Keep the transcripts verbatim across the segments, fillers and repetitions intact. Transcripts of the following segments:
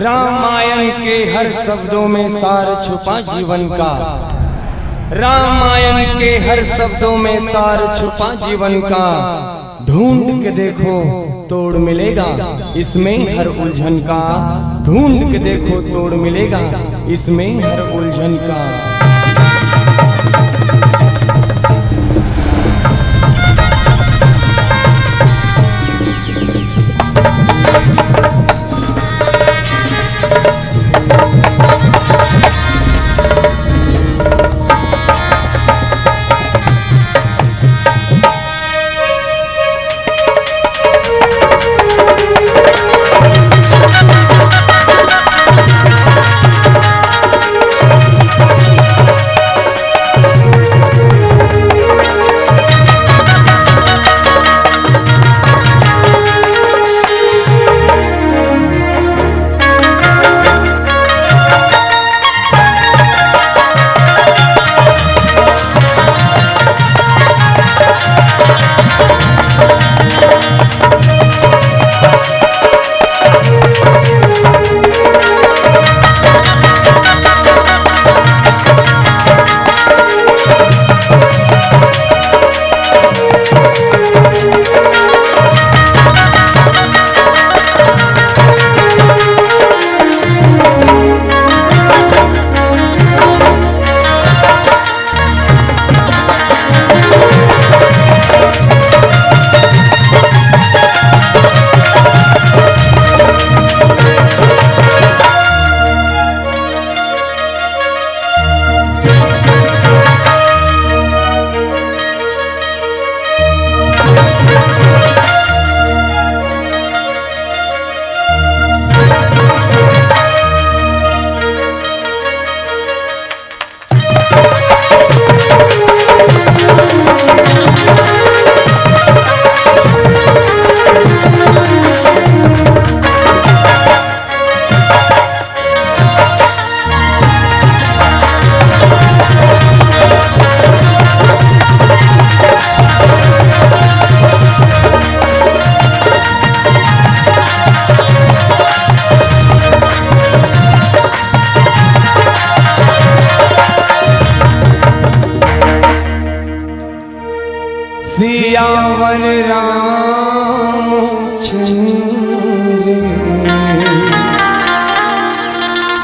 रामायण के हर शब्दों में सार छुपा जीवन का। रामायण के हर शब्दों में सार छुपा जीवन का। ढूंढ के देखो, तोड़ मिलेगा इसमें हर उलझन का। ढूंढ के देखो, तोड़ मिलेगा इसमें हर उलझन का। सियावर रामचंद्र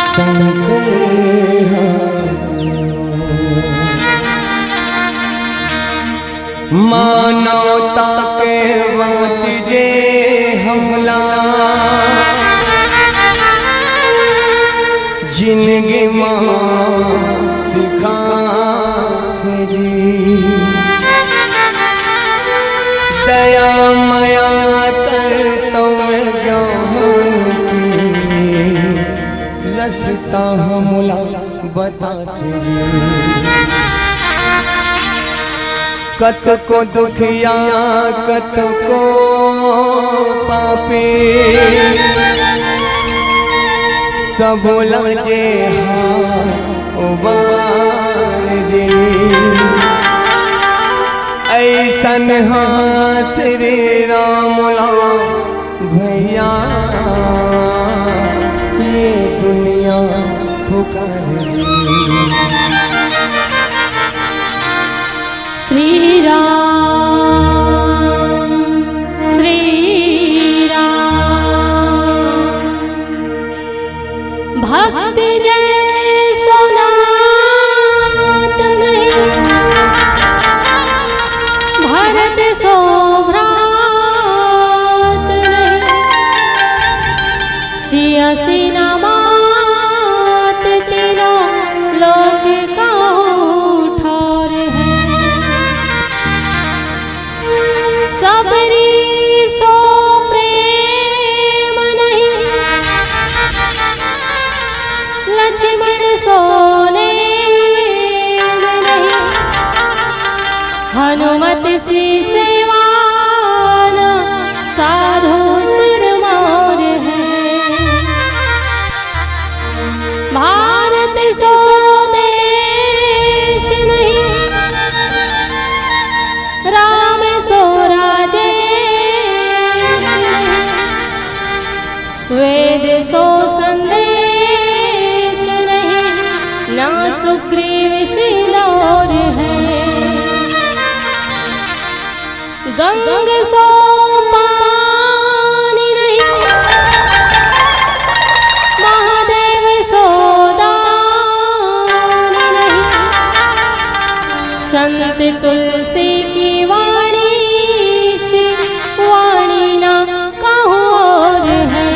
शंकर हर। मानवता के बात जे हमला जिंदगी मा सिखाथे जी। दया मया करतव ज्ञान के रस्ता हमला बताथे जी। कतको दुखिया, कतको पापी, सबो ला जे हा उबार दे। अइसन हा श्री राम ला भैया, ये दुनिया पुकार जी। श्री राम, श्री राम। भक्त जैसो नाथ नहीं, भरत सो भ्रात नहीं। सिय सिन मात तिलो लोक कहु ठार है। सबरी सो प्रेम नहीं, लक्ष्मण सो नेम नहीं। हनुमत सी सेवा न साधु सिर मोर है। भारत सो देश नहीं, राम सो राजेश नहीं। वेद सो संदेश शुक्र विषय दौर है, गंग सो पानी नहीं, महादेव सो दान नहीं। संत तुलसी की वाणी से वाणी ना कहूँ और है,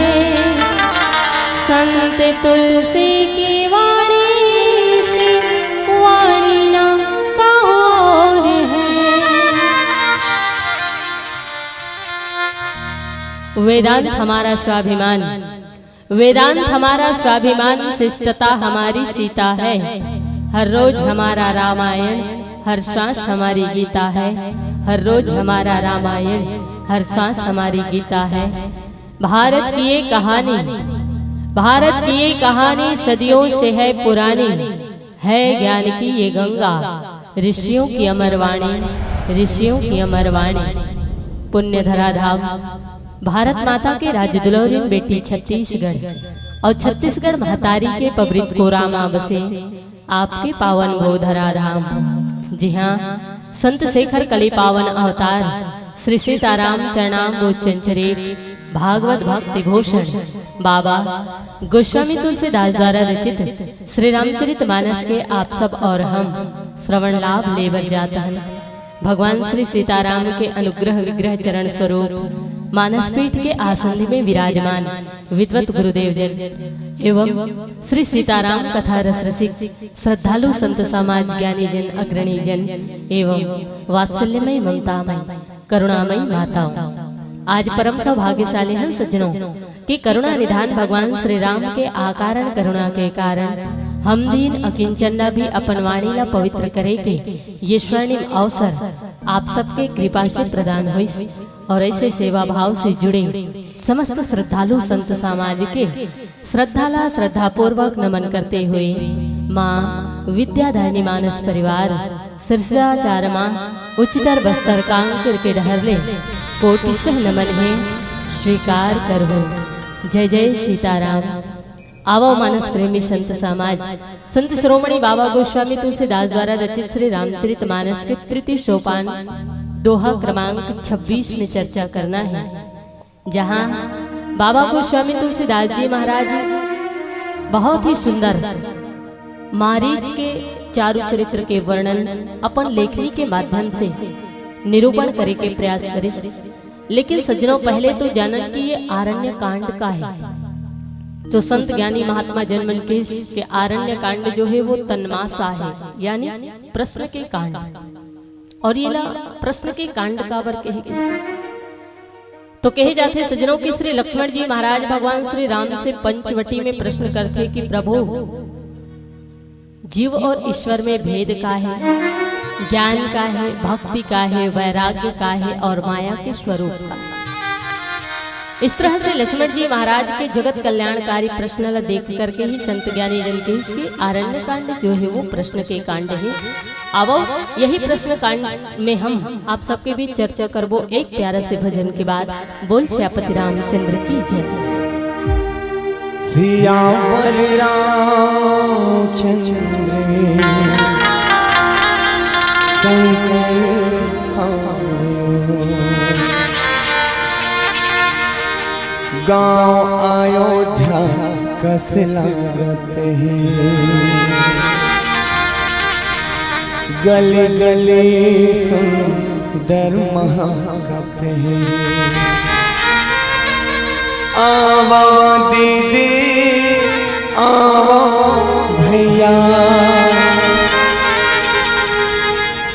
संत तुलसी की वाणी से वाणी ना कहूँ और है। वेदांत हमारा स्वाभिमान, वेदांत हमारा स्वाभिमान, शिष्टता हमारी सीता है। हर रोज हमारा रामायण, हर श्वास हमारी गीता है। हर रोज हमारा रामायण, हर श्वास हमारी गीता है। भारत की ये कहानी, भारत की ये कहानी सदियों से है पुरानी। है ज्ञान की ये गंगा, ऋषियों की अमर वाणी, ऋषियों की अमर वाणी। पुण्य धरा धाम, भारत माता के राज दुलौरिन बेटी छत्तीसगढ़ अउ छत्तीसगढ़ महतारी के पवित्र कोरा मा बसे आपके पावन गो धरा धाम। जी हाँ, संत शेखर कली पावन अवतार श्री सीताराम चरणामृत चंचरित भागवत भक्ति भूषण बाबा गोस्वामी तुलसीदास द्वारा रचित श्री रामचरित मानस के आप सब और हम श्रवण लाभ लेबर जात हन। भगवान श्री सीताराम के अनुग्रह विग्रह चरण स्वरूप मानसपीठ के आसंदी में विराजमान विद्वत गुरुदेव जन एवं श्री सीताराम कथा रस रसिक श्रद्धालु संत समाज, ज्ञानी जन, अग्रणी जन एवं वात्सल्यमय ममतामय करुणामयी माताओं, आज परम सौभाग्यशाली हन सज्जनों कि करुणा निधान भगवान श्री राम के अकारण करुणा के कारण हम दीन अकिंचन ला भी अपन वाणी ला पवित्र करे के ये स्वर्णिम अवसर आप सबके कृपा से प्रदान होइस और ऐसे सेवा भाव से जुड़े समस्त श्रद्धालु संत समाज के श्रद्धा ला श्रद्धापूर्वक नमन करते हुए माँ विद्यादायिनी मानस परिवार सिरसा चारमा उच्चतर बस्तर कांकेर के डहर ले कोटिशः नमन हे, स्वीकार करहु। जय जय सीताराम। आवो मानस प्रेमी संत समाज, संत शिरोमणि बाबा गोस्वामी तुलसीदास द्वारा रचित श्री रामचरित मानस के तृतीय सोपान दोहा क्रमांक छब्बीस में चर्चा करना है, जहाँ बाबा गोस्वामी तुलसीदास जी महाराज बहुत ही सुंदर मारीच के चारु चरित्र के वर्णन अपन लेखनी के माध्यम से निरूपण करे के प्रयास करिस। लेकिन सज्जनों, पहले तो जानन कि ये आरण्य कांड का है। तो संत ज्ञानी महात्मा जनमन के, के आरण्य कांड जो है वो तन्मासा है, यानी प्रश्न के कांड। और ये ला प्रश्न के कांड काबर कहे गिस? तो कहे जाथे सज्जनों कि श्री लक्ष्मण जी महाराज भगवान श्री राम से पंचवटी में प्रश्न करथे कि प्रभु, जीव और ईश्वर में भेद का है, ज्ञान का है, भक्ति का है, वैराग्य का है और माया के स्वरूप का। इस तरह से लक्ष्मण जी महाराज के जगत कल्याणकारी प्रश्न ला देख करके ही संत ज्ञानी जन के इसके आरण्य कांड जो है वो प्रश्न के कांड है। आवो, यही प्रश्न कांड में हम आप सबके बीच चर्चा करबो एक प्यारा से भजन के बाद। बोल सियापति रामचंद्र की जय। सियावर रामचंद्र शंकर आयो। गांव अयोध्या कस लागत हे। गली गली सुंदर महकत हे। आवा दीदी, आवा भैया,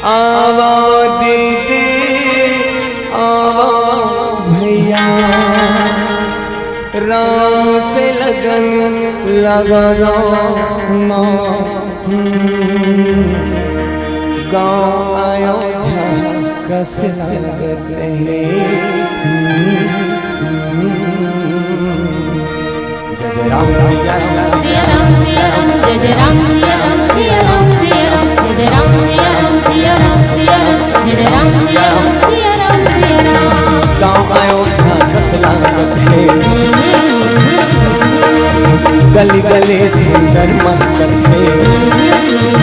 आवा दीदी, आवा भैया, राम से लगन लगा लो ना। गांव अयोध्या कस लागत हे। जय जय राम, सिया राम, सिया राम, जय जय राम, सिया राम, सिया राम, सिया राम, सिया राम, जय जय राम, सिया राम, सिया राम, जय जय राम, सिया राम, सिया राम, सिया राम। गांव अयोध्या कस लागत हे। गली गली सुंदर महकत हे।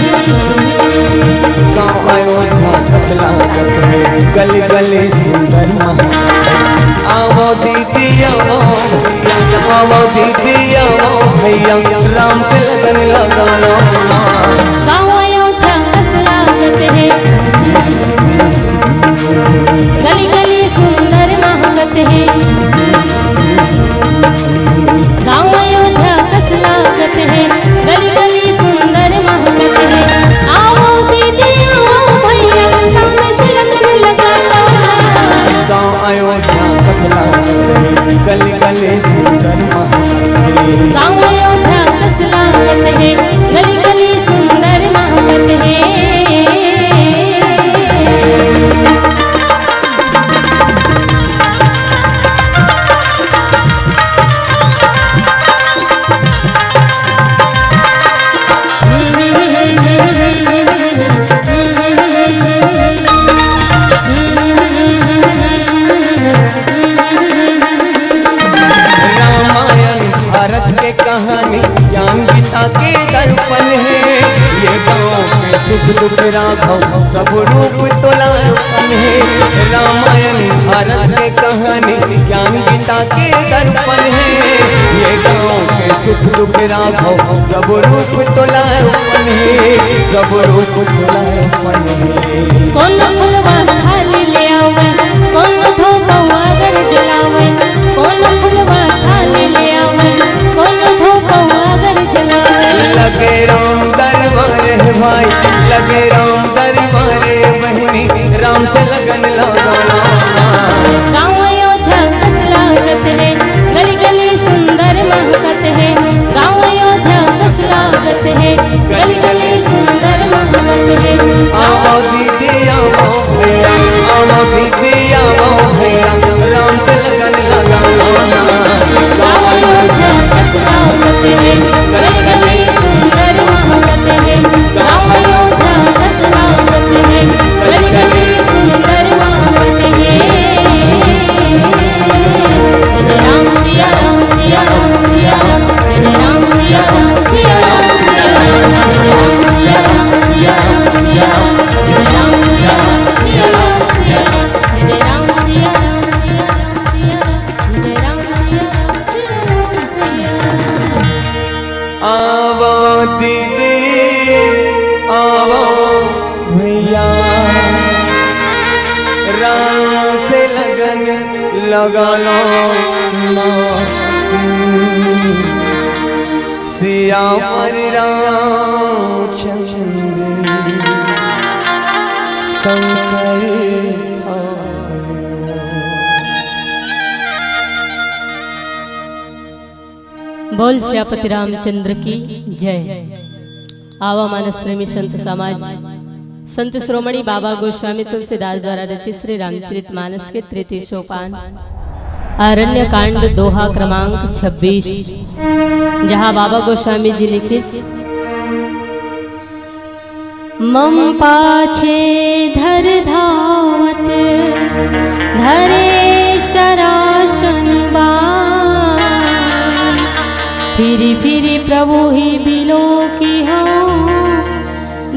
गली गली सुंदर महक। आवो दीदी आवो भैया, आवो दीदी आवो भैया, राम से लगन लगा लो ना। गाँव अयोध्या कस लागत हे, गली गली सुंदर महकत हे। गाँव अयोध्या कस लागत हे, गली गली सुंदर महकत हे। आवो दीदी आवो भैया, राम से लगन लगा लो ना। गाँव अयोध्या कस लागत हे, गली गली सुंदर महकत हे। गाँव अयोध्या कस लागत हे, गली गली सुंदर महकत हे। रामायण भारत के कहानी, ज्ञान गीता के दर्पण हे। ये गाँव के सुख दुख राघव, सब रूप तोला अर्पण हे। रामायण भारत के कहानी, ज्ञान गीता के दर्पण हे। ये गाँव के सुख दुख राघव, सब रूप तोला अर्पण हे, सब रूप तोला अर्पण हे। कोन फुलवा थाली ले आवे, कोन धोपवा अगर जलावे, कोन फुलवा थाली ले आवे, कोन धोपवा अगर जलावे। लगे राम दरबार हे भाई, लगे राम दरबार हे बहिनी, राम से लगन लगाना। गाँव अयोध्या कस लागत हे, गली गली सुंदर महकत हे। गाँव अयोध्या कस लागत हे, गली गली सुंदर महकत हे। आवो दीदी आवो भैया, आवो दीदी आवो भैया, राम से लगन लगाना। गाँव अयोध्या कस लागत हे, गली गली सुंदर महकत हे। गाँव अयोध्या कस लागत हे, गली गली सुंदर महकत हे। राम सिया राम सिया राम सिया राम, राम सिया राम सिया राम सिया राम, राम सिया राम सिया राम सिया राम, राम सिया राम सिया राम सिया राम, राम सिया राम सिया राम सिया राम। आवो दीदी, आवो भैया, राम से लगन लगा लो ना। सियावर रामचंद्र शंकर। बोल सियापति रामचंद्र की जय। आवा मानस प्रेमी संत समाज, संत शिरोमणि बाबा गोस्वामी तुलसीदास द्वारा रचित श्री रामचरित मानस के तृतीय सोपान, आरण्य कांड, दोहा क्रमांक छब्बीस, जहाँ बाबा गोस्वामी जी लिखिस, मम पाछे धर धावत धरे शरासन बान। फिरि फिरि प्रभु ही बिलोकिहौं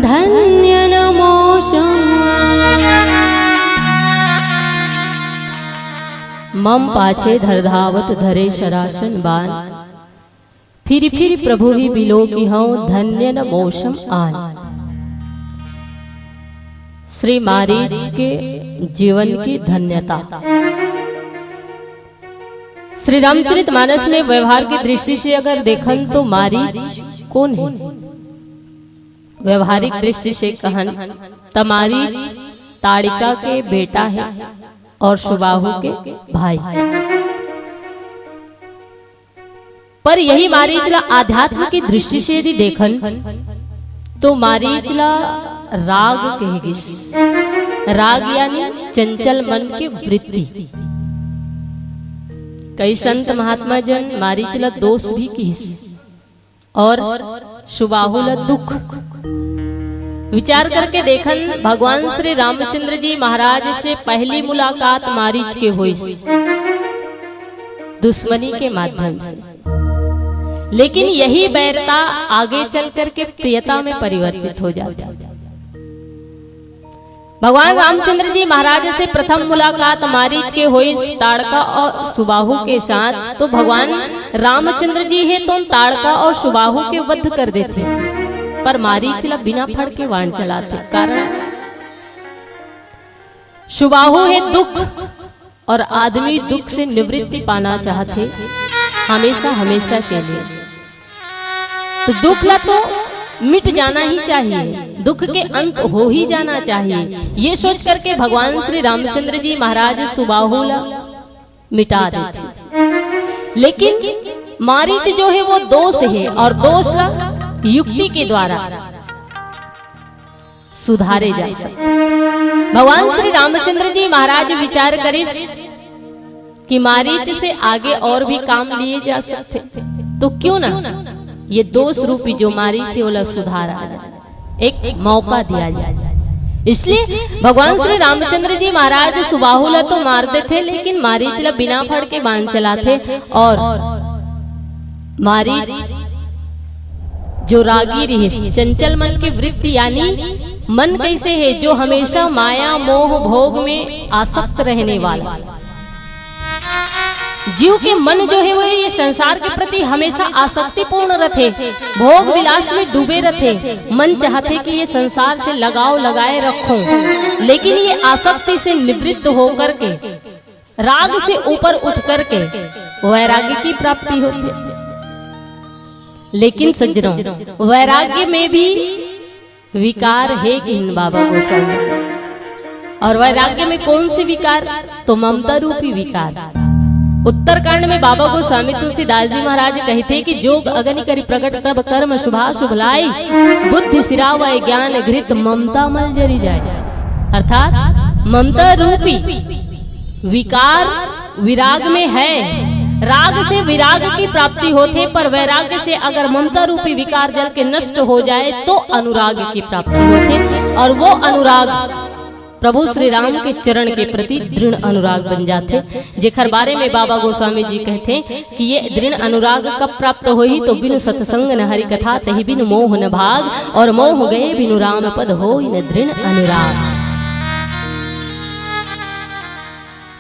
धन्य न मौसम। मम पाछे धर धावत धरे शरासन बान। फिरि फिरि प्रभु ही बिलोकिहौं धन्य न मौसम आन। श्री मारीच के जीवन की धन्यता। श्री रामचरित मानस में व्यवहार की दृष्टि से अगर देखन तो मारीच कौन हे? व्यवहारिक दृष्टि से कहन त मारीच ताड़िका के बेटा हे और सुबाहु के भाई। पर यही मारीच ला आध्यात्म की दृष्टि से यदि देखन तो मारीच ला राग कहे गिस। राग यानी चंचल मन के वृत्ति। कई संत महात्मा जन मारीच ला दोष भी किहिस और सुबाहु ला दुख। विचार करके देखन, भगवान श्री रामचंद्र जी महाराज से पहली मुलाकात मारीच के होइस दुश्मनी के माध्यम से, लेकिन यही बैरता आगे चल करके प्रियता में परिवर्तित हो जाती। भगवान रामचंद्र जी महाराज से प्रथम मुलाकात मारीच के होइस ताड़का और सुबाहु के साथ। तो भगवान रामचंद्र जी हे तो ताड़का और सुबाहु के वध कर देथे, पर मारीच ला बिना फड़ के बाण चलाथे। कारण सुबाहु हे दुख, और आदमी दुख से निवृत्ति पाना चाहथे हमेशा हमेशा के लिए। तो दुख ला तो मिट जाना ही चाहिए, दुख के अंत हो ही जाना चाहिए। ये सोच करके भगवान श्री रामचंद्र जी महाराज सुबाहु ला मिटा देथे। लेकिन मारीच जो है वो दोष है, और दोष ला युक्ति के द्वारा सुधारे जा सकथे। भगवान श्री रामचंद्र जी महाराज विचार करिस कि मारीच से आगे और भी काम लिए जा सकथे, तो क्यों ना ये दोष रूपी जो मारीच है, ओला सुधारा जाए, एक मौका दिया जाए। इसलिए भगवान श्री रामचंद्र जी महाराज सुबाहु ला तो मार देथे, लेकिन मारीच ला बिना फड़ के बाण चलाथे। और मारीच जो रागी रिहिस, चंचल मन के वृत्ति, यानी मन कैसे है, जो हमेशा माया, मोह, भोग में आसक्त रहने वाला। जीव के मन जो है, वो ये संसार के प्रति हमेशा आसक्तिपूर्ण रथे, भोग विलास में डूबे रथे। मन चाहथे कि ये संसार से लगाव लगाए रखों, लेकिन ये आसक्ति से निवृत्त होकर के, राग से ऊपर उठ करके वैराग्य की प्राप्ति होथे। लेकिन सज्जनों, वैराग्य में भी विकार हे किन बाबा गोस्वामी। और वैराग्य में कौन से विकार? तो ममता रूपी विकार। उत्तरकांड में बाबा गोस्वामी तुलसीदास जी महाराज कहिथे कि "जोग अगनि करि प्रगट तब कर्म शुभाशुभ लाइ, बुद्धि सिरावै ज्ञान घृत ममता मल जरि जाइ।" अर्थात ममता रूपी विकार विराग में है। राग से विराग की प्राप्ति होथे, पर वैराग्य से अगर ममता रूपी विकार जल के नष्ट हो जाए, तो अनुराग की प्राप्ति होथे, और वो अनुराग प्रभु श्री राम के चरण के प्रति दृढ़ अनुराग बन जाथे, जेकर बारे में बाबा गोस्वामी जी कहथे कि ये दृढ़ अनुराग कब प्राप्त होही, तो "बिनु सत्संग न हरि कथा, तहि बिनु मोह न भाग, और मोह गए बिनु राम पद, होई न दृढ़ अनुराग।"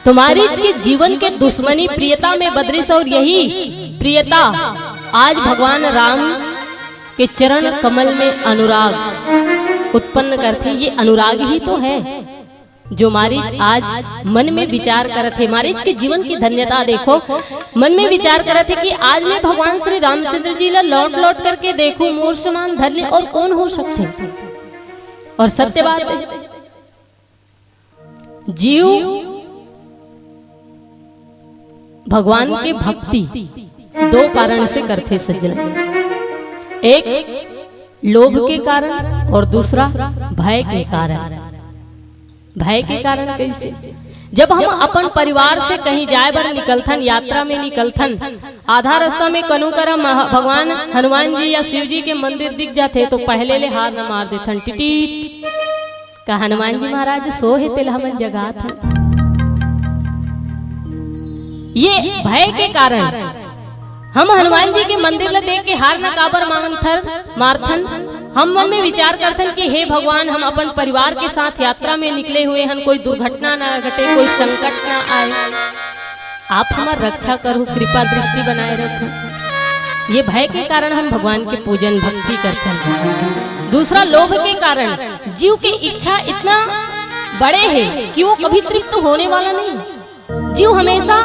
तो मारीच के जीवन के दुश्मनी प्रियता में बदलिस, और यही प्रियता आज भगवान राम के चरण कमल में अनुराग उत्पन्न करथे। ये अनुराग ही तो है जो मारीच आज मन में विचार करत हे। मारीच के जीवन की धन्यता देखो, मन में विचार करत हे कि आज मैं भगवान श्री रामचंद्र जी ला लौट लौट करके देखूं, मोर समान धन्य और कौन हो सकथे। और सत्य बात है, जीव भगवान के भक्ति दो कारण से करथे सज्जन, एक लोभ के कारण और दूसरा भय के कारण। भय के कारण कैसे? जब हम अपन परिवार से कहीं जाए बर निकलथन, यात्रा में निकलथन, आधा रास्ता में कनु करा महा-, भगवान हनुमान जी या शिव जी के मंदिर दिख जाथे, तो पहले ले हार न मार देथन, टिटीट। का हनुमान जी महाराज सो हे, तेला हमन जगाथन। ये भय के कारण हम हनुमान जी के मंदिर ला देख के हार न काबर मांगथन, मारथन। हम मन में विचार करथन कि हे भगवान, हम अपन परिवार के साथ यात्रा में निकले हुए हन, कोई दुर्घटना ना घटे, कोई संकट ना आए, आप हमर रक्षा करहु, कृपा दृष्टि बनाए रखहु। ये भय के कारण हम भगवान के पूजन भक्ति करथन। दूसरा लोभ के कारण, जीव के इच्छा इतना बड़े हे कि वो कभी तृप्त होने वाला नहीं। जीव हमेशा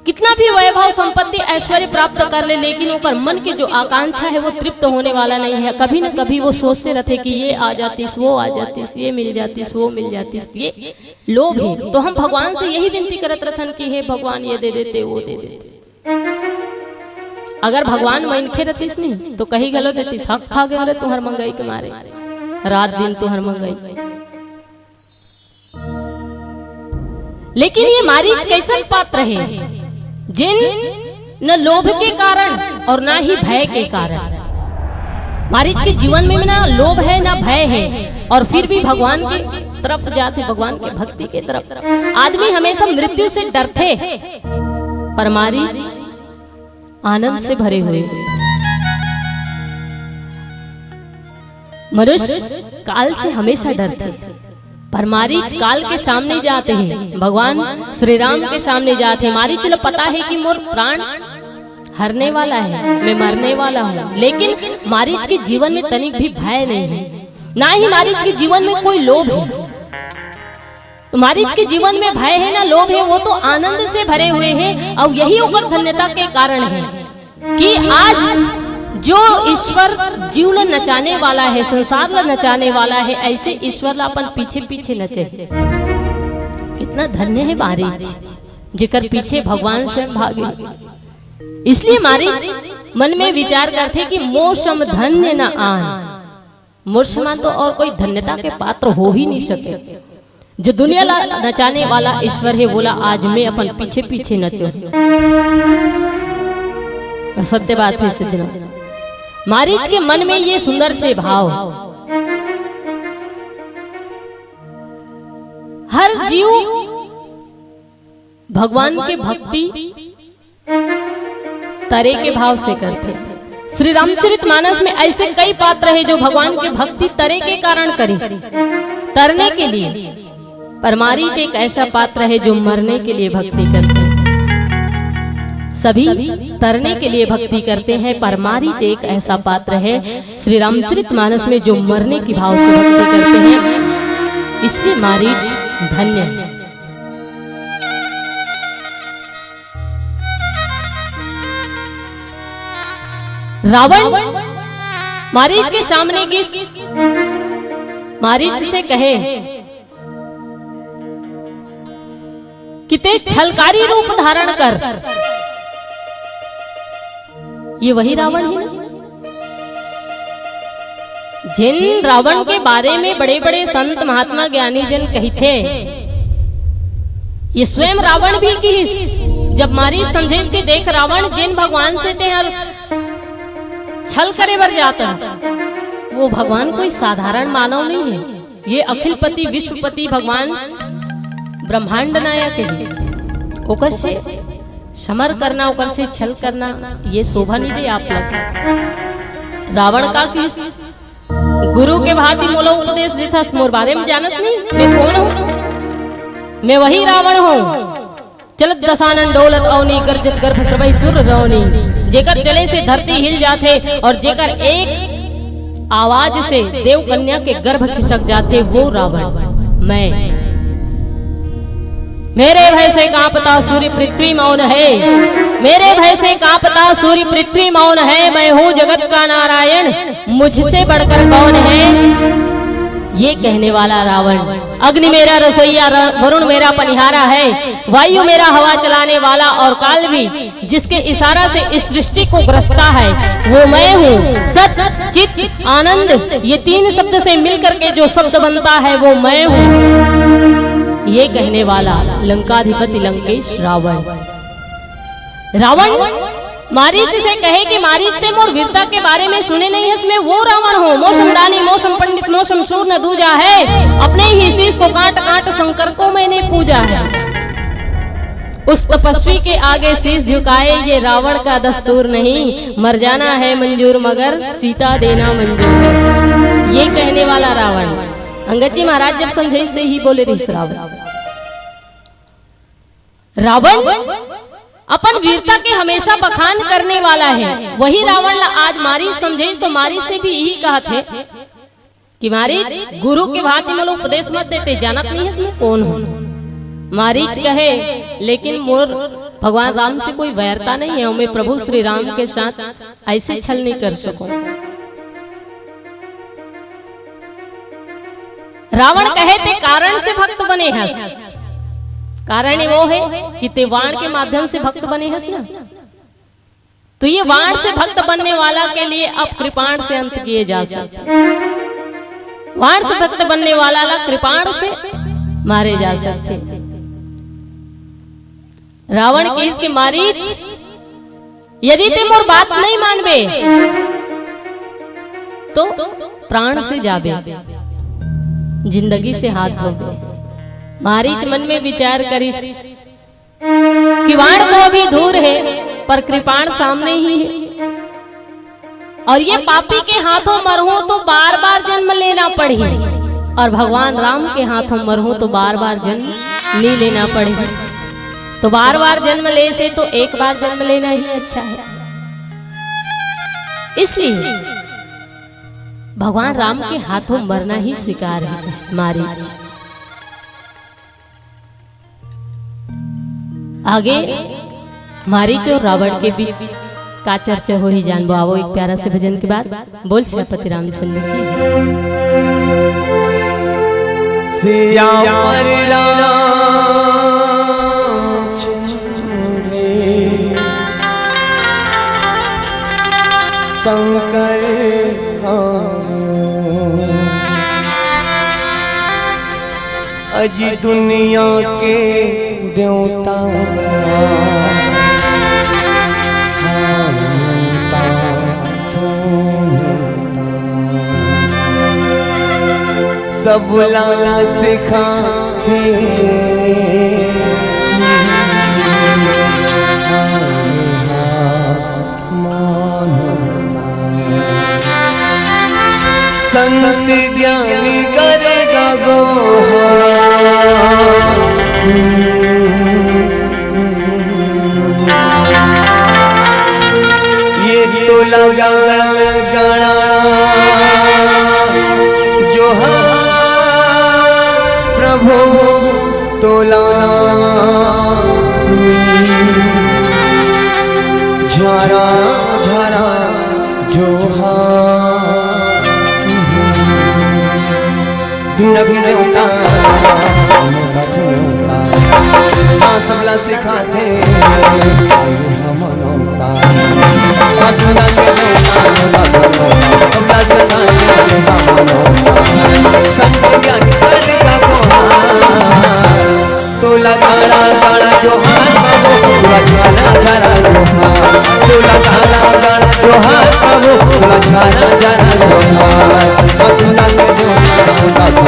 कितना भी वैभव, संपत्ति, ऐश्वर्य प्राप्त कर ले, लेकिन ओकर मन के जो आकांक्षा है, वो तृप्त होने वाला नहीं है। कभी न कभी वो सोचते रहते कि ये आ जातीस, वो आ जातीस, ये मिल जातीस, वो मिल जातीस। ये लोभ है। तो हम भगवान से यही विनती करत रहथन कि हे भगवान, ये दे देते, वो दे देते। अगर भगवान मनखे रहतीस नी, तो कही घलो देतीस, "हक खा गए रे तुहर मंगई के मारे, रात दिन तुहर मंगई।" लेकिन ये मारीच कैसन पात्र हे, जेन न लोभ के कारण और ना ही भय के कारण। मारीच के जीवन में ना लोभ है, ना भय है, और फिर भी भगवान के तरफ जाथे, भगवान के भक्ति के तरफ। आदमी हमेशा मृत्यु से डरथे, पर मारीच आनंद से भरे हुए। मनुष्य काल से हमेशा डरथे, पर मारीच काल के सामने जात हे, भगवान श्री राम के सामने जात हे। मारीच ल पता हे कि मोर प्राण हरने वाला हे, मैं मरने वाला हूँ, लेकिन मारीच के जीवन में तनिक भी भय नहीं हे, ना ही मारीच के जीवन में कोई लोभ हे। मारीच के जीवन में भय हे ना लोभ हे, वो तो आनंद से भरे हुए हे, अउ यही ओकर धन्यता के कारण हे कि आज जो ईश्वर जीव ल नचाने वाला हे, संसार ल नचाने वाला हे, ऐसे ईश्वर ल अपन पीछे पीछे नचे। कितना धन्य हे मारीच, जेकर पीछे भगवान स्वयं भागे। इसलिए मारीच मन में विचार करथे कि "मो सम धन्य न आन।" मोर समान तो और कोई धन्यता के पात्र हो ही नहीं सके। जो दुनिया ला नचाने वाला ईश्वर हे, वोला आज मैं अपन पीछे पीछे नचो। सत्य बात हे सज्जनों, मारीच के मन में ये सुंदर से भाव, हर जीव भगवान के भक्ति तरे के भाव से करथे। श्री रामचरित मानस में ऐसे कई पात्र हे जो भगवान के भक्ति तरे के कारण करिस, तरने के लिए। पर मारीच एक ऐसा पात्र हे जो मरने के लिए भक्ति करते हैं। सभी तरने के लिए भक्ति करते हैं, पर मारीच एक ऐसा पात्र हे श्री रामचरित मानस में जो मरने की भाव से भक्ति करते हैं, इसलिए मारीच धन्य है। रावण मारीच के सामने की, मारीच से कहे कि "ते छलकारी रूप धारण कर।" ये वही रावण हे ना, जिन रावण के बारे में बड़े-बड़े संत, महात्मा, ज्ञानी जन कहिथे, ये स्वयं रावण भी किहिस। जब मारीच समझेस कि "देख रावण, जेन भगवान से ते हर छल करे बर जात हस, वो भगवान कोई साधारण मानव नहीं हे। ये अखिलपति, विश्वपति भगवान ब्रह्मांड नायक हे। ओकर से समर करना, ओकर से छल करना, ये शोभा नहीं दे आप लोग।" रावण का किहिस, "गुरु के भांति मोला उपदेश देथस, मोर बारे में जानत नहीं, मैं कौन हूँ? मैं वही रावण हूँ।" चलत दसानन डोलत अवनी, गरजत गर्भ सबहि सुर रौनी। जेकर चले से धरती हिल जाथे और जेकर एक आवाज से देव कन्या के गर्भ खिसक जाथे, वो रावण। मैं, मेरे भय से कांपता सूर्य पृथ्वी मौन है, मेरे भय से कांपता सूर्य पृथ्वी मौन है, मैं हूँ जगत का नारायण, मुझसे बढ़कर कौन है? ये कहने वाला रावण, अग्नि मेरा रसोईया, र-, वरुण मेरा पनिहारा है, वायु मेरा हवा चलाने वाला और काल भी जिसके इशारा से इस सृष्टि को ग्रसता है, वो मैं हूँ। सत, चित, आनंद, ये तीन शब्द से मिलकर के जो शब्द बनता है, वो मैं हूँ। ये कहने वाला लंकाधिपति लंकेश रावण। रावण मारीच से कहे कि "मारीच, ते मोर वीरता के बारे में सुने नहीं हस, मैं वो रावण हूँ, मो सम दानी, मो सम पंडित, मो सम शूर न दूजा है, अपने ही शीश को काट काट शंकर को मैंने पूजा है।" उस तपस्वी के आगे शीश झुकाए ये रावण का दस्तूर नहीं, मर जाना है मंजूर मगर सीता देना मंजूर है। ये कहने वाला रावण, अंगद जी महाराज जब समझे से ही बोले रहिस रावण। रावण अपन वीरता के हमेशा बखान करने वाला है, वही रावण ला आज मारीच समझे तो मारीच से भी यही कहत हे कि "मारीच, गुरु के भांति मोला उपदेश मत दे, ते जानत नहीं हस मैं कौन हूँ।" मारीच कहे, "लेकिन मोर भगवान राम से कोई वैरता नहीं है, मैं प्रभु श्री राम के साथ ऐसे छल नहीं कर सकूं।" रावण कहे, "ते कारण से भक्त बने हस।" कारण वो है कि ते वाण के माध्यम से भक्त बने हस ना। तो ये वाण से भक्त बनने वाला के लिए अब कृपाण से अंत किए जा सकते। वाण से भक्त बनने वाला ला कृपाण से मारे जा सकते। रावण किहिस कि "मारीच, यदि ते मोर बात नहीं मानबे, तो प्राण से जाबे, जिंदगी से हाथ धोबे।" मारीच मन में विचार करिस कि "वाण तो अभी दूर है, पर कृपाण सामने ही है, और ये पापी के हाथों मरहूं तो बार बार जन्म लेना पड़ही।" और भगवान राम के हाथों मरहूं तो बार बार जन्म नहीं लेना पड़े। तो बार बार जन्म ले से तो एक बार जन्म लेना ही अच्छा है। इसलिए भगवान राम के हाथों मरना ही स्वीकार है। मारीच आगे मारीच और रावण के बीच का चर्चा होही जानबो। आवो एक प्यारा से भजन के बाद। बोल श्रीपति रामचंद्र की जय। सियावर रामचंद्र शंकर हर। अजी दुनिया के देवता सबला सिखाथे। संत ज्ञानी करेगा गोहार। ये तो लगा गणा जोहार प्रभु तोला। झारा झारा जोहार। दुनक न्योता, न्योता, न्योता। हाँ, सबला सिखाथे। हाँ, दुनक न्योता, न्योता, न्योता। सबला सिखाथे, न्योता, न्योता। संत ज्ञान करेगा गोहार। तोला गाड़ा गाड़ा जोहार बाबू, तोला झारा झारा जोहार। तोला गाड़ा गाड़ा जोहार बाबू, तोला झारा झारा जोहार। मथुरा के जोहार, मथुरा के जोहार,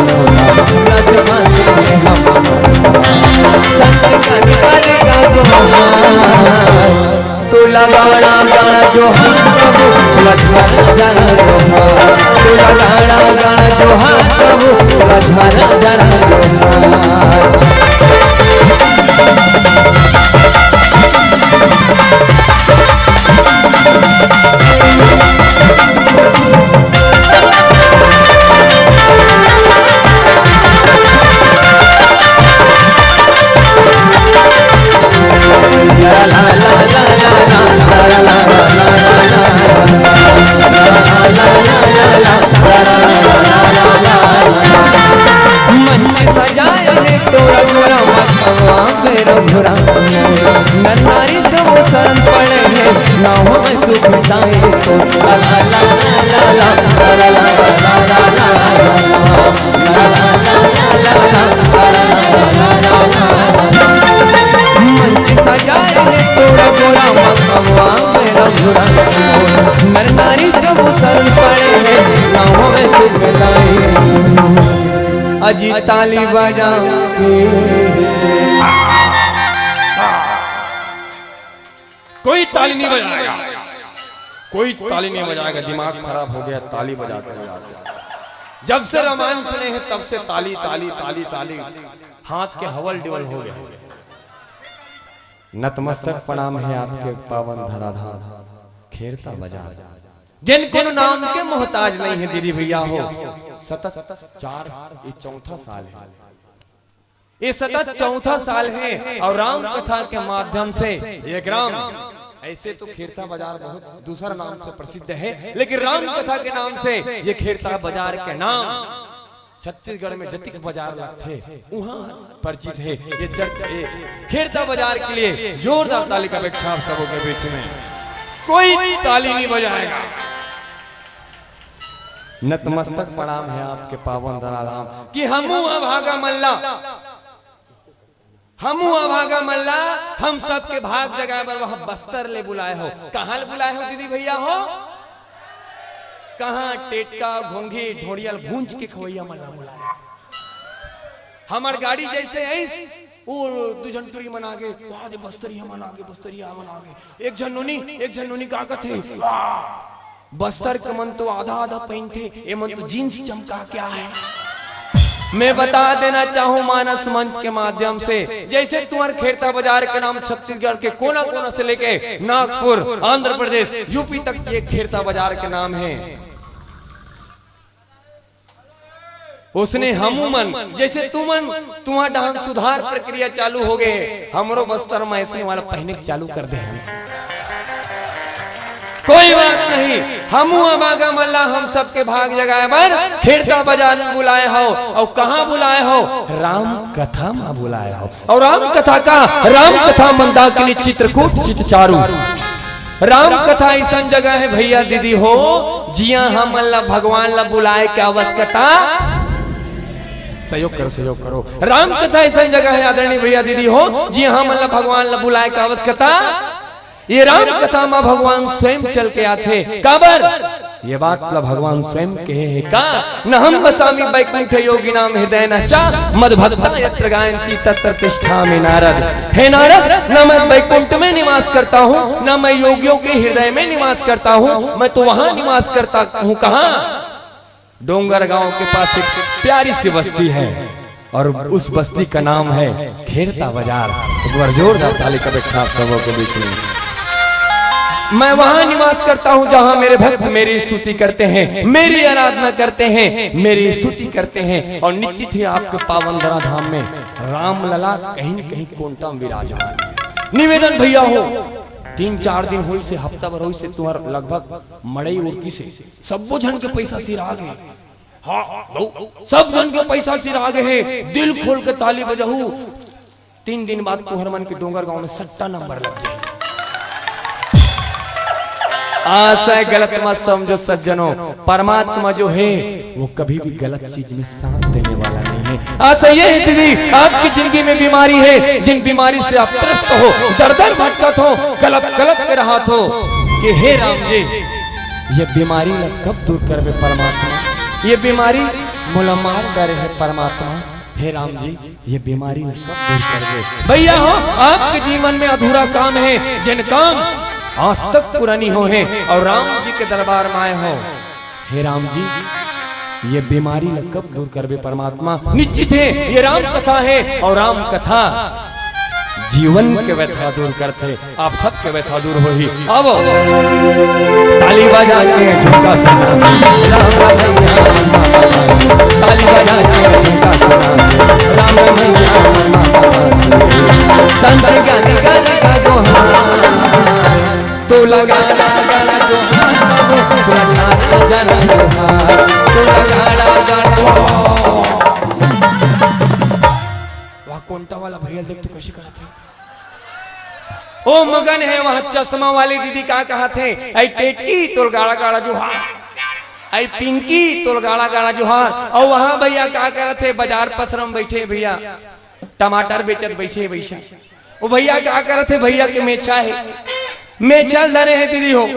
मथुरा से मांगे हम। संत का निकालेगा जोहार। तोला गाड़ा गाड़ा जोहार प्रभु, तोला झारा झारा जोहार। तोला गाड़ा गाड़ा जोहार प्रभु, तोला झारा झारा जोहार। मंच सजाए हे तोरा गोरा मस्तवा पे रघुराम। नर नारी सब शरण पड़े हे, नाहों में सुख जाए तो। ला ला ला ला ला। मंच सजाए हे तोरा गोरा मस्तवा पे रघुराम। नर नारी सब शरण पड़े हे, नाहों में सुख जाए। अजी ताली बजा के। कोई ताली नहीं बजाएगा, कोई ताली नहीं बजाएगा। दिमाग खराब हो गया ताली बजाते बजाते। जब से रामायण सुने हैं तब से ताली, ताली, ताली, ताली, हाथ के हवल डिवल हो गया। नतमस्तक प्रणाम है आपके पावन धराधाम खेरता बाजार। जिन कोनो नाम के मोहताज नहीं है दीदी भैया हो, सतत चार, ये चौथा साल है। ये सतत चौथा साल है और राम कथा के माध्यम से ये ग्राम, ऐसे तो खेरता बाजार बहुत दूसरा नाम से प्रसिद्ध है, लेकिन राम कथा के नाम से ये खेरता बाजार के नाम छत्तीसगढ़ में जतिक बाजार लगथे, उहाँ परिचित है। ये चर्च, ये खेरता बाजार के लिए जोरदार ताली का अपेक्षा आप सबों के बीच में। कोई ताली नहीं बजाएगा। नतमस्तक प्रणाम है आपके पावन धराधाम कि हमू अभागा मल्ला, हमू अभागा मल्ला, हम सबके भाग जगाए बर वहाँ बस्तर ले बुलाए हो। कहाँ ले बुलाए हो दीदी भैया हो? कहाँ टेटका, घोंघी, ढोड़ियल भूंज के खवैया मल्ला बुलाए हो? हमर गाड़ी जैसे आइस, वो दू झन टुरी मन आगे, वाह दे बस्तरिया मन आगे, बस्तरिया मन आगे। एक झन नोनी, एक झन नोनी का कथे, "वाह, बस्तर के मन तो आधा आधा पहिनथे, ए मन तो जींस चमका के आहे।" मैं बता देना चाहूं मानस मंच के माध्यम से, जैसे तुम्हारे खेरता बाजार के नाम छत्तीसगढ़ के कोना कोना से लेके नागपुर, आंध्र प्रदेश, यूपी तक ये खेरता बाजार के नाम है। उसने हमू मन, जैसे तुमन, तुम्हार डहन सुधार प्रक्रिया चालू हो गए, हमरो बस्तर में ऐसने वाला पहने के चालू कर दे हम। कोई बात नहीं, हमू अभागा मन ला हम सबके भाग जगाए बर खेरता बाजार में बुलाए हो। और कहाँ बुलाए हो? राम कथा में बुलाए हो। और राम कथा का, राम कथा मंदाकिनी चित्रकूट चित चारू। राम कथा ऐसन जगह है भैया दीदी हो, जिया हमन ला भगवान ला बुलाए के आवश्यकता। सहयोग करो, सहयोग करो। राम कथा ऐसन जगह है आदरणीय भैया दीदी हो, जिया हमन ला भगवान ला बुलाए के आवश्यकता। ये राम कथा में भगवान स्वयं चल के आथे। काबर? ये बात ला भगवान स्वयं कहे हे का, "न हम वसामि बैकुंठ योगिनाम हृदय न चा, मद भक्ता यत्र गायंती तत्र तिष्ठामि नारद।" हे नारद, न मैं बैकुंठ में निवास करता हूँ, न मैं योगियों के हृदय में निवास करता हूँ, मैं तो वहां निवास करता हूँ। कहाँ? डोंगर गांव के पास एक प्यारी सी बस्ती है और उस बस्ती का नाम है खेरता बाजार। एक बार जोरदार ताली का अपेक्षा आप सबों के बीच में। मैं वहां निवास करता हूं जहां मेरे भक्त मेरी स्तुति करते हैं, मेरी आराधना करते हैं, मेरी स्तुति करते हैं। और निश्चित ही आपके पावन धरा धाम में राम लला कहीं न कहीं कोंटा में विराजमान। निवेदन भैया हो, तीन चार दिन होइस हे, हफ्ता भर होइस हे, तुम्हार लगभग मड़ई उरकिस हे, सब्बो झन के पैसा सिरा गे। हाँ, सब झन के पैसा सिरा गे हे, दिल खोल के ताली बजाहू। तीन दिन बाद तुहर मन के डोंगर गांव में सट्टा नंबर लग जाए। आशय गलत मत समझो सज्जनों, परमात्मा जो है वो कभी भी गलत चीज में साथ देने वाला नहीं है। आशय ये है दीदी, आपकी जिंदगी में बीमारी है, जिन बीमारी से आप त्रस्त हो, दर दर भटकत हो, कलप कलप के रहत हो कि हे राम जी, ये बीमारी ला कब दूर करबे परमात्मा? ये बीमारी मोला मार डारे हे परमात्मा। हे राम जी, ये बीमारी ला कब दूर करबे? भैया हो, आपके जीवन में अधूरा काम है, जिन काम आज तक पूरा नहीं हो है और राम जी के दरबार में आए हो। हे राम जी, ये बीमारी ला कब दूर करबे परमात्मा? निश्चित है, ये राम कथा है और राम कथा जीवन के व्यथा दूर करथे। आप सबके व्यथा दूर होही। अब ताली बजा के झुमका सुना, राम भैया, ताली बजा के झुमका सुना, राम भैया, संत ज्ञानी का लगा दोहा, तो लगा, लगा, लगा दोहा, तो लगा, लगा, लगा दोहा, तो लगा, लगा, लगा। वाह, कोंटा वाला भैया देख, तू कैसे करत हे? ओ मगन हे, वहाँ चश्मा वाली दीदी का कहत हे, "ऐ टेटकी, तोर गाड़ा गाड़ा जोहार। ऐ पिंकी, तोर गाड़ा गाड़ा जोहार।" और वहाँ भैया का करत हे, बाजार पसरम बैठे भैया, टमाटर बेचत बैठे भैया। ओ भैया का करत हे, भैया के मेछा हे, मेछा धरे हे दीदी हो।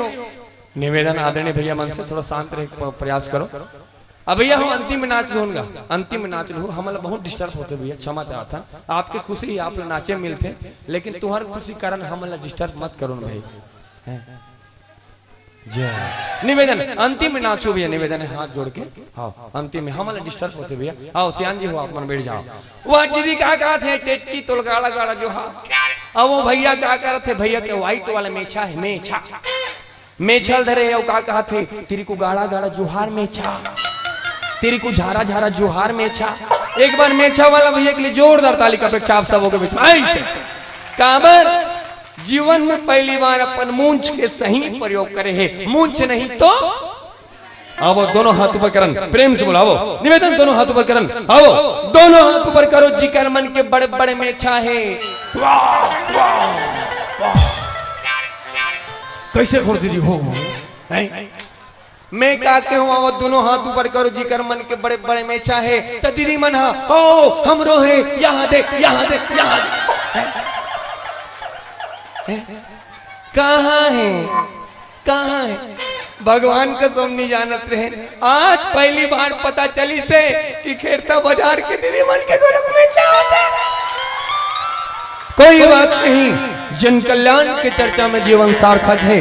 निवेदन आदरणीय भैया मन से थोड़ा शांत रहे के प्रयास करो। अब भैया हम अंतिम नाच लूहन गा, अंतिम नाच लूहू, हमन ला बहुत डिस्टर्ब होथे भैया, क्षमा चाहत हन। आपके खुशी ही आप ला नाचे मिलथे, लेकिन तुहर खुशी कारण हमन ला डिस्टर्ब मत करो न भाई। हैं? जय। निवेदन, अंतिम में नाचो भैया, निवेदन है हाथ जोड़ के। हाँ, अंतिम में हमन ला डिस्टर्ब होथे भैया। आओ सियान जी हो, आप मन बैठ जाओ। वह दीदी का कहत हे, "टेटकी तोर गाड़ा गाड़ा जोहार।" अब वो भैया का करत हे, भैया के व्हाइट वाला मेछा है, मेछा। मेछा ल धरे हे, अउ का कहत हे, "तेरी को गाड़ा गाड़ा जोहार मेछा, तेरी को झारा झारा जोहार मेछा।" एक बार मेछा वाला भैया के लिए जोरदार ताली का अपेक्षा आप सबों के बीच में। ऐसे काबर जीवन में पहली बार अपन मूंछ के सही प्रयोग करे हे, मूंछ नहीं तो। आवो, दोनों हाथ ऊपर करन, प्रेम से बोलो, आवो। निवेदन, दोनों हाथ ऊपर करन, आवो। दोनों हाथ ऊपर करो, जिकर मन के बड़े बड़े मेछा हे। वाह, वाह, वाह। कैसे खोर दीदी हो? हैं? मैं का कहूँ, आवो दोनों हाथ ऊपर करो, जिकर मन के बड़े बड़े मेछा हे। त दीदी मन हा, ओ, हमरो हे, यहाँ दे, यहाँ दे, यहाँ दे। हैं? हैं? कहाँ हे? कहाँ हे? भगवान कसम नहीं जानत रहे, आज पहली बार पता चलिस हे कि खेरता बाजार के दीदी मन के गोलक मेछा होथे। कोई बात नहीं, जन कल्याण के चर्चा में जीवन सार्थक है।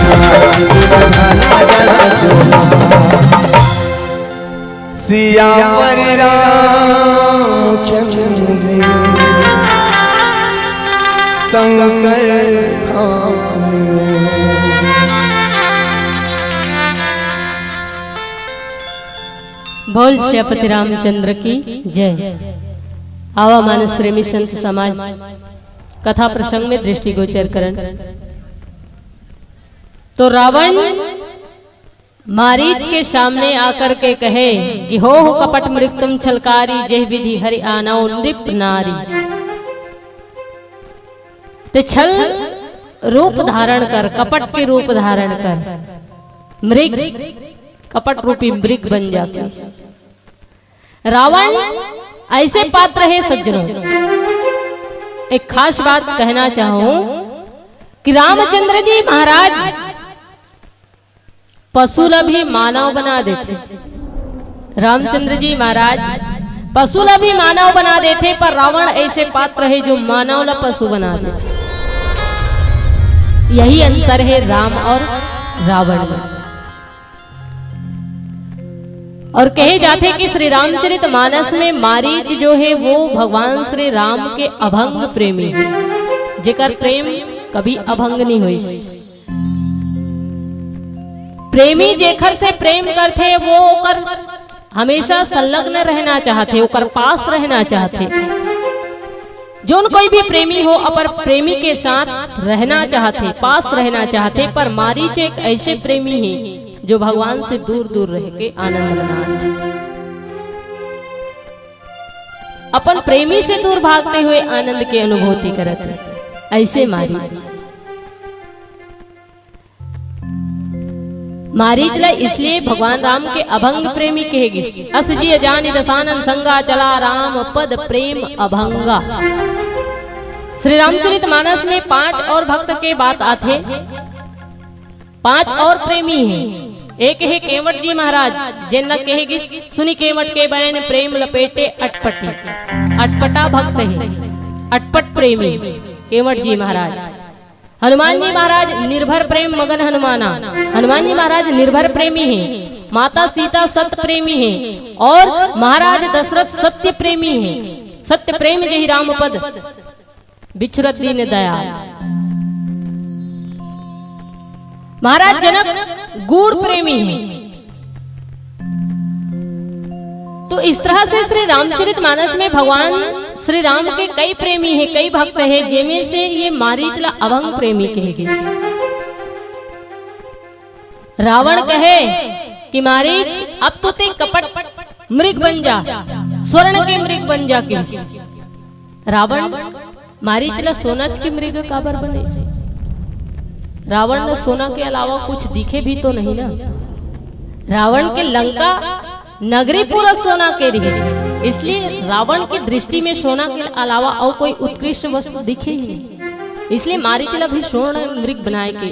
सियावर रामचंद्र शंकर। बोल सियापति रामचंद्र की जय। आवा मानस प्रेमी संत समाज, कथा प्रसंग में दृष्टिगोचर करन। तो रावण मारीच के सामने आकर के कहे कि हो हो कपट मृग तुम छलकारी, जेह विधि हरि आनौ नृप नारी। ते छल रूप धारण कर, कपट के रूप धारण कर, मृग, कपट रूपी मृग बन जा। रावण ऐसे पात्र है सज्जनों, एक खास बात कहना चाहूं कि रामचंद्र जी महाराज पशु ला भी मानव बना देथे। रामचंद्र जी महाराज पशु ला भी मानव बना देथे, पर रावण ऐसे पात्र है जो मानव ला पशु बना देथे। यही अंतर है राम और रावण में। और कहे जाथे कि श्री रामचरित मानस में मारीच जो है वो भगवान श्री राम के अभंग प्रेमी है, जेकर प्रेम कभी अभंग नहीं होइस। प्रेमी जेखर से प्रेम करथे वो ओकर हमेशा संलग्न रहना चाहथे, ओकर पास रहना चाहथे। जोन कोई भी प्रेमी हो, अपन प्रेमी के साथ रहना चाहथे, पास रहना चाहथे, पर मारीच एक ऐसे प्रेमी हे जो भगवान से दूर दूर रह के आनंद मनाथे। अपन प्रेमी से दूर भागते हुए आनंद के अनुभूति करत हे, ऐसे मारीच। मारीच ला इसलिए भगवान राम के अभंग प्रेमी कहे गिस। अस जिय जानि दसानन संगा, चला राम पद प्रेम अभंगा। श्री रामचरित मानस में पांच और भक्त के बात आथे। पांच और प्रेमी हे। एक हे केवट जी महाराज, जेन ला कहे गिस, सुनि केवट के बैन प्रेम लपेटे अटपटी। अटपटा भक्त हे, अटपट प्रेमी केवट जी महाराज। हनुमान जी महाराज निर्भर प्रेम मगन हनुमाना। हनुमान जी महाराज निर्भर प्रेमी हे, माता सीता सत प्रेमी हे, और महाराज दशरथ सत्य प्रेमी हे। सत्य प्रेम जेहि राम पद बिछुरत दीन दयाल। महाराज जनक गूढ़ प्रेमी हे। तो इस तरह से श्री रामचरित मानस में भगवान श्री राम के कई प्रेमी हे, कई भक्त हे, जेमे से ये मारीच ला अभंग प्रेमी कहे गिस। रावण कहे कि मारीच, अब तो ते कपट मृग बन जा, स्वर्ण के मृग बन जा। कहिस रावण, मारीच ला सोनाच के मृग काबर बने? रावण ला सोना के अलावा कुछ दिखे भी तो नहीं ना। रावण के लंका नगरी पूरा सोना के रहिस, इसलिए रावण के दृष्टि में सोना के अलावा और कोई उत्कृष्ट वस्तु दिखे ही नहीं। इसलिए मारीच ला भी स्वर्ण मृग बनाए के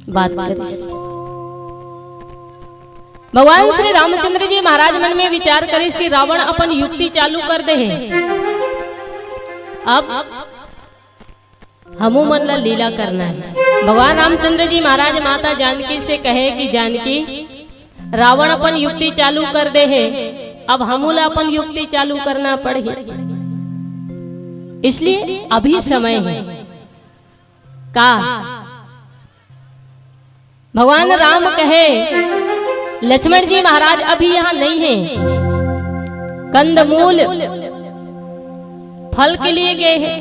बात करिस। भगवान श्री रामचंद्र जी महाराज मन में विचार करिस कि रावण अपन युक्ति चालू कर दे हे, अब हमू मन ला लीला करना हे। भगवान रामचंद्र जी महाराज माता जानकी से कहे कि जानकी, रावण अपन युक्ति चालू कर दे हे, अब हमू ला अपन युक्ति चालू करना पड़ही। इसलिए अभी समय हे। का भगवान राम कहे, लक्ष्मण जी महाराज अभी यहाँ नहीं है, कंदमूल फल के लिए गए हैं।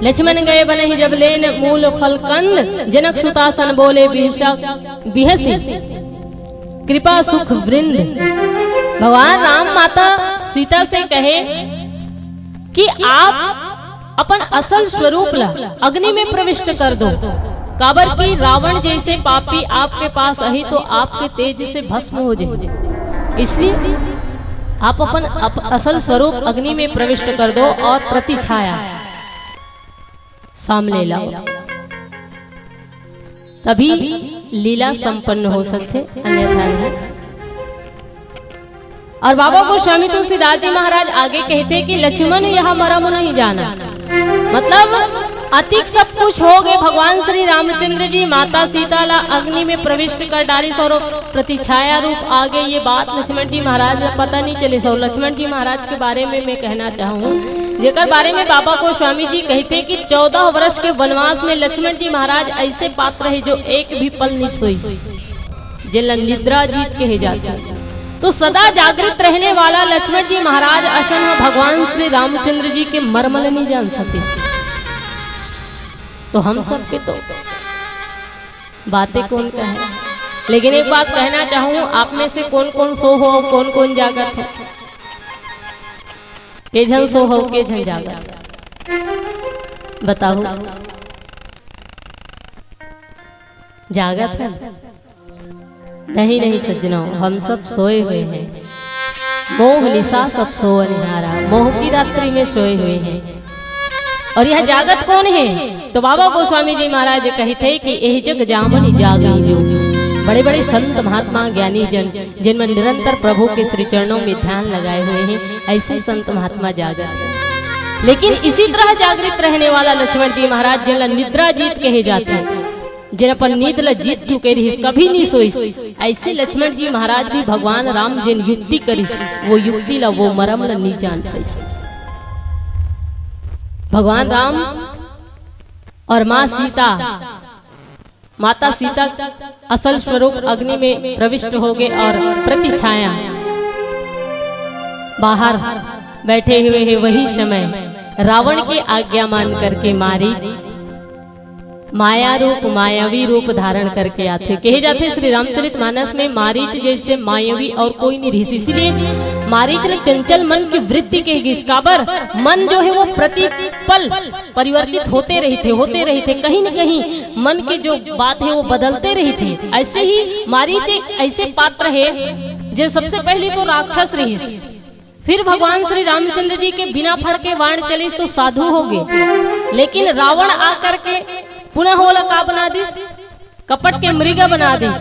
लक्ष्मण गए बनहि जब लेन मूल फल कंद, जनक सुतासन बोले बिहसा बिहसी कृपा सुख वृंद। भगवान राम माता सीता से कहे कि आप अपन असल स्वरूप ला अग्नि में प्रविष्ट कर दो, काबर कि रावण जैसे पापी आपके पास आही तो आपके तेज से भस्म हो जाए। इसलिए आप अपन अप-, असल स्वरूप अग्नि में प्रविष्ट कर दो और प्रतिछाया सामने लाओ, तभी लीला संपन्न हो सकथे, अन्यथा नहीं। और बाबा गोस्वामी तुलसीदास जी महाराज आगे कहथे कि लक्ष्मण यह मरम नहीं जाना, मतलब अतिक सब कुछ हो गए, भगवान श्री रामचंद्र जी माता सीता ला अग्नि में प्रविष्ट कर डारिस और प्रतिछाया रूप आ गए। ये बात लक्ष्मण जी महाराज ला पता नहीं चलिस। और लक्ष्मण जी महाराज के बारे में मैं कहना चाहूँ, जेकर बारे में बाबा गोस्वामी जी कहथे कि चौदह वर्ष के वनवास में लक्ष्मण जी महाराज ऐसे पात्र हे जो एक भी पल नहीं सोइस, जेला निद्रा जीत कहे जाथे। तो सदा जागृत रहने वाला लक्ष्मण जी महाराज असन ह भगवान श्री रामचंद्र जी के मरम ल नहीं जान सके। तो हम सबके तो बातें कौन कहे, लेकिन एक बात कहना चाहूँ, आप में से कौन कौन सो हो, कौन कौन जागत हो? के झन सो हो, के झन जागत हो? बताओ, जागत है? नहीं, नहीं सज्जनों, हम सब सोए हुए हैं। मोह निशा सब सोवनिहारा, मोह की रात्रि में सोए हुए हैं। और यह जागत कौन है? तो बाबा गोस्वामी जी महाराज कहते कि यही जग जामन जागई जो। बड़े बड़े संत महात्मा ज्ञानी जन, जिनमें निरंतर प्रभु के श्री चरणों में ध्यान लगाए हुए हैं, ऐसे संत महात्मा जागत हैं। लेकिन इसी तरह जागृत रहने वाला लक्ष्मण जी महाराज, जिनला निद्रा जीत कहे जाते हैं, जेन अपन नींद ल जीत चुके रहिस, कभी नहीं सोइस। ऐसे लक्ष्मण जी महाराज भी भगवान राम जेन युक्ति करिस, वो युक्ति ला, वो मरम ला नहीं जान पाइस। भगवान राम और माँ सीता, माता सीता असल स्वरूप अग्नि में प्रविष्ट हो गए और प्रतिछाया बाहर बैठे हुए हैं। वही समय रावण की आज्ञा मान करके मारीच माया रूप, मायावी रूप धारण करके आथे। कहे जाथे श्री रामचरित मानस में मारीच जैसे मायावी और कोई नहीं रहिस, इसीलिए मारीच ल चंचल मन की वृत्ति कहे गिस। काबर मन जो है वो प्रति पल परिवर्तित होते रहिथे, होते रहिथे, कहीं न कहीं मन के जो बात है वो बदलते रहिथे। ऐसे ही मारीच एक ऐसे पात्र है जे सबसे पहले तो राक्षस रहिस, फिर भगवान श्री रामचंद्र जी के बिना फड़ के वाण चलिस तो साधु हो गए, लेकिन रावण आकर के पुनः ओला का बना दिस, कपट के मृग बना दिस।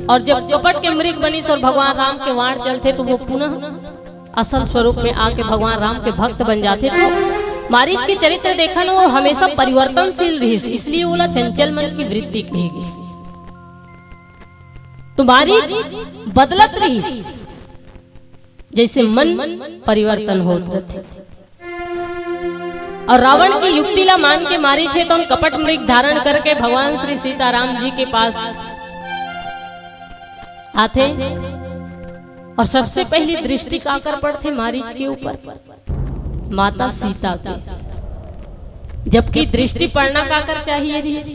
और जब कपट के मृग बनिस और भगवान राम के वाण चलथे तो वो पुनः असल स्वरूप में आके भगवान राम के भक्त बन जाथे। तो मारीच के चरित्र देखन, वो हमेशा परिवर्तनशील रहिस, इसलिए ओला चंचल मन की वृत्ति कहे गिस। तो मारीच बदलत रहिस, जैसे मन परिवर्तन होत रथे। और रावण की युक्ति ला मान के मारीच हे तो कपट मृग धारण करके भगवान श्री सीताराम जी के पास आथे और सबसे पहली दृष्टि काकर पड़थे मारीच के ऊपर? माता सीता के। जबकि दृष्टि पड़ना काकर चाहिए रहिस?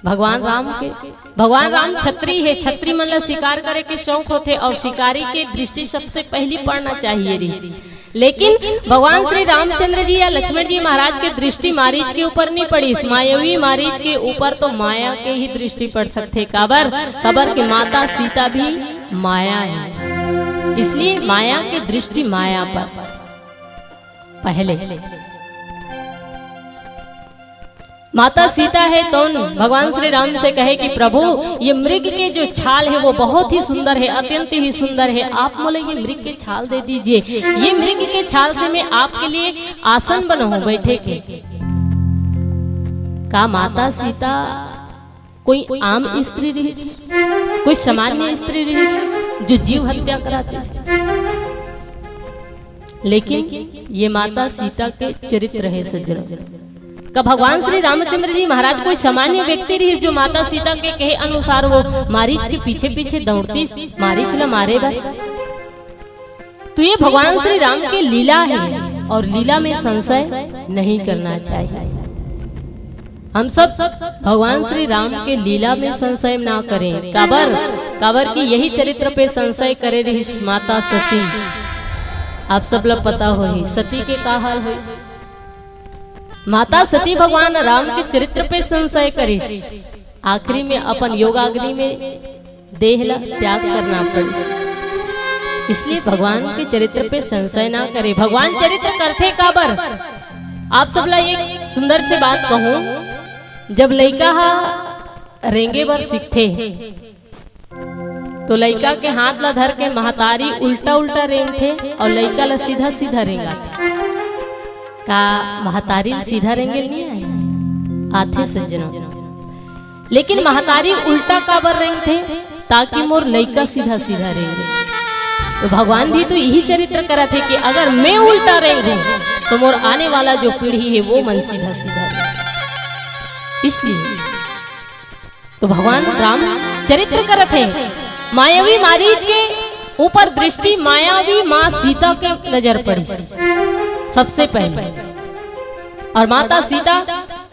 भगवान राम के। भगवान राम छत्री हे, छत्री मन ला शिकार करे के शौक होथे और शिकारी के दृष्टि सबसे पहली पड़ना चाहिए रहिस। लेकिन भगवान श्री रामचंद्र जी या लक्ष्मण जी महाराज के दृष्टि मारीच के ऊपर नहीं पड़िस, मायावी मारीच के ऊपर तो माया के ही दृष्टि पड़ सकथे। काबर? काबर के माता सीता भी माया है, इसलिए माया के दृष्टि माया पर पहले। माता सीता हे तोन भगवान श्री राम से कहे कि प्रभु, ये मृग के जो छाल हे वो बहुत ही सुंदर हे, अत्यंत ही सुंदर हे, आप मोला ये मृग के छाल दे दीजिए, ये मृग के छाल से मैं आपके लिए आसन बनाऊं बैठे के। का माता सीता कोई आम स्त्री रहिस, कोई सामान्य स्त्री रहिस जो जीव हत्या करातिस? लेकिन ये माता सीता के चरित्र हे सज्जनों। का भगवान श्री रामचंद्र जी महाराज कोई सामान्य व्यक्ति रहिस जो माता सीता के कहे अनुसार वो मारीच के पीछे पीछे दौड़तिस मारीच ला मारे बर? तो ये भगवान श्री राम के लीला हे और लीला में संशय नहीं करना चाहिए। हम सब भगवान श्री राम के लीला में संशय ना करें। काबर? काबर कि यही चरित्र पे संशय करे रहिस माता सती। आप सब ला पता होही सती के का हाल होइस। माता सती भगवान राम के चरित्र पे संशय करिस, आखिरी में अपन योगाग्नि में देह ला त्याग करना पड़िस। इसलिए भगवान के चरित्र पे संशय ना करे। भगवान चरित्र करथे काबर? आप सब ला एक सुंदर से बात कहूं, जब लइका हा रेंगे बर सीखथे, तो लइका के हाथ ला धर के महतारी उल्टा उल्टा रेंगथे और लइका ला सीधा सीधा रेंगाथे। का महतारी ला सीधा रेंगे नहीं आए? आथे सज्जनों। लेकिन महतारी उल्टा काबर रेंगथे? ताकि मोर लइका सीधा सीधा रेंगे। तो भगवान भी तो यही चरित्र करत हे कि अगर मैं उल्टा रेंगूं तो मोर आने वाला जो पीढ़ी हे वो मन सीधा सीधा रेंगे। इसलिए तो भगवान राम चरित्र करत हे। मायावी मारीच के ऊपर दृष्टि मायावी माँ सीता के नजर पड़िस सबसे पहले। और माता सीता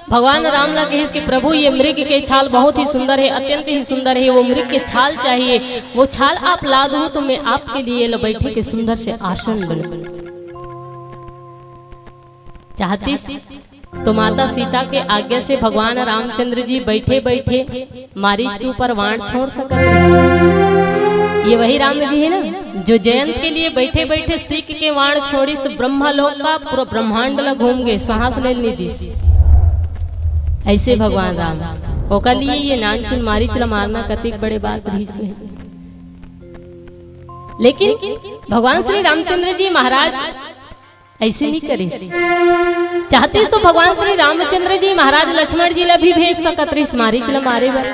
भगवान राम ला कहिस कि प्रभु, ये मृग के छाल बहुत ही सुंदर हे, अत्यंत ही सुंदर हे, वो मृग के छाल चाहिए, वो छाल आप ला दहू तो मैं आपके लिए ल बैठे के सुंदर से आसन बनू। चाहतिस तो माता सीता के आज्ञा से भगवान रामचंद्र जी बैठे बैठे मारीच के ऊपर वाण छोड़ सकत रहिस। ये वही राम जी हे ना, जो जयंत के लिए बैठे बैठे सीख के वाण छोड़िस तो ब्रह्मा लोक का पूरा ब्रह्मांड ला घूम गे, सांस ले नी दिस। ऐसे भगवान राम, ओकर लिए ये नानचुन मारीच ला मारना कतिक बड़े बात रहिस हे। लेकिन भगवान श्री रामचंद्र जी महाराज ऐसे नहीं करिस। चाहतिस तो भगवान श्री रामचंद्र जी महाराज लक्ष्मण जी ला भी भेज सकत रहिस मारीच ला मारे बर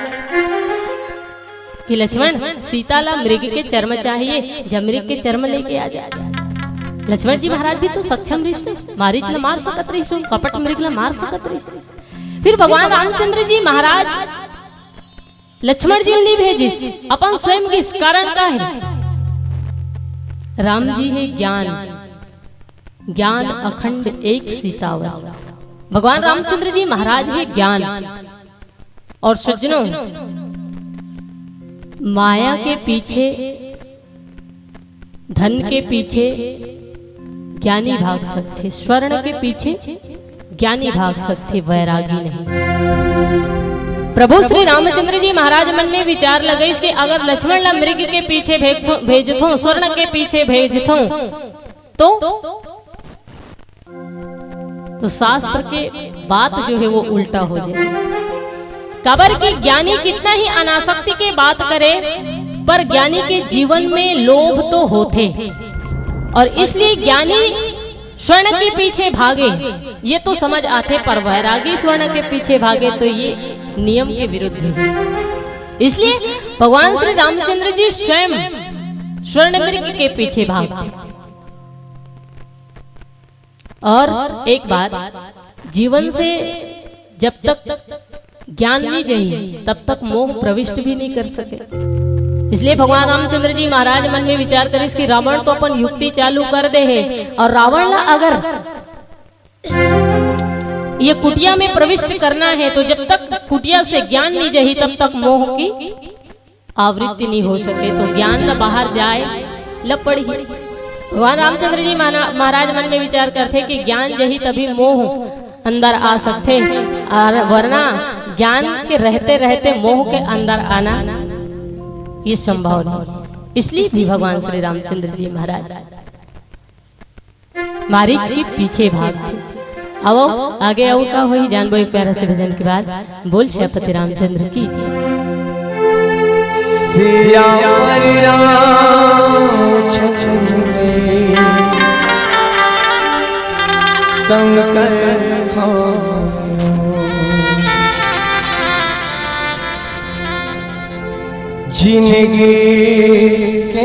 कि लक्ष्मण, सीता ला मृग के चर्म चाहिए, जा मृग के चर्म लेके आ जा। लक्ष्मण जी महाराज भी तो सक्षम रहिस, मारीच ला मार सकत रहिस, कपट मृग ला मार सकत रहिस। फिर भगवान रामचंद्र जी महाराज लक्ष्मण जी ला नहीं भेजिस, अपन स्वयं गिस। कारण का हे? राम जी हे ज्ञान, ज्ञान अखंड एक सीतावन। भगवान रामचंद्र जी महाराज हे ज्ञान। और सज्जनों, माया के पीछे, धन के पीछे ज्ञानी भाग सकथे, स्वर्ण के पीछे ज्ञानी भाग सकथे, वैरागी नहीं। प्रभु श्री रामचंद्र जी महाराज मन में विचार लगइस कि अगर लक्ष्मण ला मृग के पीछे भेजथो, भेजथो, स्वर्ण के पीछे भेजथो, तो, तो शास्त्र के बात जो हे वो उल्टा हो जाए। काबर कि ज्ञानी कितना ही अनासक्ति के बात करे, पर ज्ञानी के जीवन में लोभ तो होथे, और इसलिए ज्ञानी स्वर्ण के पीछे भागे, ये तो समझ आथे, पर वैरागी स्वर्ण के पीछे भागे तो ये नियम के विरुद्ध हे। इसलिए भगवान श्री रामचंद्र जी स्वयं स्वर्ण मृग के पीछे भागथे। और एक बात, जीवन से जब तक ज्ञान नहीं जाही, तब तक मोह प्रविष्ट भी नहीं कर सके। इसलिए भगवान रामचंद्र जी महाराज मन में विचार करिस कि रावण तो अपन युक्ति चालू कर दे हे, और रावण ला अगर ये कुटिया में प्रविष्ट करना हे, तो जब तक कुटिया से ज्ञान नहीं जाही, तब तक मोह की आवृत्ति नहीं हो सके, तो ज्ञान ला बाहर जाए ला पड़ही। भगवान रामचंद्र जी माना-, महाराज मन में विचार करथे कि ज्ञान जाही तभी मोह अंदर आ सकथे, और वरना ज्ञान के रहते रहते मोह के अंदर आना ये संभव नहीं। इसलिए भी भगवान श्री रामचंद्र जी महाराज मारीच के पीछे भागथे। आवो, आगे अउ का होही, जानबो एक प्यारा से भजन के बाद। बोल सियापति रामचंद्र की जय। सिया रामचंद्र शंकर हो। जिंदगी के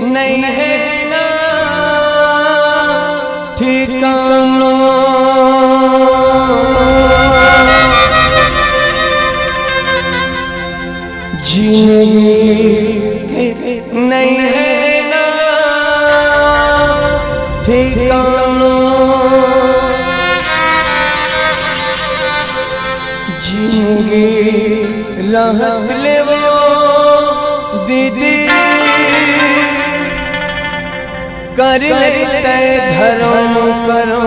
नहीं है ना ठिकाना। जिंदगी के नहीं है ना ठिकाना। जिंदगी रहत ले वो दीदी, कर लेते धर्म कर्म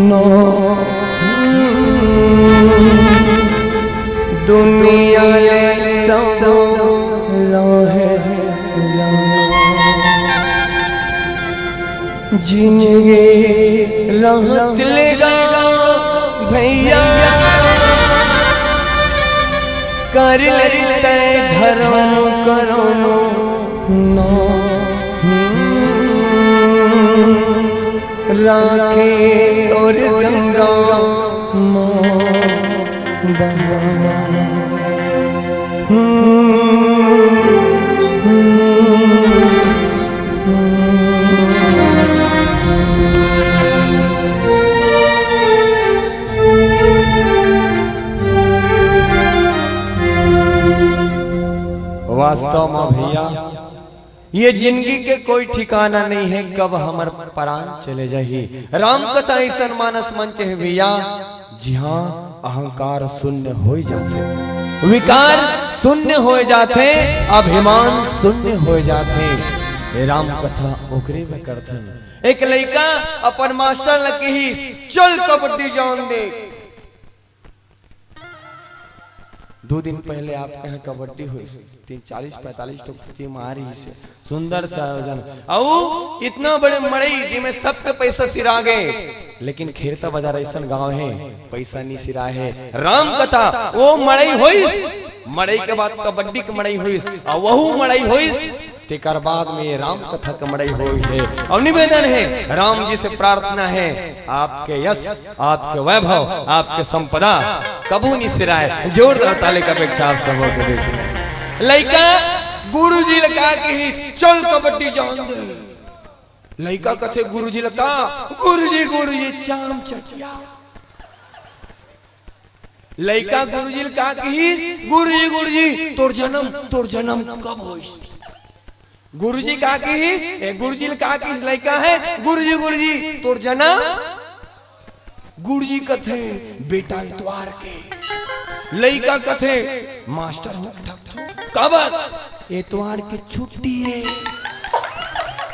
नो। दुनिया ले सब राह जानो। जिंदगी रहत ले गा भैया, कर लेते धर्म कर्म नो। राखे तोर गंगा माँ बहाना। वास्तव में भैया, ये जिंदगी के कोई ठिकाना नहीं है, कब हमर परान चले जाही। राम कथा अइसन मानस मंच हे भैया, जिहां अहंकार शून्य होय जाथे, विकार शून्य होय जाथे, अभिमान शून्य होय जाथे। ये राम कथा ओकरे में करथन। एक लइका अपन मास्टर ल किहिस, "चल कबड्डी जान दे।" दो दिन पहले आपके यहाँ कबड्डी होइस, तीन चालीस पैंतालीस ठो टीम आ रहिसे, सुंदर सा आयोजन। अउ इतना बड़े मड़ई, जिमे सबके पैसा सिरा गे, लेकिन खेरता बाजार अइसन गांव हे, पैसा नी सिराय हे। राम कथा, वो मड़ई होइस, मड़ई के बाद कबड्डी के मड़ई होइस, अउ वहू मड़ई होइस, तेकर बाद में ये राम कथा के मड़ई होई हे। अउ निवेदन हे, राम जी से प्रार्थना हे, आपके यश, आपके वैभव, आपके संपदा कबू नी सिराय। जोरदार ताली का अपेक्षा आप सबो के बीच में। लइका गुरुजी ल का किहिस, "चल कबड्डी जान दे।" लइका कथे गुरुजी ल का, "गुरुजी, गुरुजी, चाम चटिया।" लइका गुरुजी ल का किहिस, "गुरुजी, गुरुजी, तोर जन्म, तोर जन्म कब होइस?" गुरुजी का किहिस, ए, गुरुजी ल का किहिस, लइका हे, "गुरुजी, गुरुजी, तोर जन्म?" गुरुजी कथे, "बेटा, एतवार के।" लइका कथे, "मास्टर हो, ठक थो।" "काबर?" "एतवार के छुट्टी हे।"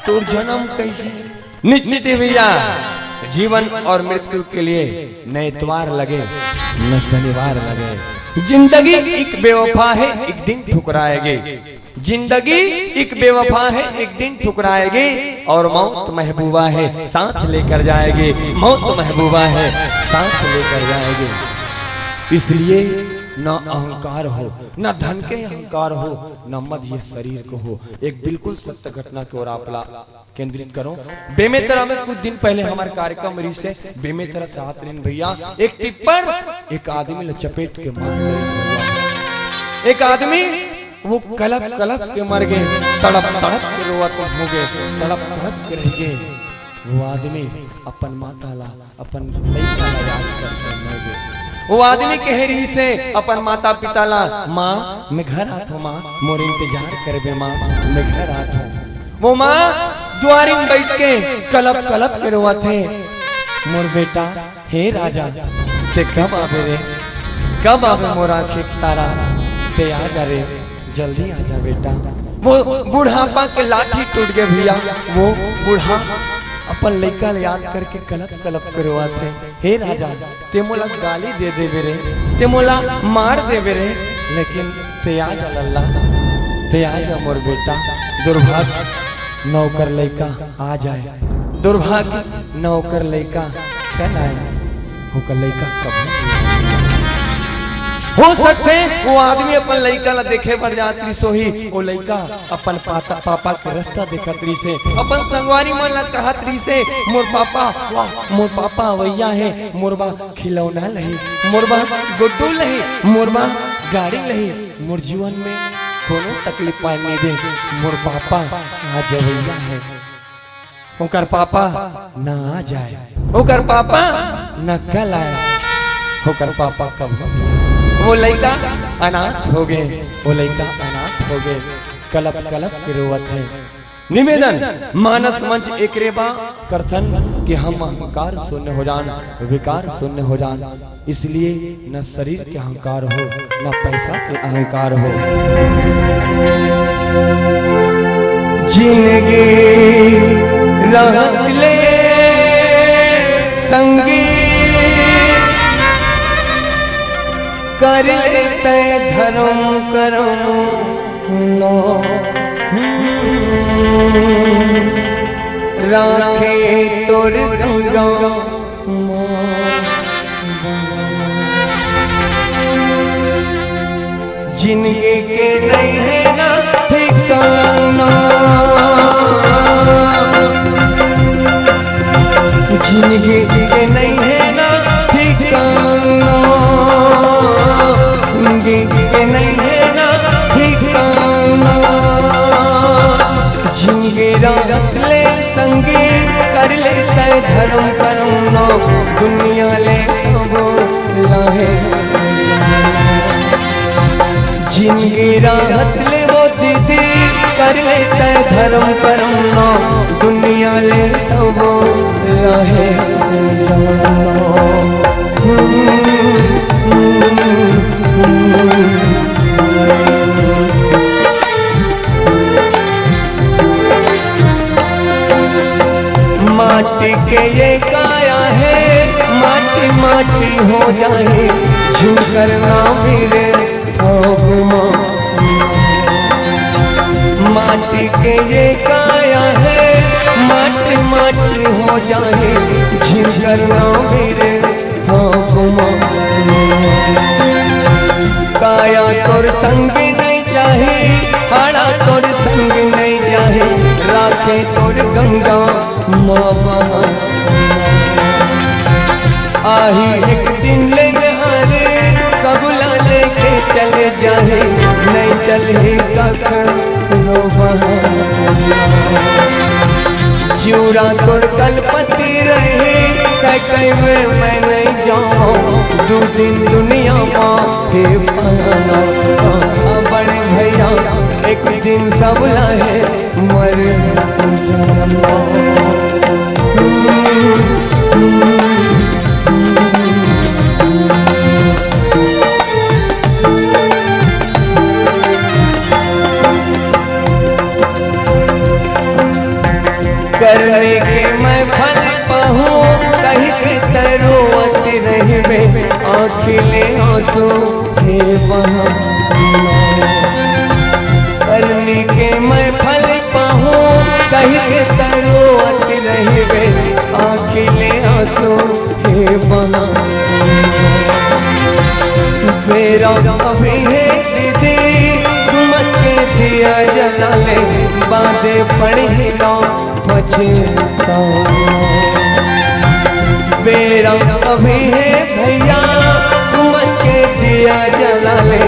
"तोर जन्म कइसे?" निश्चित ही भैया, जीवन और मृत्यु के लिए न एतवार लगे, न शनिवार लगे। जिंदगी एक बेवफा है, एक दिन ठुकराएगी। जिंदगी एक बेवफा है, एक दिन ठुकराएगी, और मौत महबूबा है, साथ लेकर जाएगी। मौत महबूबा है, साथ लेकर जाएगी। इसलिए न अहंकार हो, न धन के अहंकार हो, न मद ये शरीर को हो। एक बिल्कुल सत्य घटना के ओर आप ला केंद्रित करो। बेमेतरा में कुछ दिन पहले हमार कार्यक्रम रहिसे, बेमेतरा से आत रहेन भैया, एक टिप्पर एक आदमी ल चपेट के मार देइस भैया। एक आदमी वो कलप कलप के मर गे, तड़प तड़प के रोवत हो गे, तड़प तड़प के रह गे। वो आदमी अपन माता ला, अपन लइका ला याद करके मर गे। वो आदमी कहे रहिसे अपन माता पिता ला, "माँ, मैं घर आत हों माँ, मोर इंतजार करबे माँ, मैं घर आत हों।" वो माँ दुआरी में बैठ के कलप कलप के रोवत हे, "मोर बेटा, हे राजा, ते कब आबे रे? कब आबे मोर आँखी के तारा? ते आ जा रे, जल्दी आ जा बेटा।" वो बुढ़ापा के लाठी टूट गे भैया। वो बूढ़ा अपन लइका ल याद करके कलप कलप के रोवत हे, "हे राजा, ते मोला गाली दे देबे रे, ते मोला मार देबे रे, लेकिन ते आ जा लल्ला, ते आ जा मोर बेटा।" दुर्भाग्य न ओकर लइका आ जाए, दुर्भाग्य न ओकर लइका कल आए, ओकर लइका कब हो सकथे, वो आदमी अपन लइका ला देखे बर जात रिहिस होही, वो लइका अपन पाता, पापा के रस्ता देखत रिहिस हे, अपन संगवारी मन ला कहत रिहिस हे, "मोर पापा, वाह, मोर पापा अवइया हे, मोर बर खिलौना लही, मोर बर गुड्डू लही, मोर बर गाड़ी लही, मोर जीवन में कोनो तकलीफ पाए नइ दे, मोर पापा आज अवइया हे।" ओकर पापा ना आ जाए, ओकर पापा ना कल आए, ओकर पापा कब हो? वो लइका अनाथ हो गे, वो लइका अनाथ हो गे, कलप कलप के रोवत हे। निवेदन, मानस मंच एकरे बर करथन कि हम अहंकार शून्य हो जान, विकार शून्य हो जान। इसलिए न शरीर के अहंकार हो, न पैसा के अहंकार हो। जिनगी रहत ले संगी, कर ले तैं धर्म करम नो। राखे तोर गंगा जिनगी के नइ हे ना ठिकाना, जिनगी के नइ हे ना ठिकाना, जिनगी के नइ हे ना ठिकाना। जिनगी रहत ले संगी, कर ले तैं धर्म करम नो, दुनिया ले सब लाहे। जिनगी रहत ले वो दीदी, कर ले तैं धर्म करम नो, दुनिया ले सब लाहे। माटी के ये काया हे, माटी माटी हो जाही, झिन करना भी रे हो गुमा। माटी के ये काया हे, माटी माटी हो जाही, झिन करना भी रे हो गुमा। काया तोर संग नइ जाही, हाड़ा तोर संग नइ जाही, राखे तोर गंगा माँ बहा। आही एक दिन ले निहारे, सब ला लेके चले जाही, नइ चलही कखरो बहा। जिउरा तोर कलपति रही, तैं कहिबे मैं नइ जावँव, दू दिन दुनिया मा हे पराना। बड़े भैया, एक दिन सब लाहे मर जाना। करनी के मैं फल पाहूँ, कहिके तैं रोवत रहिबे, आँखी ले आँसू हे बहा। करनी के मैं फल पाहूँ, कहिके तैं रोवत रहिबे, आँखी ले आँसू हे बहा। बेरा अभी हे दीदी, सुमत के दिया जला ले, बादे पड़ही ना पछताना। बेरा अभी हे भैया, सुमत के दिया जला ले,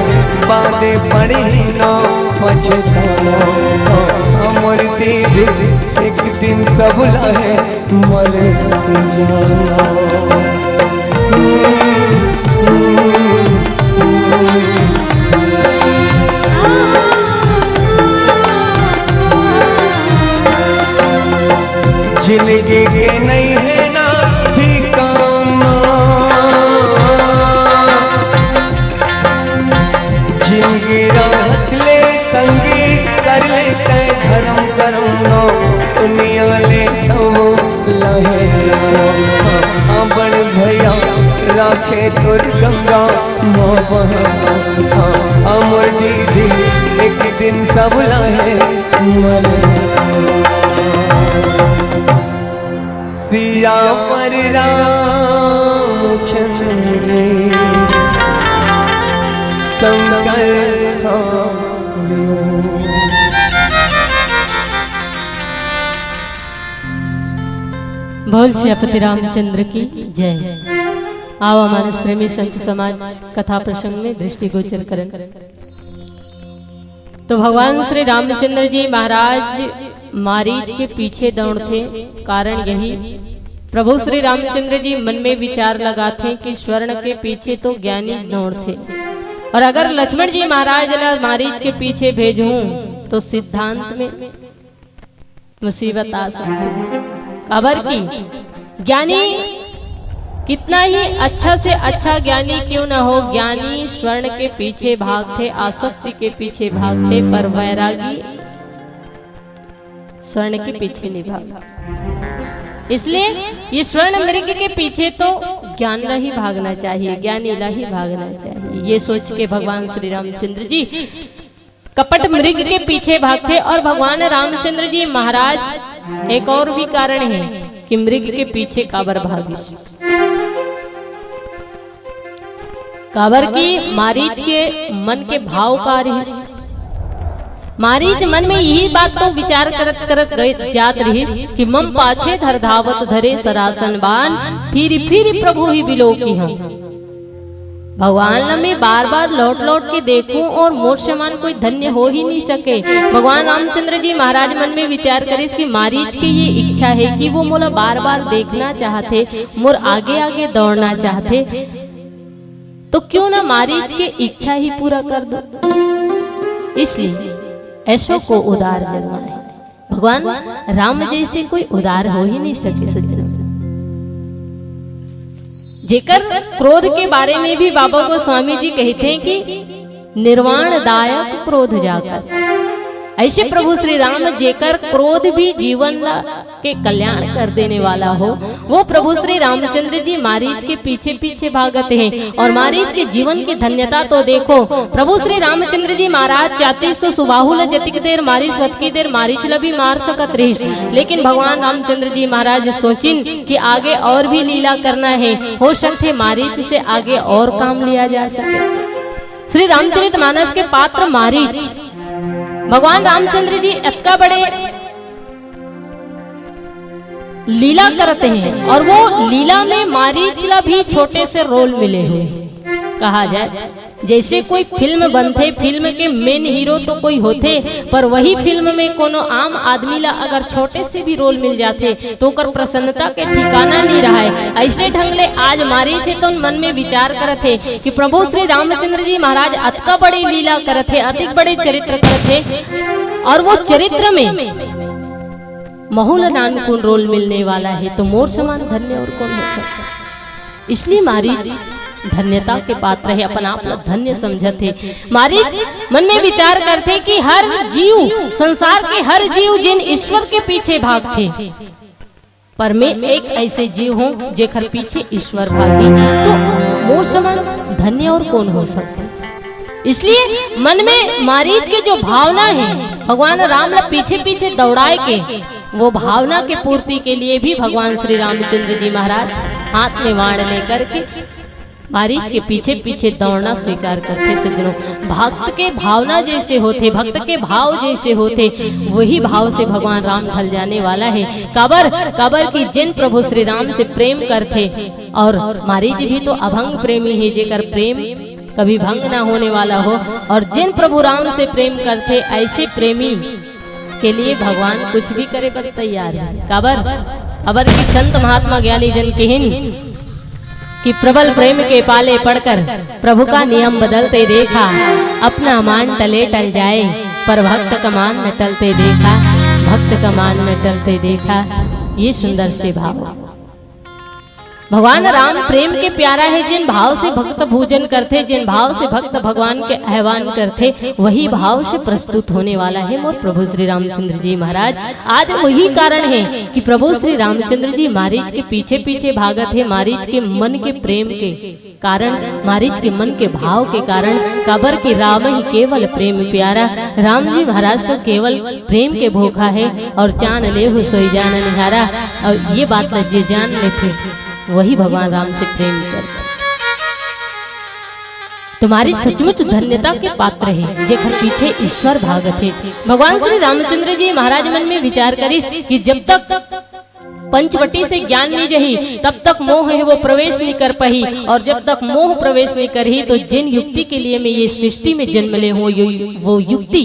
बादे पड़ही ना पछताना। हमर दीदी एक दिन सब लाहे मर जाना। जिनगी के नइ हे ना ठिकाना, जिनगी रहत ले संगी, कर ले तैं धर्म करम नो, दुनिया ले सब लाहे। हाँ, बड़ भैया राखे तोर गंगा माँ बहा। हाँ, मोर दीदी एक दिन सब लाहे मर। सियावर रामचंद्र शंकर। बोल सियापति रामचंद्र की जय। आवा मानस प्रेमी संत समाज, कथा प्रसंग में दृष्टिगोचर करन। तो भगवान श्री रामचंद्र जी महाराज मारीच के पीछे दौड़थे, कारण यही, प्रभु श्री रामचंद्र जी मन में विचार लगाथे कि स्वर्ण के पीछे तो ज्ञानी दौड़थे, और अगर लक्ष्मण जी महाराज ला मारीच के पीछे भेजहूं तो सिद्धांत में मुसीबत आ सकती है। काबर की ज्ञानी कितना ही अच्छा से अच्छा ज्ञानी क्यों ना हो, ज्ञानी स्वर्ण के पीछे भागथे, आसक्ति के पीछे भागथे, पर वैरागी स्वर्ण के पीछे नहीं भाग। इसलिए ये स्वर्ण मृग के पीछे तो ज्ञान ला ही भागना चाहिए, ज्ञानी ला ही भागना चाहिए। ये सोच के भगवान श्री रामचंद्र जी कपट मृग के पीछे भागथे। और भगवान रामचंद्र जी महाराज, एक और भी कारण है कि मृग के पीछे काबर भागिस। काबर कि मारीच के मन के भाव का रहिस। मारीच मन में यही बात तो विचार करत करत गए जात रहिस कि मम पाछे धर धावत धरे सरासन बान, फिर फिर प्रभु ही बिलोकी हम। भगवान ला मैं बार बार लौट लौट के देखूं और मोर समान कोई धन्य हो ही नहीं सके। भगवान रामचंद्र जी महाराज मन में विचार करिस कि मारीच के ये इच्छा है कि वो मोला बार बार देखना चाहथे, मोर आगे आगे दौड़ना चाहथे, तो क्यों ना मारीच के इच्छा ही पूरा कर दो। इसलिए ऐसो को उदार जगह है। भगवान राम जैसे कोई उदार हो ही नहीं सके सज्जन। जेकर क्रोध के बारे में भी बाबा गोस्वामी जी कहते हैं कि निर्वाण दायक क्रोध जाकर। ऐसे प्रभु श्री राम जेकर क्रोध भी जीवन ला के कल्याण कर देने वाला हो, वो प्रभु श्री रामचंद्र जी मारीच के पीछे पीछे भागत हैं और मारीच के जीवन की धन्यता तो देखो। प्रभु श्री रामचंद्र जी महाराज चाहतीस तो सुबाहु ला जतिक देर मारीच, ओतकी देर मारीच ला भी मार सकत रहिस, लेकिन भगवान रामचंद्र जी महाराज सोचिन कि आगे और भी लीला करना है, हो सकथे मारीच से आगे और काम लिया जा सके। श्री रामचरित मानस के पात्र मारीच, भगवान रामचंद्र जी इतना बड़े लीला करते हैं और वो लीला में मारीच ला भी छोटे से रोल मिले हुए कहा जाए। जैसे कोई फिल्म बनथे, फिल्म के मेन हीरो तो कोई होथे, पर वही फिल्म में कोनो आम आदमी ला अगर छोटे से भी रोल मिल जाथे तो ओकर प्रसन्नता के ठिकाना नहीं रहे। ऐसने ढंग ले आज मारीच हे तो मन में विचार करत हे कि प्रभु श्री रामचंद्र जी महाराज अतका बड़ी लीला करत हे, अतिक बड़े चरित्र करत हे, और वो चरित्र में महू ला नानकुन रोल मिलने वाला है, तो मोर समान धन्य और कौन हो सकता। इसलिए मारीच धन्यता के पात्र है, अपन आप ला धन्य समझत हे। मारीच मन में विचार करथे कि हर जीव, संसार के हर जीव जिन ईश्वर के पीछे भागथे, पर मैं एक ऐसे जीव हूँ जेकर पीछे ईश्वर भागी, तो मोर समान धन्य और कौन हो सकता। इसलिए मन में मारीच के जो भावना है, भगवान राम ला पीछे पीछे दौड़ाए के, वो भावना के पूर्ति के लिए भी भगवान श्री रामचंद्र जी महाराज हाथ में बाण लेकर के मारीच के पीछे पीछे दौड़ना स्वीकार करथे। सज्जनों, भक्त के भावना जैसे होथे, भक्त के भाव जैसे होथे, वही भाव से भगवान राम ढल जाने वाला है। काबर, काबर कि जिन प्रभु श्री राम से प्रेम करथे, और मारीच भी तो अभंग प्रेमी है, जेकर प्रेम कभी भंग ना होने वाला हो, और जिन प्रभु राम से प्रेम करथे, ऐसे प्रेमी के लिए भगवान कुछ भी करे बर तैयार है। काबर, काबर कि संत महात्मा ज्ञानी जन किहिन कि प्रबल प्रेम के पाले पड़कर प्रभु का नियम बदलते देखा, अपना मान टले टल जाए, पर भक्त का मान न टलते देखा, भक्त का मान न टलते देखा। ये सुंदर से भाव। भगवान राम प्रेम के प्यारा हे, जेन भाव से भक्त पूजन करथे, जेन भाव से भक्त भगवान के आह्वान करथे, वही भाव से प्रस्तुत होने वाला हे मोर प्रभु श्री रामचंद्र जी महाराज। आज वही कारण हे कि प्रभु श्री रामचंद्र जी मारीच के पीछे पीछे भागत हे, मारीच के मन के प्रेम के कारण, मारीच के मन के भाव के कारण, काबर कि राम ही केवल प्रेम प्यारा। राम जी महाराज तो केवल प्रेम के भूखा हे, और जान लेहु सोई जान निहारा। और ये बात ला जे जान लेथे, वही भगवान राम से प्रेम करथे। तो मारीच सचमुच धन्यता के पात्र हे, जेकर पीछे ईश्वर भागत हे। भगवान श्री रामचंद्र जी महाराज मन में विचार करिस कि जब तक पंचवटी से ज्ञान नहीं जही, तब तक मोह हे वो प्रवेश नहीं कर पाही, और जब तक मोह प्रवेश नहीं करही, तो जिन युक्ति के लिए मैं ये सृष्टि में जन्म ले हूँ, यो, वो युक्ति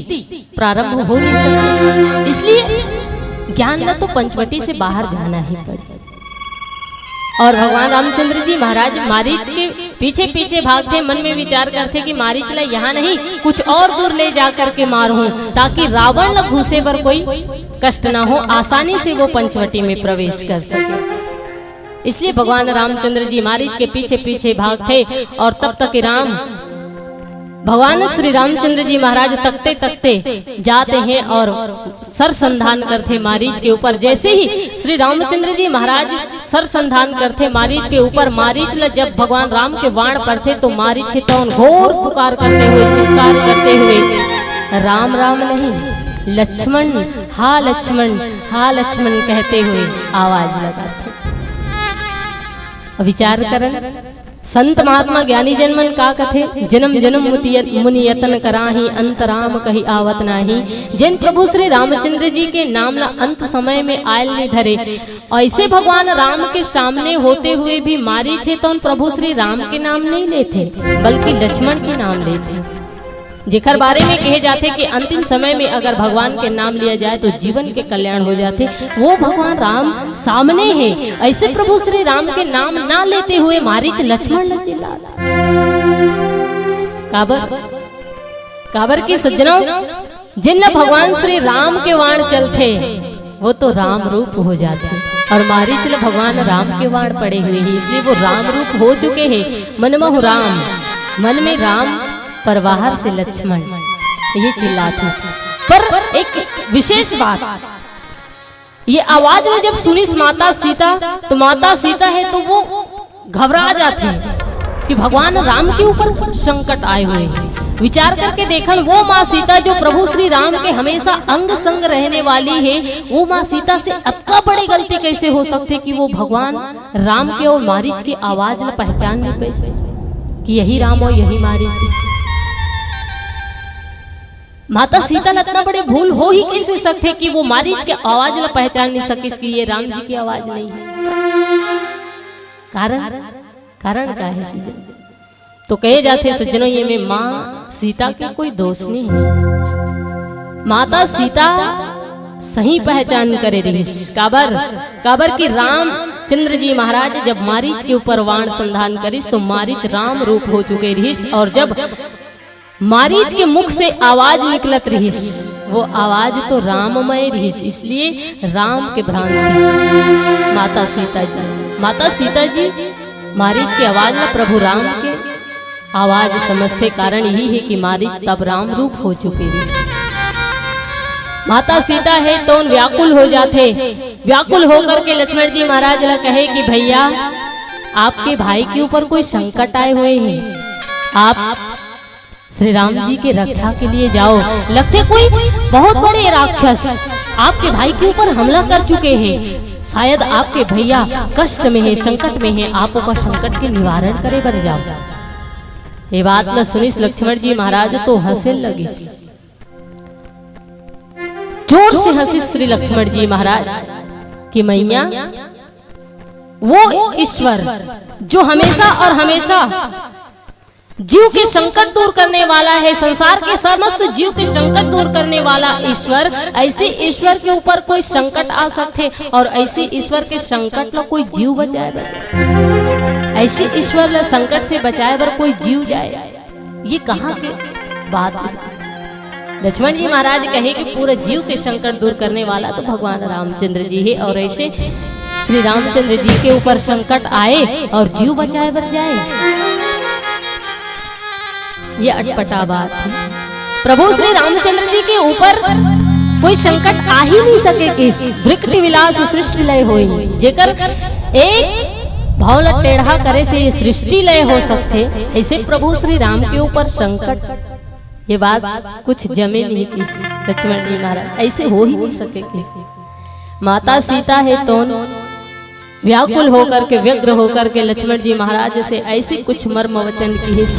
प्रारंभ हो नहीं सकती। इसलिए ज्ञान ला तो पंचवटी से बाहर जाना ही पड़े। और भगवान रामचंद्र जी महाराज मारीच के पीछे पीछे भागथे, मन में विचार करथे कि मारीच ला यहाँ नहीं, कुछ और दूर ले जा करके मारहूं, ताकि रावण ला घुसे बर कोई कष्ट ना हो, आसानी से वो पंचवटी में प्रवेश कर सके। इसलिए भगवान रामचंद्र जी मारीच के पीछे पीछे भागथे, और तब तक राम, भगवान श्री रामचंद्र जी महाराज तकते तकते जाते हैं और सर संधान करथे मारीच के ऊपर। जैसे ही श्री रामचंद्र जी महाराज सर संधान करथे मारीच के ऊपर, मारीच ल जब भगवान राम के बाण पड़थे, तो मारीच हे तौन घोर पुकार करते हुए, चित्कार करते हुए, "राम राम नहीं, लक्ष्मण, हा लक्ष्मण, हा लक्ष्मण" कहते हुए आवाज लगाथे। विचार करन, संत महात्मा ज्ञानी जन मन का कथे, "जन्म जन्म मुति यत-, मुनि यतन कराही, अंत राम कहि आवत नाही।" जेन प्रभु श्री रामचंद्र जी के नाम ला अंत समय में आयल नहीं धरे, ऐसे भगवान राम के सामने होते हुए भी मारीच हे तौन प्रभु श्री राम के नाम नहीं लेथे, बल्कि लक्ष्मण के नाम लेथे। जेकर बारे में कहे जाथे कि अंतिम समय में अगर भगवान के नाम लिया जाए तो जीवन के कल्याण हो जाथे, वो भगवान राम सामने हे। ऐसे प्रभु श्री राम के नाम ना लेते हुए मारीच लक्ष्मण ल चिल्लात। काबर, काबर कि सज्जनों, जिन भगवान श्री राम के वाण चलथे, वो तो राम रूप हो जाथे, और मारीच ल भगवान राम के वाण पड़े हुए हे, इसलिए वो राम रूप हो चुके हे। "मन महु राम, मन में राम, पर बाहर से लक्ष्मण", ये चिल्लात हे। पर एक विशेष बात, ये आवाज ला जब सुनिस माता सीता, तो माता सीता हे तो वो घबरा जाथे कि भगवान राम के ऊपर संकट आए हुए हे। विचार करके देखन, वो माँ सीता जो प्रभु श्री राम के हमेशा अंग संग रहने वाली हे, वो माँ सीता से अतका बड़े गलती कैसे हो सकथे कि वो भगवान राम के और मारीच के आवाज ला पहचान नहीं पाइस कि यही राम और यही मारीच हे। माता सीता ल अतना बड़े भूल हो ही कैसे सकथे कि वो मारीच के आवाज ला पहचान नहीं सकिस कि ये राम जी के आवाज नहीं हे। कारण, कारण का हे सज्जन? तो कहे जाथे सज्जनों, ये में माँ सीता के कोई दोष नहीं हे। माता सीता सही पहचान करे रहिस। काबर, काबर कि रामचंद्र जी महाराज जब मारीच के ऊपर वाण संधान करिस, तो मारीच राम रूप हो चुके रहिस, और जब मारीच के मुख से आवाज निकलत रहिस, वो आवाज तो राममय रहिस, इसलिए राम के भ्रांति। माता सीता जी, माता सीता जी मारीच के आवाज ला प्रभु राम के आवाज समझथे। कारण यही हे कि मारीच तब राम रूप हो चुके रहिस। माता सीता हे तौन व्याकुल हो जाथे, व्याकुल होकर के लक्ष्मण जी महाराज ला कहे कि भैया, आपके भाई के ऊपर कोई संकट आए हुए हे, आप श्री राम जी के रक्षा के लिए जाओ। लगथे कोई बहुत बड़े राक्षस आपके भाई के ऊपर हमला कर चुके हे। शायद आपके भैया कष्ट में हे, संकट में हे, आप ओकर संकट के निवारण करे बर जाओ। ये बात ला सुनिस लक्ष्मण जी महाराज तो हंसे लगिस, जोर से हंसिस श्री लक्ष्मण जी महाराज कि मैया, वो ईश्वर जो हमेशा और हमेशा जीव के संकट दूर करने वाला हे, संसार के समस्त जीव के संकट दूर करने वाला ईश्वर, ऐसे ईश्वर के ऊपर कोई संकट आ सकथे और ऐसे ईश्वर के संकट ला कोई जीव बचाए बर, ऐसे ईश्वर ला संकट से बचाए बर कोई जीव जाए, ये कहाँ के बात हे? लक्ष्मण जी महाराज कहे कि पूरा जीव के संकट दूर करने वाला तो भगवान रामचंद्र जी हे, और ऐसे श्री रामचंद्र जी के ऊपर संकट आए और जीव बचाए बर जाए। ये अटपटा बात है। प्रभु श्री रामचंद्र जी के ऊपर कोई संकट आ ही नहीं सके कि विकट विलास सृष्टि लय होई। जेकर एक भाव ला टेढ़ा करे से ये सृष्टि लय हो सकथे, ऐसे प्रभु श्री राम के ऊपर संकट, ये बात कुछ जमे नहीं किस लक्ष्मण जी महाराज, ऐसे हो ही नहीं सके किस। माता सीता हे तोन व्याकुल होकर के, व्यग्र होकर के लक्ष्मण जी महाराज से ऐसे कुछ मर्म वचन किहिस।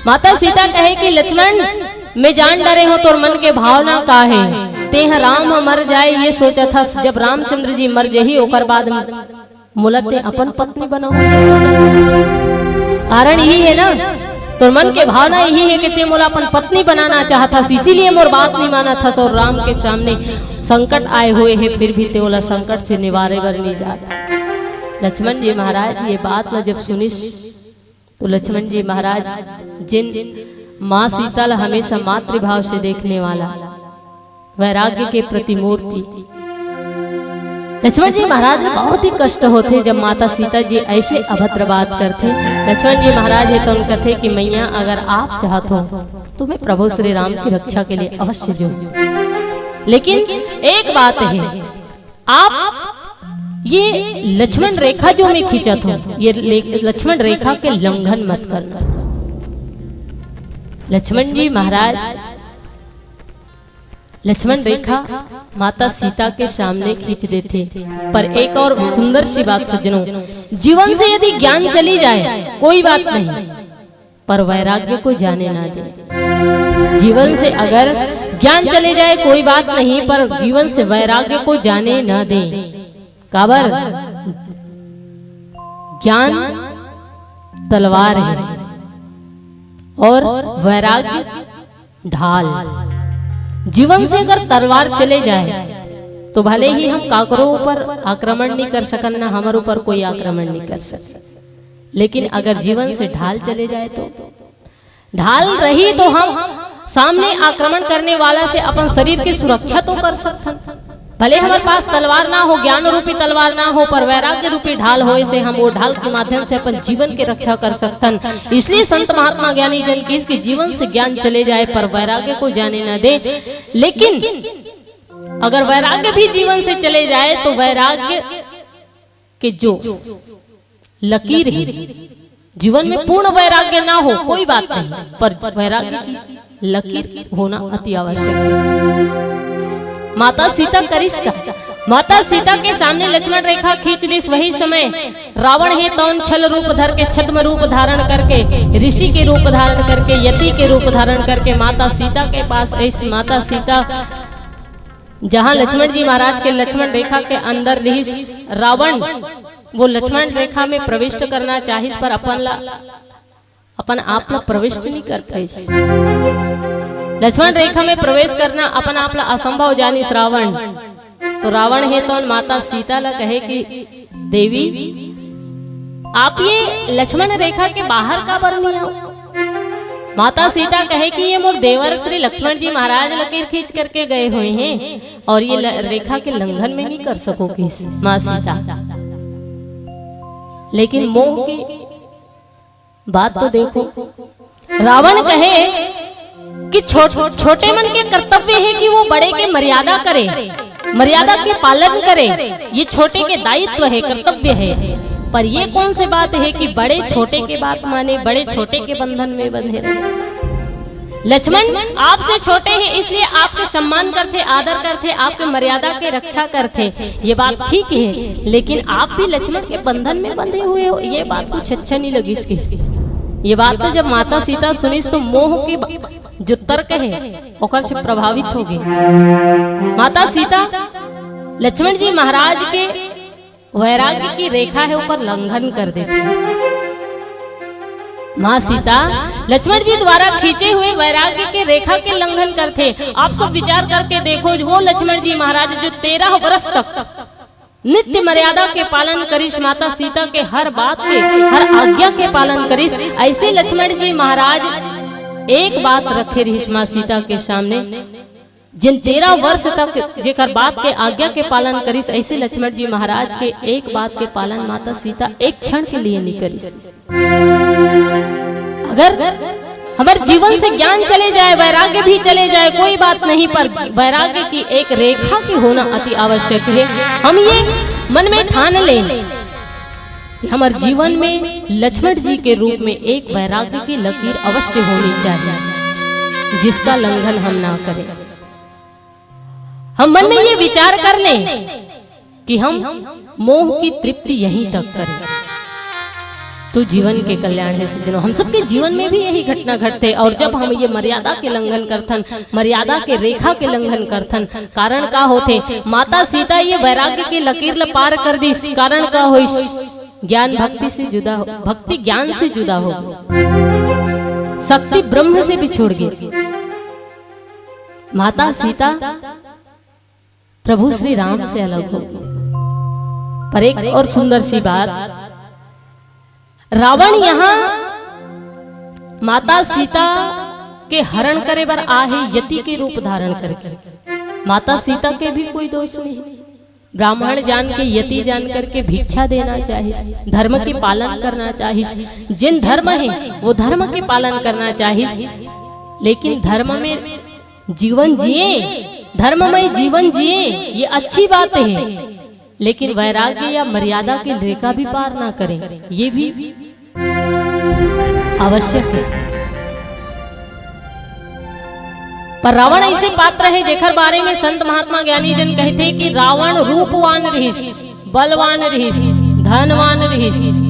माता सीता कहे कि लक्ष्मण, मैं जान डरे हों तोर मन के भावना का हे। तें ह राम ह मर जाए ये सोचत हस, जब रामचंद्र जी मर जही ओकर बाद मोला तें अपन पत्नी बनाहूं ये सोचत हस। कारण यही है ना, तोर मन के भावना यही है कि तें मोला अपन पत्नी बनाना चाहत हस, इसीलिए मोर बात नहीं मानत हस और राम के सामने संकट आए हुए है, फिर भी तें ओला संकट से निवारे बर नहीं जात। लक्ष्मण जी महाराज ये बात ला जब सुनिस तो लक्ष्मण जी महाराज जिन माँ सीता ला हमेशा मातृभाव से देखने वाला, वैराग्य के प्रतिमूर्ति लक्ष्मण जी महाराज ला बहुत ही कष्ट होथे जब माता सीता जी ऐसे अभद्र बात करथे। लक्ष्मण जी महाराज हे तोन कथे कि मैया, अगर आप चाहत हो तो मैं प्रभु श्री राम की रक्षा के लिए अवश्य जाऊं, लेकिन एक बात है, आप ये लक्ष्मण रेखा जो मैं खींचत हूं, ये ले-, लक्ष्मण रेखा के लंघन मत करना। लक्ष्मण जी महाराज लक्ष्मण रेखा माता सीता के सामने खींच देथे। पर एक और सुंदर सी बात सज्जनों, जीवन से यदि ज्ञान चली जाए कोई बात नहीं, पर वैराग्य को जाने ना दे। जीवन से अगर ज्ञान चले जाए कोई बात नहीं, पर जीवन से वैराग्य को जाने ना दे। काबर? ज्ञान तलवार है और वैराग्य ढाल। जीवन से अगर तलवार चले जाए तो भले ही हम काकरो ऊपर आक्रमण नहीं कर सकन, ना हमर ऊपर कोई आक्रमण नहीं कर सकन, लेकिन अगर जीवन से ढाल चले जाए तो ढाल रही तो हम सामने आक्रमण करने वाला से अपन शरीर की सुरक्षा तो कर सकथन। भले हमारे पास तलवार ना हो, ज्ञान रूपी तलवार ना हो, पर वैराग्य रूपी ढाल होए से हम वो ढाल के माध्यम से अपन जीवन की रक्षा कर सकथन। इसलिए संत महात्मा ज्ञानी जन किहिस कि जीवन से ज्ञान चले जाए पर वैराग्य को जाने न दे। लेकिन अगर वैराग्य भी जीवन से चले जाए तो वैराग्य के जो लकीर है, जीवन में पूर्ण वैराग्य ना हो कोई बात नहीं, पर वैराग्य की लकीर होना अति आवश्यक है। माता सीता करिस का, माता सीता के सामने लक्ष्मण रेखा खींच दिस। वही समय रावण हे तौन छल रूप धर के, छद्म रूप धारण करके, ऋषि के रूप धारण करके, यति के रूप धारण करके माता सीता के पास इस माता सीता जहां लक्ष्मण जी महाराज के लक्ष्मण रेखा के अंदर रिहिस रावण, वो लक्ष्मण रेखा में प्रविष्ट करना चाहिस, पर अपन ला, अपन आप ला प्रविष्ट नहीं कर पाइस। लक्ष्मण रेखा में प्रवेश करना अपन आप ला असंभव जानिस रावण। तो रावण हे तौन माता सीता ला कहे कि देवी, आप ये लक्ष्मण रेखा के बाहर काबर नहीं आओ? माता सीता कहे कि ये मोर देवर श्री लक्ष्मण जी महाराज लकीर खींच करके गए हुए हैं और ये ल-, रेखा के लंघन में नहीं कर सको किस माँ सीता। लेकिन मोह की बात तो देखो, रावण कहे कि छो-, छोटे मन के कर्तव्य है कि वो बड़े के मर्यादा करे, मर्यादा के पालन करे, ये छोटे के दायित्व है, कर्तव्य है। पर ये कौन से बात है कि बड़े छोटे के बात माने, बड़े छोटे के बंधन में बंधे रहे? लक्ष्मण आपसे छोटे हैं, इसलिए आपके सम्मान करथे, आदर करथे, आपके मर्यादा के रक्षा करथे, ये बात ठीक है, लेकिन आप भी लक्ष्मण के बंधन में बंधे हुए हो, ये बात कुछ अच्छा नहीं लगिस। ये बात तो जब माता सीता सुनिस तो मोह के ब-, जो तर्क है ओकर से प्रभावित हो गई। माता सीता लक्ष्मण जी महाराज के वैराग्य की रेखा है ओकर लंघन कर देथे। माँ सीता लक्ष्मण जी द्वारा खींचे हुए वैराग्य के रेखा के लंघन करथे। आप सब विचार करके देखो, वो लक्ष्मण जी महाराज जो तेरह वर्ष तक नित्य मर्यादा के पालन करिस, माता सीता के हर बात के, हर आज्ञा के पालन करिस, ऐसे लक्ष्मण जी महाराज एक बात रखे रहिस माँ सीता के सामने, जिन तेरह वर्ष तक जेकर बाप के आज्ञा के पालन करिस, ऐसे लक्ष्मण जी महाराज के एक बात के पालन माता सीता एक क्षण के लिए नहीं करिस। अगर हमर जीवन से ज्ञान चले जाए, वैराग्य भी चले जाए, कोई बात नहीं, पर वैराग्य की एक रेखा के होना अति आवश्यक है। हम ये मन में ठान लें कि हमर जीवन में लक्ष्मण जी के रूप में एक वैराग्य की लकीर अवश्य होनी चाहिए, जिसका लंघन हम ना करें। हम मन में ये विचार कर लें कि हम मोह की तृप्ति यहीं तक करें, तो जीवन के कल्याण है सज्जनों। हम सबके जीवन में भी यही घटना घटते, और जब हम ये मर्यादा के लंघन करथन, मर्यादा के रेखा के लंघन करथन, कारण का होथे? माता सीता ये वैराग्य के लकीर ल पार कर दिस, कारण का होइस? ज्ञान भक्ति से जुदा हो, भक्ति ज्ञान से जुदा हो गई, शक्ति ब्रह्म से बिछुड़ गई। माता सीता प्रभु श्री राम से अलग हो गई। पर एक और सुंदर सी बात, रावण यहाँ माता सीता के हरण करे बर आहे, यति के रूप धारण करके। माता सीता के भी कोई दोष नहीं। ब्राह्मण जान के, यति जान करके भिक्षा देना चाहिस, धर्म के पालन करना चाहिस। जिन धर्म है, वो धर्म के पालन करना चाहिस। लेकिन धर्म में जीवन जिए, धर्ममय जीवन जिए, ये अच्छी बात है, लेकिन वैराग्य या मर्यादा की रेखा भी पार ना करें, ये भी आवश्यक है। पर रावण ऐसे पात्र है, जेकर बारे में संत महात्मा ज्ञानी जन कहते कि रावण रूपवान रहिस, बलवान रहिस, धनवान रहिस,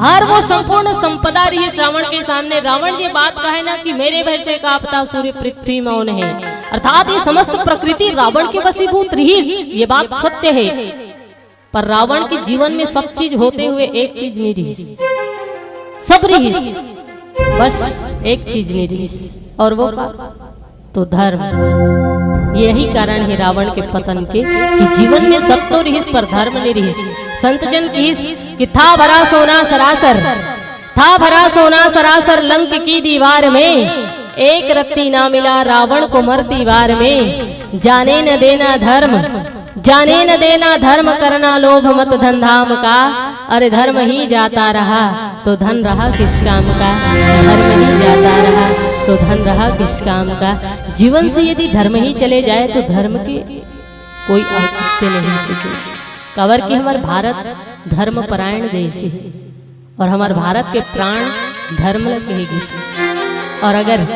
हर वो संपूर्ण संपदा रहिस रावण के सामने। रावण ये बात कहे ना कि मेरे भय से कांपता सूर्य पृथ्वी मौन है, अर्थात ये समस्त प्रकृति रावण के वशीभूत रहिस, ये बात सत्य है। पर रावण के जीवन में सब चीज होते हुए एक चीज नहीं रहिस, सब रहिस, बस एक चीज नहीं रहिस, और वो का? तो धर्म। यही कारण है रावण के पतन के, कि जीवन में सब तो रहिस पर धर्म नहीं रहिस। संत जन किहिस कि था भरा सोना सरासर, था भरा सोना सरासर लंक की दीवार में, एक रत्ती ना मिला रावण को मर दीवार में। जाने न देना धर्म, जाने न देना धर्म, करना लोभ मत धन धाम का। अरे धर्म ही जाता रहा तो धन रहा किस काम का? धर्म ही जाता रहा तो धन रहा किस काम का? जीवन से यदि धर्म ही चले जाए तो धर्म के कोई औचित्य नहीं सके। काबर कि हमर भारत धर्म परायण देश है और हमर भारत के प्राण धर्म ल कहे गिस। और अगर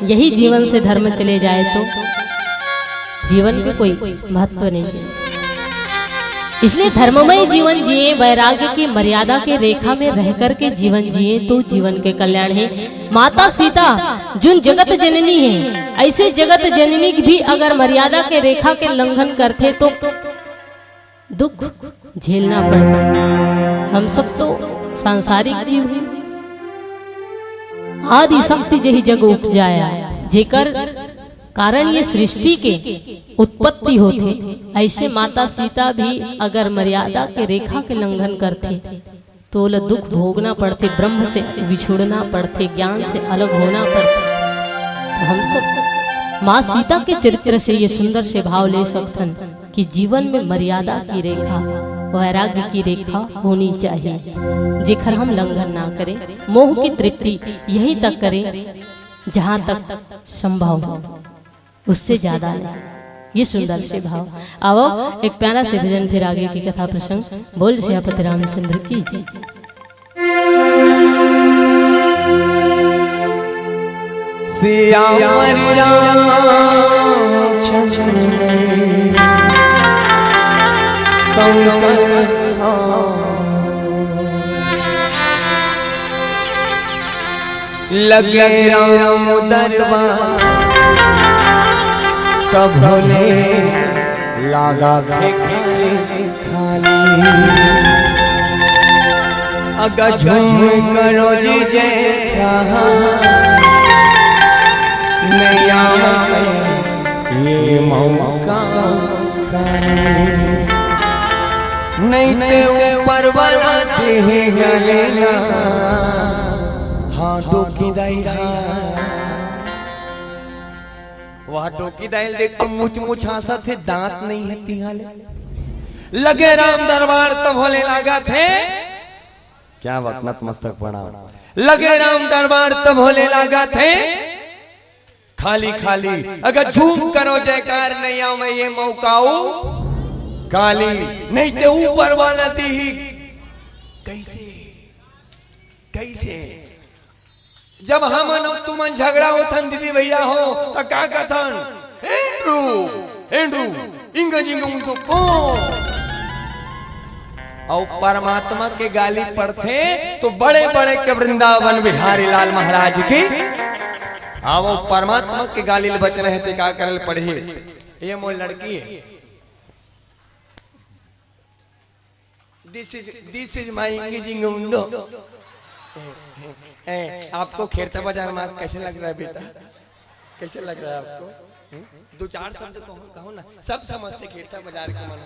यही जीवन से धर्म चले जाए तो जीवन के कोई महत्व नहीं है। इसलिए धर्ममय जीवन जिए, वैराग्य की मर्यादा के रेखा में रह करके जीवन जिए तो जीवन के कल्याण है। माता सीता जुन जगत जननी है, ऐसे जगत जननी भी अगर मर्यादा के रेखा के लंघन करथे तो दुख झेलना पड़ता। हम सब तो सांसारिक जीव हैं। आदि शक्ति जही जग उपजाया, जेकर कारण ये सृष्टि के उत्पत्ति होथे, ऐसे माता सीता भी अगर मर्यादा के रेखा के लंघन करथे, तो ओला दुख भोगना पड़थे, ब्रह्म से बिछुड़ना पड़थे, ज्ञान से अलग होना पड़थे। तो हम सब माँ सीता के चरित्र से ये सुंदर से भाव ले सकथन कि जीवन में मर्यादा की रेखा, वैराग्य की रेखा होनी चाहिए, जेकर हम लंघन ना करें। मोह की तृप्ति यहीं तक करें, जहाँ तक संभव हो, उससे ज्यादा नहीं। ये सुंदर से भाव। आओ, एक प्यारा से भजन, फिर आगे की कथा प्रसंग। बोल सियापति रामचंद्र की जय। सियावर रामचंद्र शंकर लगे राम दरबार, तब भोले लागा भिखारी। अगर झूम करो जी जयकार, नहीं आवे ये मौका। नहीं ते ऊपर वाला देगा लेना, हाँ डोकी दाई हाँ। वह डोकी दाई ल देख तो मुच मुच हाँसत हे, दांत नहीं हे तिहा ले। लगे राम दरबार त भोले लागत हे। क्या बात, नतमस्तक प्रणाम। लगे राम दरबार त भोले लागत हे। खाली खाली अगर झूम करो जयकार, नहीं आवे ये मौकाऊ गाली। नहीं ते ऊपर वाला दी ही। कैसे, कैसे? जब हमन अउ तुमन झगड़ा होथन दीदी भैया हो, त का कथन? एंड्रू, एंड्रू, इंग जिंग उंदो पो। अउ परमात्मा के गाली पड़थे तो बड़े बड़े के वृंदावन बिहारी लाल महाराज की। अब वो परमात्मा के गाली ले बचना हे ते का करे ल पड़ही? ये मोर लड़की हे। This is, this is my इंगी जिंग उंदो। ए, आपको खेरता बाजार मार्ग कैसे लग रहा है बेटा? कैसे लग रहा है आपको? हम्म? दो चार शब्द कहो, कहो ना। सब समझते खेरता बाजार के मन।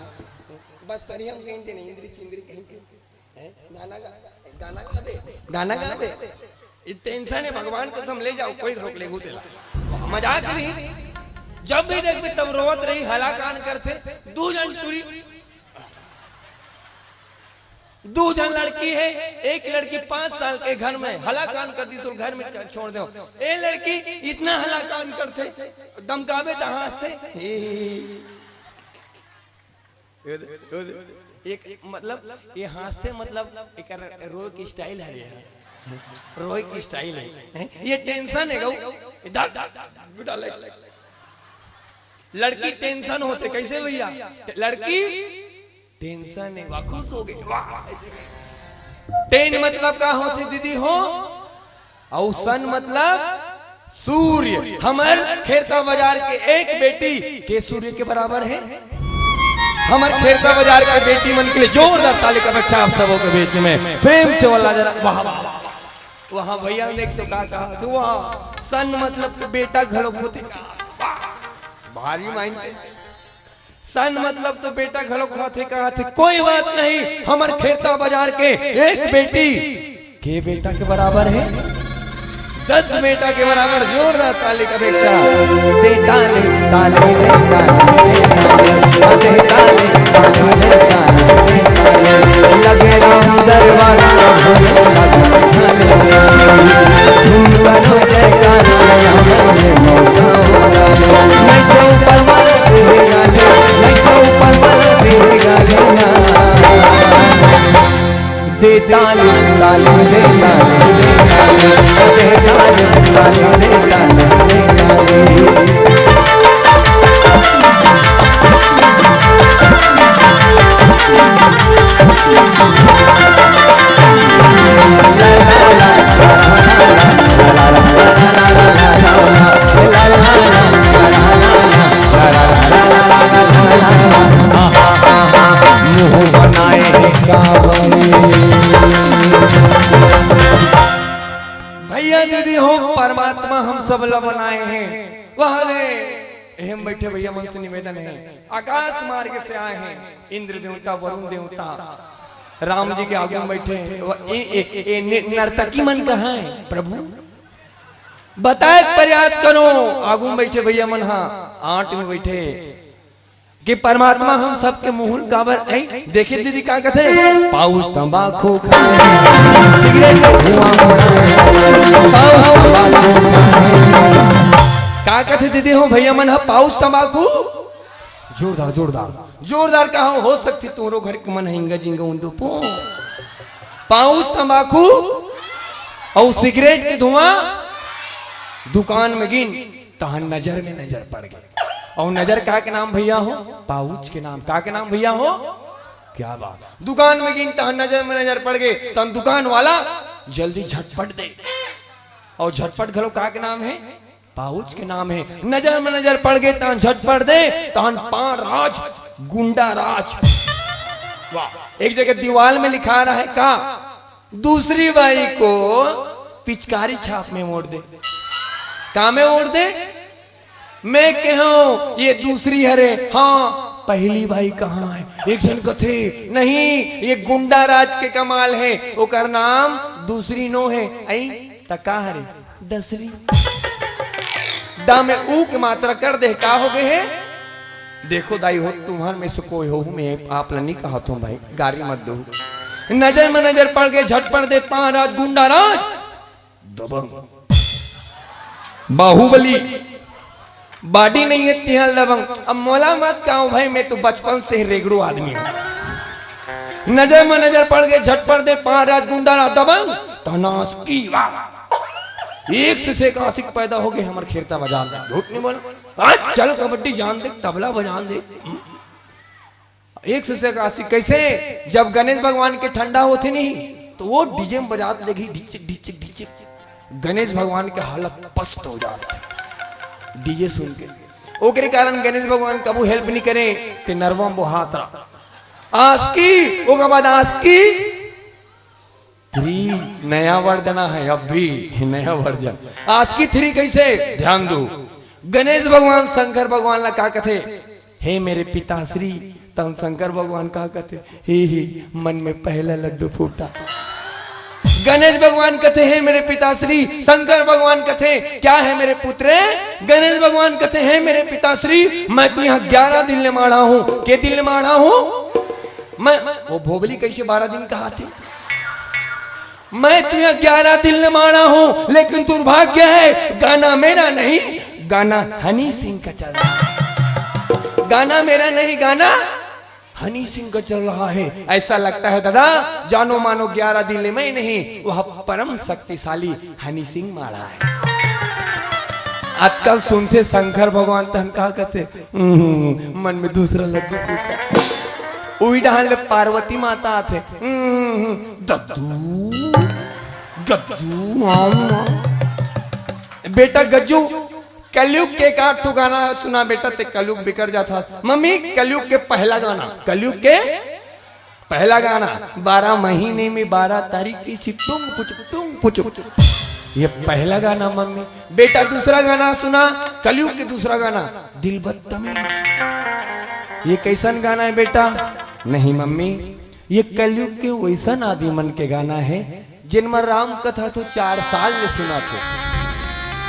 बस तरी हम कहीं थे नहीं, इंद्री सिंद्री कहीं थे। हैं? गाना गा, गाना गाबे, गाना गाबे। ये टेंशन हे, भगवान कसम ले जाओ, कोई घरोक ले गुतेला। मजाक नहीं। जब भी देखबे तब रोवत रही, हलाकान करथे, दू झन टूरी, दू झन लड़की हे, एक लड़की पाँच साल के घर में हलाकान कर दी, तो घर में छोड़ दो। ए लड़की इतना हलाकान करथे, दमकाबे त हाँसथे। हे, हे, हे। ये दे, ये दे। एक मतलब ये हाँसथे, मतलब एक रोए के style हरे, रोए के style हे। ये टेंशन हे गऊ। लड़की टेंशन होथे कैसे भैया? लड़की टेंशन हे, वाह, खुश हो गए, वाह। टेन मतलब का होथे दीदी हो? अउ सन मतलब सूर्य। हमर खेरता बाजार के एक बेटी के सूर्य के बराबर हे। हमर खेरता बाजार के बेटी मन के लिए जोरदार ताली का बच्चा आप सबों के बीच में प्रेम से वाला जरा, वाह, वाह, वाह। वहाँ भैया देख तो का कहा, तो वहाँ सन मतलब तो बेटा घलो होथे का? वाह, भारी मायने। सन मतलब तो बेटा घलो होथे का? थे कोई बात नहीं, हमर खेरता बाजार के एक बेटी के बेटा के बराबर हे, दस बेटा के बराबर। जोरदार ताली का बेटा। दे ताली, ताली दे, ताली दे, ताली दे, ताली दे, ताली। लगे राम दरबार का भोले लगे ताली। झूम करो जयकारा, नया मन में मौका हो। नहीं तो ऊपर वाला देगा, नहीं तो ऊपर वाला देगा ना। दे ताली, ताली दे, ताली दे, ताली दे, ताली दे, ताली दे, ताली। मुंह बनाए हे कावड़ी। भैया दीदी हो, परमात्मा हम सब ला बनाए हे। वह दे, एहम बैठे भैया मन से निवेदन हे, आकाश मार्ग से आए हे, इंद्र देवता, वरुण देवता, राम जी के आगू में बैठे हे। वह ए, ए, ए, नि-, नर्तकी मन कहाँ हे प्रभु? बताए के प्रयास करो। आगू में बैठे भैया मन हा आंट में बैठे कि परमात्मा हम सबके मुहुल काबर आई। देखे दीदी का कथे, पाउच तंबाकू खाए, सिगरेट के धुआं उड़ाए, पाउच तंबाकू खाए। का कथे दीदी हो, भैया मन ह पाउच तंबाकू। जोरदार, जोरदार, जोरदार कहा हो सकथे तुमरो घर के मन ह इंगा जिंगा उंदो पो। पाउच तंबाकू अउ सिगरेट के धुआं दुकान में गिन, तहां नजर में नजर पड़ गे। अउ नजर का के नाम भैया हो? पाउच के नाम। का के नाम भैया हो? क्या बात। दुकान में गिन, तहां नजर में नजर पड़ गे, तहां दुकान वाला जल्दी झटपट दे। अउ झटपट घलो का के नाम हे? पाउच के नाम हे। नजर में नजर पड़ गे, तहां झटपट दे, तहां पान राज, गुंडा राज। वाह, एक जगह दीवाल में लिखा रहा है का? दूसरी बाई को पिचकारी छाप में वोट दे। का में वोट दे? मैं कहूं, ये दूसरी हरे। हाँ, पहली बाई कहाँ है? एक झन कथे, नहीं, ये गुंडा राज के कमाल है, ओकर नाम दूसरी नो है। आई, त का हरे? दसरी। दा में ऊ के मात्रा कर दे, का हो गए हे? देखो दाई हो, तुम्हर में से कोई हो, मैं आप ला नहीं कहत हूँ भाई, गारी मत दो। नजर में नजर पड़ गए, झटपट दे पां राज गुंडा राज दबंग। बाहुबली, बॉडी नहीं है तिहां दबंग। अब मोला मत कहो भाई, मैं तो बचपन से ही रेगड़ू आदमी हूँ। नजर में नजर पड़ गए, झटपट दे पां राज गुंडा राज दबंग। तहन आशिकी, वाह। एक से एक आशिक पैदा हो गए हमर खेरता बाजार में। झूठ नहीं बोल। आज चल कबड्डी जान दे, तबला बजान दे। एक से एक आशिक। कैसे? जब गणेश भगवान के ठंडा होथे नहीं, तो वो डीजे में बजात देखी, ढिचिक, ढिचिक, ढिचिक। गणेश भगवान के हालत पस्त हो जात डीजे सुन के। ओकरे कारण गणेश भगवान कबू हेल्प नहीं करे, ते नरवा में बोहात रहा। आशिकी, ओकर बाद आशिकी थ्री नया वर्जन है, अब भी नया वर्जन। आशिकी थ्री कैसे? ध्यान दो, गणेश भगवान शंकर भगवान ला का कथे? "हे मेरे पिताश्री।" तहन शंकर भगवान का कथे? "हे, हे, मन में पहला लड्डू फूटा।" गणेश भगवान कथे, "हे मेरे पिताश्री।" शंकर भगवान कथे, "क्या है मेरे पुत्र?" गणेश भगवान कथे, "हे मेरे पिताश्री, मैं तो यहाँ ग्यारह दिन ले माड़ा हूँ।" के दिन ले माड़ा हूँ? मैं, वो भोबली कैसे बारह दिन कहाथे? "मैं तो यहाँ ग्यारह दिन ले माड़ा हूँ, लेकिन दुर्भाग्य है, गाना मेरा नहीं, गाना हनी सिंह का चल रहा है। गाना मेरा नहीं, गाना हनी सिंह का चल रहा है।" ऐसा लगता है दादा, जानो मानो ग्यारह दिन ले मैं नहीं, वह परम शक्तिशाली हनी सिंह माड़ा है। आजकल सुनथे शंकर भगवान तहन का कथे? "हम्म, मन में दूसरा लड्डू फूटा।" उही डहान ले पार्वती माता आथे। "हम्म, दद्दू, गज्जू, आम, आम।" बेटा गज्जू, कलयुग के एक आध ठो गाना सुना बेटा, ते कलयुग बिगड़ जात हस। मम्मी, कलयुग के पहला गाना, कलयुग के पहला गाना, "बारह महीने में बारह तारीख की सी टुम पुचुक, टुम पुचुक।" ये पहला गाना मम्मी। बेटा दूसरा गाना सुना, कलयुग के दूसरा गाना, "दिल बदतमीज।" ये कैसन गाना है बेटा? "नहीं मम्मी, ये कलयुग के वैसन आदमी मन के गाना है, जिन मन राम कथा तो चार साल ले सुनाथे।"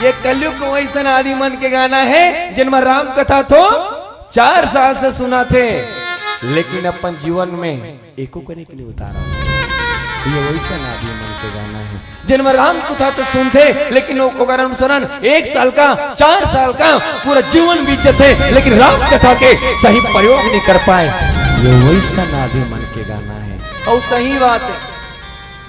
ये कलयुग के वैसन आदमी मन के गाना है, जिन मन राम कथा तो चार साल से सुनाथे, लेकिन अपन जीवन में एको कनिक नहीं उतारा। ये वैसन आदमी मन के गाना है, जिन मन राम कथा तो सुनथे, लेकिन ओ-, ओकर अनुसरण एक साल का, चार साल का, पूरा जीवन बीत जथे, लेकिन राम कथा के सही प्रयोग नहीं कर पाए। ये वैसन आदमी मन के गाना है। और सही बात है,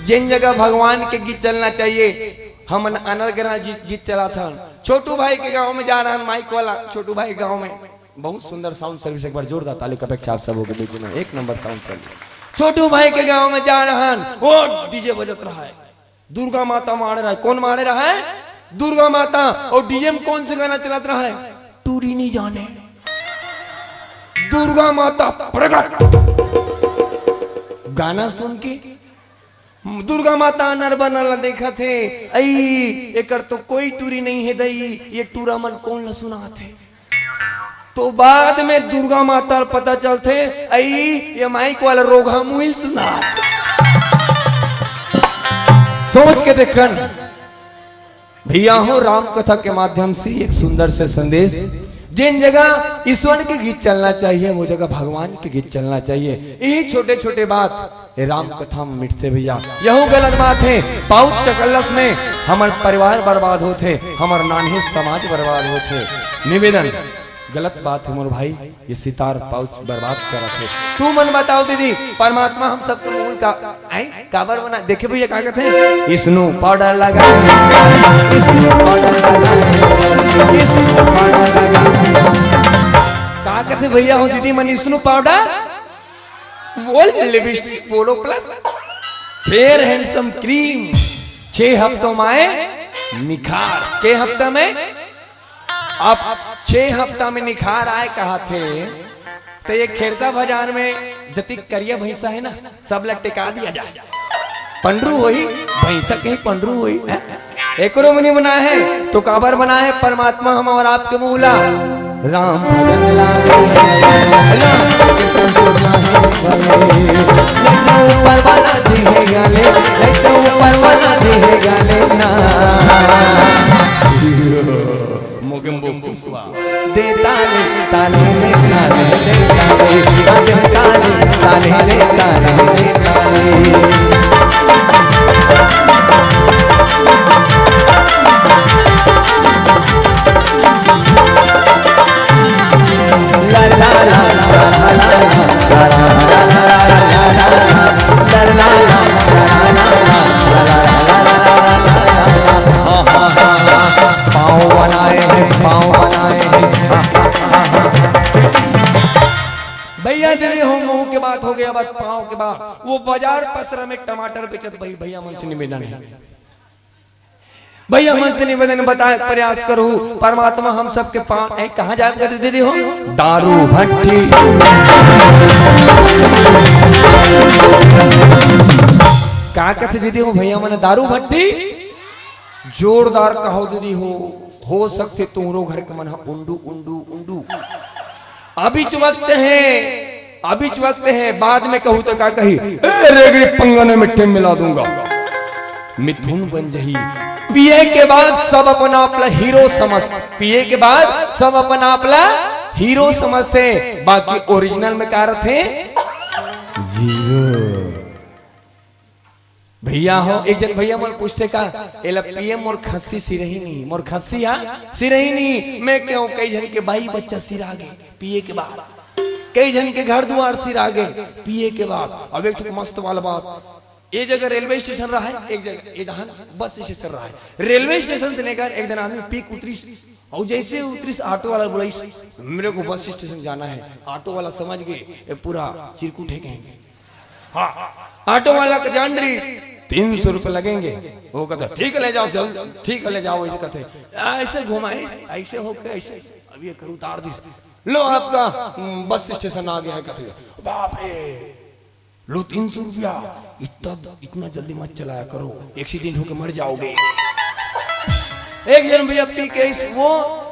जिन जगह भगवान के गीत चलना चाहिए, हमन अनर्गना जी गीत चलाथन। छोटू भाई के गांव में जा रहन, माइक वाला छोटू भाई के गांव में, बहुत सुंदर साउंड सर्विस, एक बार जोरदार ताली की अपेक्षा आप सबों के बीच में, एक नंबर साउंड सर्विस। छोटू भाई के गांव में जा रहन, वो डीजे बजत रहा है, दुर्गा माता माड़े रहा है। कौन माड़े रहा है? दुर्गा माता। और डीजे में कौन से गाना चलत रहा है? टूरी नहीं जाने, दुर्गा माता प्रकट। गाना सुन के दुर्गा माता अनर बनर ला देखत हे, "अई, एकर तो कोई टूरी नहीं है दई, ये टूरा मन कोन ला सुनात हे?" तो बाद में दुर्गा माता ला पता चलथे, "अई, ये माइक वाला रोगहा मुहिल सुनात।" सोच के देखन, भैया हो, राम कथा के माध्यम से एक सुंदर से संदेश। जिन जगह ईश्वर के गीत चलना चाहिए, वो जगह भगवान के गीत चलना चाहिए। यही छोटे छोटे बात ये राम कथा में मिटथे भैया, यहू गलत बात है। पाउच चकल्लस में हमर परिवार बर्बाद होथे, हमर नान्हे समाज बर्बाद होथे। निवेदन, गलत बात है मोर भाई, ये सितार पाउच बर्बाद करत हे। तू मन बताओ दीदी, परमात्मा हम सबके मूल का, आय, काबर बना? देखे भैया का कहते हैं, "इसनू पाउडर लगा, इसनू पाउडर लगा, इसनू पाउडर लगा।" का कहते भैया हो दीदी मन, इसनू पाउडर, बोल लिपस्टिक, बोलो प्लस, फेयर हैंडसम क्रीम, छह हफ्तों में आए निखार। के हफ्ता में? अब छह हफ्ता में निखार आए कहाथे, तो ये खेरता बाजार में जतिक करिया भैंसा है ना, सब ला टिका दिया जाए। पंडरू होही, भैंसा कहीं पंडरू होही, हैं? एकरो मुनि बना है, तो काबर बना है? परमात्मा हम और आपके मुँह ला राम भजन लागे, राम भजन लागे, नहीं तो ऊपर वाला दिहेगा ले, नहीं तो ऊपर वाला दिहेगा ले ना। मोके में पाँव बनाए हैं, पाँव बनाए हैं। भैया दीदी हो, मुंह के बात हो गया, बात पाँव के बात। वो बाजार पसरा में टमाटर बेचत भाई, भैया मन से निवेदन है, भैया मन से निवेदन, बताए प्रयास करूँ, परमात्मा हम सबके पाँव, ए, कहाँ जाए कहते दीदी हो? दारू भट्टी। का कहते दीदी हो भैया मन? दारू भट्टी। जोरदार कहो दीदी हो, हो सकथे तुहरो घर के मन ह उंडू, उंडू, उंडू। अभीच वक्त है, अभीच वक्त है, बाद में कहूँ तो का कही, "ए रेगड़ी पंगा ने मिट्टी मिला दूंगा।" मिथुन बन जही। पिए के बाद सब अपन आप ला हीरो समझ, पिए के बाद सब अपन आप ला हीरो समझथे, बाकी ओरिजिनल में का रथे? जीरो। भैया हो, एक झन भैया मोर पूछथे का, "एला पिए मोर खस्सी सिरही नहीं, मोर खस्सी हा सिरही नहीं।" मैं कहूँ, "कई झन के बाई बच्चा सिरा गे पिए के बाद, कई झन के घर दुआर सिरा गे पिए के बाद।" अब एक ठो मस्त वाला बात, ए जगह रेलवे स्टेशन रहा है, एक जगह ए डहान बस स्टेशन रहा है। रेलवे स्टेशन से लेकर एक दिन आदमी पी के उतरिस, और जैसे उतरिस ऑटो वाला बोलाइस, "मेरे को बस स्टेशन जाना है।" ऑटो वाला समझ गए, "ये पूरा चिरकुट है कहेंगे।" हाँ, ऑटो वाला के जान रही, "तीन सौ रुपये लगेंगे।" वो कहता, "ठीक है, ले जाओ, जल्द, ठीक है, ले जाओ।" ऐसे कहते, ऐसे घुमाए, ऐसे होके ऐसे, अब ये कर उतार दिस, "लो, आपका, हम्म, बस स्टेशन आ गया है।" कहते, "बाप रे, लो तीन सौ रुपया, इतना, इतना जल्दी मत चलाया करो, एक्सीडेंट होके मर जाओगे।" एक झन भैया पी के इस, वो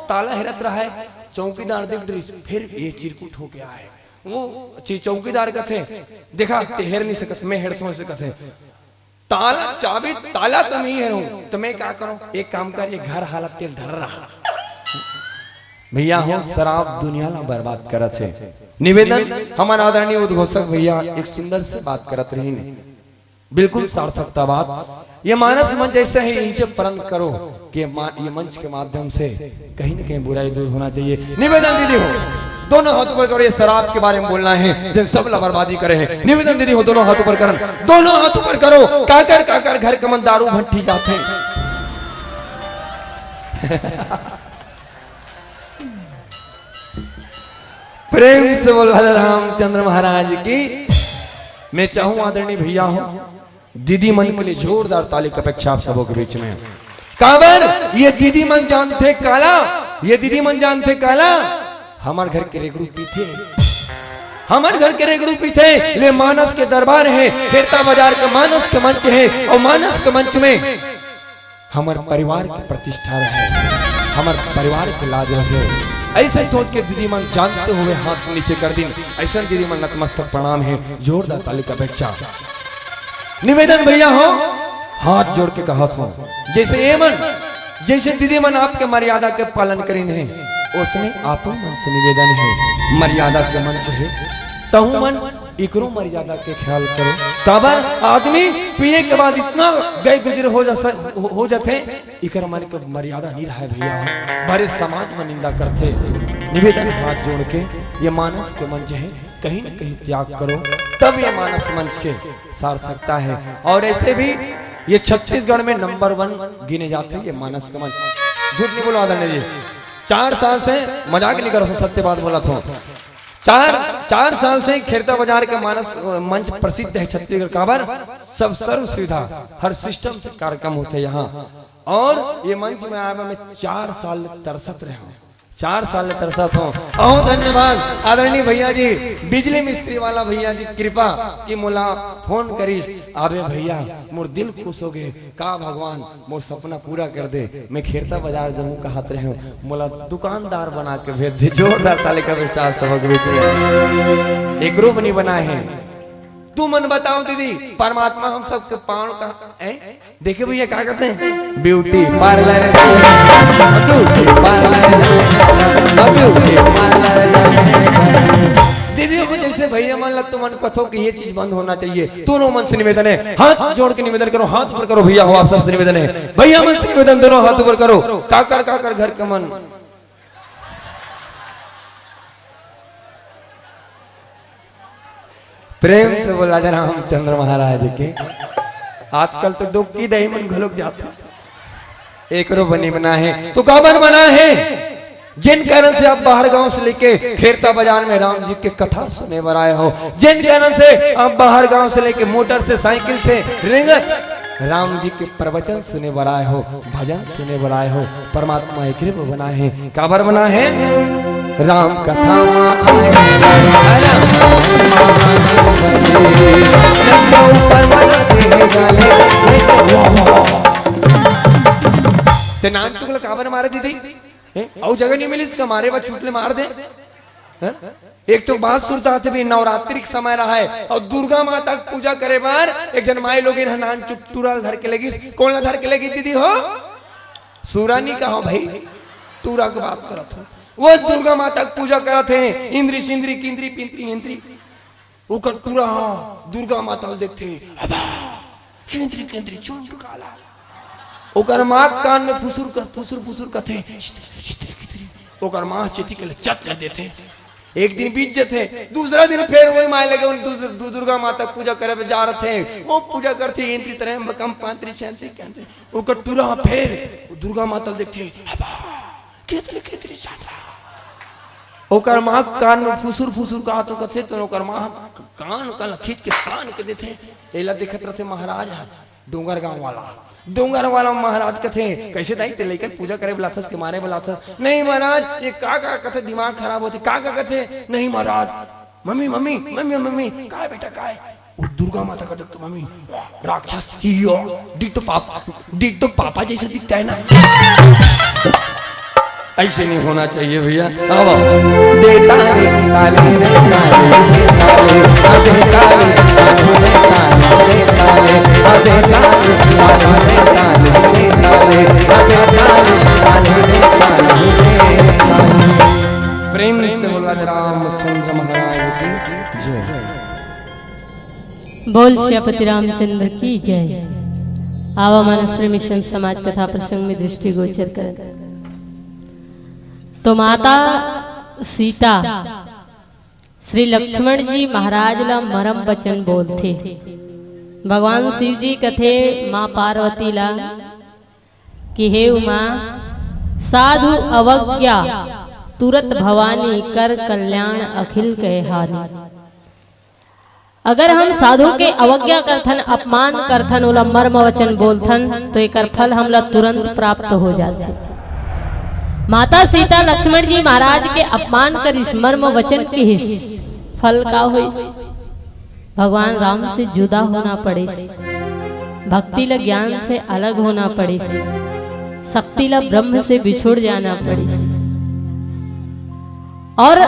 ताला हेरत रहा है, चौकीदार देख रही, फिर ये चिरकुट होके आए। वो ची-, चौकीदार कथे, "देखा, ते हेर नहीं सकस, मैं हेरथों," ऐसे कथे। "ताला, चाबी, ताला तो नहीं हेरूं, तो मैं क्या करूं? एक काम कर, ये घर हालत तेल धर रहा।" भैया हो, शराब दुनिया ला बर्बाद करत है। निवेदन, हमारे आदरणीय उद्घोषक भैया एक सुंदर से बात करत रही ने, बिल्कुल सार्थकता बात। ये मानस मंच ऐसे है, इनसे प्रण करो कि मा-, ये मंच के माध्यम से कहीं ना कहीं बुराई दूर होना चाहिए। निवेदन दीदी हो, दोनों हाथ ऊपर करो, ये शराब के बारे में बोलना है, जिन सब ला बर्बादी करे हैं। निवेदन दीदी हो, दोनों हाथ ऊपर करन, दोनों हाथ ऊपर करो। काकर काकर घर के मन दारू भट्टी जाथे। प्रेम से बोल राधे रामचंद्र महाराज की। मैं चाहूं आदरणीय भैया हो, दीदी मन के लिए जोरदार ताली की अपेक्षा आप सबों के बीच में। काबर ये दीदी मन जानथे काला, ये दीदी मन जानथे काला, हमर घर के रेगड़ू पीथे, हमर घर के रेगड़ू पीथे, ले मानस के दरबार है, खेरता बाजार के मानस के मंच है, और मानस के मंच में हमर परिवार के प्रतिष्ठा रहे, हमर परिवार के लाज रहे। ऐसे सोच के दीदी मन जानते हुए हाथ नीचे कर दिन। ऐसा दीदी मन नतमस्तक प्रणाम है, जोरदार ताली की अपेक्षा। निवेदन भैया हो, हाथ जोड़ के कहत हो, जैसे ये मन, जैसे दीदी मन आपके मर्यादा के पालन करीन है, उसमें आप मन से निवेदन है, मर्यादा के मंच है, तहु मन इकरो मर्यादा के ख्याल करो। काबर आदमी पिए के बाद इतना गए गुजरे हो जा स-, हो, हो जाथे, इकर मन के मर्यादा नहीं रहे भैया। भरे समाज में निंदा करथे। निवेदन हाथ जोड़ के, ये मानस के मंच है, कहीं न कहीं त्याग करो, तब ये मानस मंच के सार्थकता है। और ऐसे भी ये छत्तीसगढ़ में नंबर वन गिने जाते हैं ये मानस के मंच। झूठ नहीं बोलो आदरणीय जी, चार साल से, मजाक नहीं करो, सत्य बात बोला था। चार, चार साल से खेरता बाजार के मानस, अ, मंच प्रसिद्ध है छत्तीसगढ़। काबर? सब सर्व सुविधा, हर सिस्टम से कार्यक्रम होते हैं यहाँ। और ये मंच में आए मैं चार साल तरसत रहा हूँ, चार साल तरसत हूँ। अहो धन्यवाद आदरणीय भैया जी, बिजली मिस्त्री वाला भैया जी कृपा कि मोला फोन करिस। अबे भैया मोर दिल खुश हो गए, का भगवान मोर सपना पूरा कर दे। मैं खेरता बाजार जाऊं कहत रहे हूं, मोला दुकानदार बना के भेज दे। जोरदार ताली का विश्वास सबक बीच में। एक रूप नहीं बना है, तुमन बताओ दीदी, परमात्मा हम सबके पाँव का, हैं? देखे भैया, क्या कहते हैं? Beauty parlour, beauty parlour, beauty parlour. दीदी हो, जैसे भैया मन ला तुमन कथो कि ये चीज बंद होना चाहिए, दोनों मन से निवेदन है, हाथ जोड़ के निवेदन करो, हाथ ऊपर करो भैया हो, आप सबसे निवेदन है, भैया मन से निवेदन, दोनों हाथ ऊपर करो, काकर काकर घर के मन। प्रेम से बोला जा रामचंद्र महाराज के। आजकल तो डुबकी दई मन घलोक जाता। एकरो बने बना है तो काबर बना है? जिन कारण से आप बाहर गांव से लेके खेरता बाजार में राम जी के कथा सुने बर आए हो, जिन कारण से आप बाहर गांव से लेके मोटर से, साइकिल से, रेंगत राम जी के प्रवचन सुने बर आए हो, भजन सुने बर आए हो, परमात्मा एकरे बर बनाए हे। काबर बनाए हे? राम कथा मा आए, राम कथा मा आए, नंगा ऊपर वाला देह डाले, ये तो वाह, वाह। ते नानचुक ल काबर मारे दीदी? हैं? अउ जगह नहीं मिलिस का मारे बर, चूट ले मार दे? हैं? एक तो बात सुरता आथे भी, नवरात्रि के समय रहा है अउ दुर्गा माता के पूजा करे बर एक जन माई लोगिन ह नानचुक टूरा ल धर के लेगिस। कौन ला धर के लेगिस दीदी हो? सुरा नी कहा भाई, टूरा के बात करत हो। वो दुर्गा माता के पूजा करत हे, इंद्री सिंद्री किंद्री पिंद्री इंद्री। ओकर टूरा ह दुर्गा माता ल देखथे, अबा, किंद्री किंद्री चुंड काला। ओकर माँ कान में फुसुर कर, फुसुर फुसुर कथे, ओकर माँ चेती के ले चट ले देथे। एक दिन बीत जथे, दूसरा दिन फेर वही माय लगे उन दूस-, दु-, दुर्गा माता पूजा करे बर जा रथे। वो पूजा करथे, इंद्री त्र्यंबकम पांत्री शांति कहते। ओकर टूरा फेर दुर्गा माता ल देखथे, अबा, किंद्री किंद्री चंड। ओकर माँ कान में फुसुर फुसुर कहा तो कथे, तो ओकर माँ कान कान खींच के तान के देथे। एला देखत रथे महाराज ह, डोंगर गांव वाला। डोंगर वाला महाराज कथे, "कैसे दाई, ते लइकन पूजा करे बुलाथस के मारे बुलाथस?" "नहीं महाराज, ये का का कथे, दिमाग खराब होथे, का का कथे?" "नहीं महाराज।" "Mummy, mummy, mummy, mummy." "काय बेटा, काय?" "वो दुर्गा माता का देख तो मम्मी, राक्षस, हियो, डिट्टो पाप, डिट्टो पापा जैसे दिखता है ना।" ऐसे नहीं होना चाहिए भैया। अब दे ताली, ताली, दे ताली, दे ताली, दे ताली, ताली, दे ताली, दे ताली, दे ताली, दे ताली, दे ताली, दे ताली, दे ताली। प्रेम से बोला रामचंद्र महाराज की जय। बोल सियापति रामचंद्र की जय। आवा मानस प्रेमी संत समाज कथा प्रसंग में दृष्टिगोचर कर। तो माता सीता श्री लक्ष्मण जी महाराज ला मरम वचन बोलथे। भगवान शिव जी कथे माँ पार्वती ला कि हे उमा, साधु अवज्ञा तुरत भवानी, कर कल्याण अखिल कहे हानि। अगर हम साधु के अवज्ञा करथन, अपमान करथन, ओला मर्म वचन बोलथन, तो एकर फल हमला तुरंत प्राप्त हो जाथे। माता सीता लक्ष्मण जी महाराज के अपमान करिस, मर्म वचन किहिस, फल का होइस? भगवान राम से जुदा होना पड़िस, भक्ति ल ज्ञान से अलग होना पड़िस, शक्ति ल ब्रह्म से बिछुड़ जाना पड़िस। और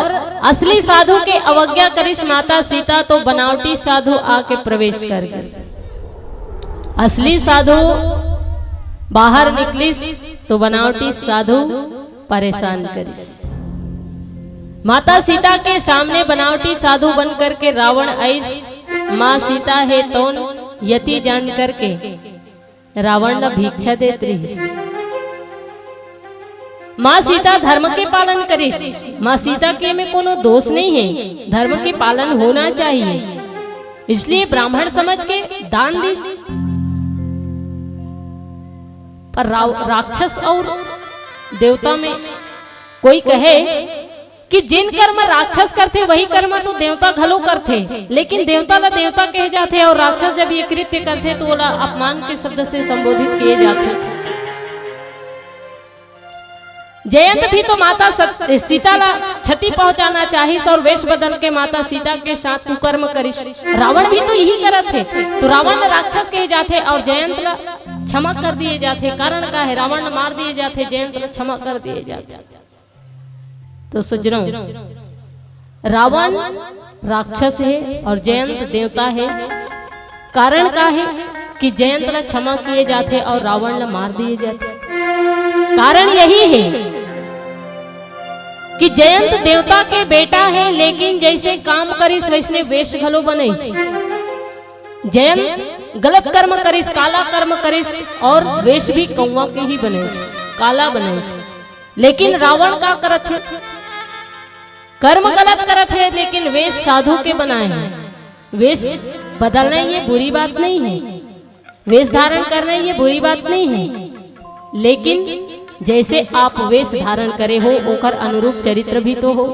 असली साधु के अवज्ञा करिस माता सीता, तो बनावटी साधु आके प्रवेश कर गए। असली साधु बाहर निकलिस, तो बनावटी साधु परेशान करिस। माता सीता के सामने बनावटी साधु बन करके रावण आइस। माँ सीता हे तौन यति जान करके रावण ला भिक्षा देत रहिस। माँ सीता धर्म के पालन करिस। माँ सीता के में कोनो दोष नहीं है, धर्म के पालन होना चाहिए, इसलिए ब्राह्मण समझ के दान दिस। पर राव-, राक्षस और देवता में कोई कहे कि जेन कर्म राक्षस करथे, वही कर्म तो देवता घलो करथे, लेकिन देवता ला देवता कहे जाथे और राक्षस जब ये कृत्य करथे, तो ओला अपमान के शब्द से संबोधित किए जाथे। जयंत भी तो माता सत-, सीता ला क्षति पहुंचाना चाहिस और वेश बदल के माता सीता के साथ कुकर्म करिस। रावण भी तो यही करत हे, तो रावण ला राक्षस कहे जाथे और जयंत ला क्षमा कर दिए जाथे। कारण का है? रावण ला मार दिए जाथे, जयंत ला क्षमा कर दिए जाथे। तो सज्जनों, रावण राक्षस हे और जयंत देवता हे। कारण का हे कि जयंत ला क्षमा किए जाथे और रावण ला मार दिए जाथे? कारण यही हे कि जयंत देवता के बेटा हे, लेकिन जैसे काम करिस वैसने वेश घलो बनइस। जयंत गलत कर्म करिस, काला कर्म करिस और वेश भी कौवा के ही बनइस, काला बनइस। लेकिन रावण का करत हे? कर्म गलत करत हे, लेकिन वेश साधु के बनाए हे। वेश बदलना ये बुरी बात नहीं है, वेश धारण करना ये बुरी बात नहीं है, लेकिन जैसे आप वेश धारण करे हो, ओकर अनुरूप चरित्र भी तो हो।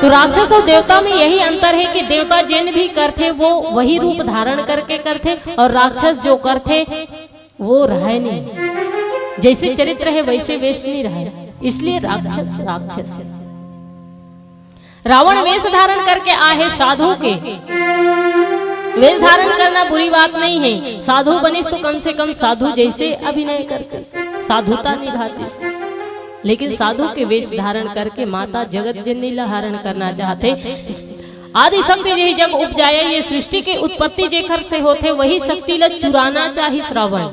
तो राक्षस और देवता में यही अंतर है कि देवता जेन भी करथे, वो वही रूप धारण करके करथे, और राक्षस जो करथे, वो रहे नहीं। जैसे चरित्र है, वैसे वेश नहीं रहे, इसलिए राक्षस राक्षस है। रावण वेश धारण करके आहे साधु के। वेश धारण करना बुरी बात नहीं है, साधु बनिस तो कम से कम साधु जैसे अभिनय करतिस, साधुता निभातिस। लेकिन साधु के वेश धारण करके माता जगत जननी ला हरण करना चाहथे। आदि शक्ति जही जग उपजाए, ये सृष्टि के उत्पत्ति जेखर से होथे, वही शक्ति ला चुराना चाहिस रावण।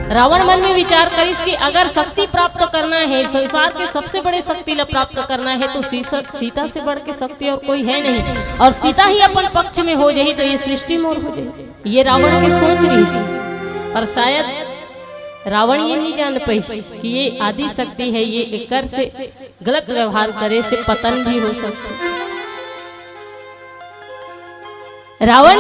रावण मन में विचार करिस कि अगर शक्ति प्राप्त करना है, संसार के सबसे बड़े शक्ति ला प्राप्त करना है, तो सीसा-, सीता से बढ़ के शक्ति और कोई है नहीं, और सीता ही अपन पक्ष में हो जाही, तो ये सृष्टि मोर हो जाही। ये रावण के सोच रहिस, और शायद रावण ये नहीं जान पाइस कि ये आदि शक्ति है, ये एकर से गलत व्यवहार करे से पतन भी हो सकता है। रावण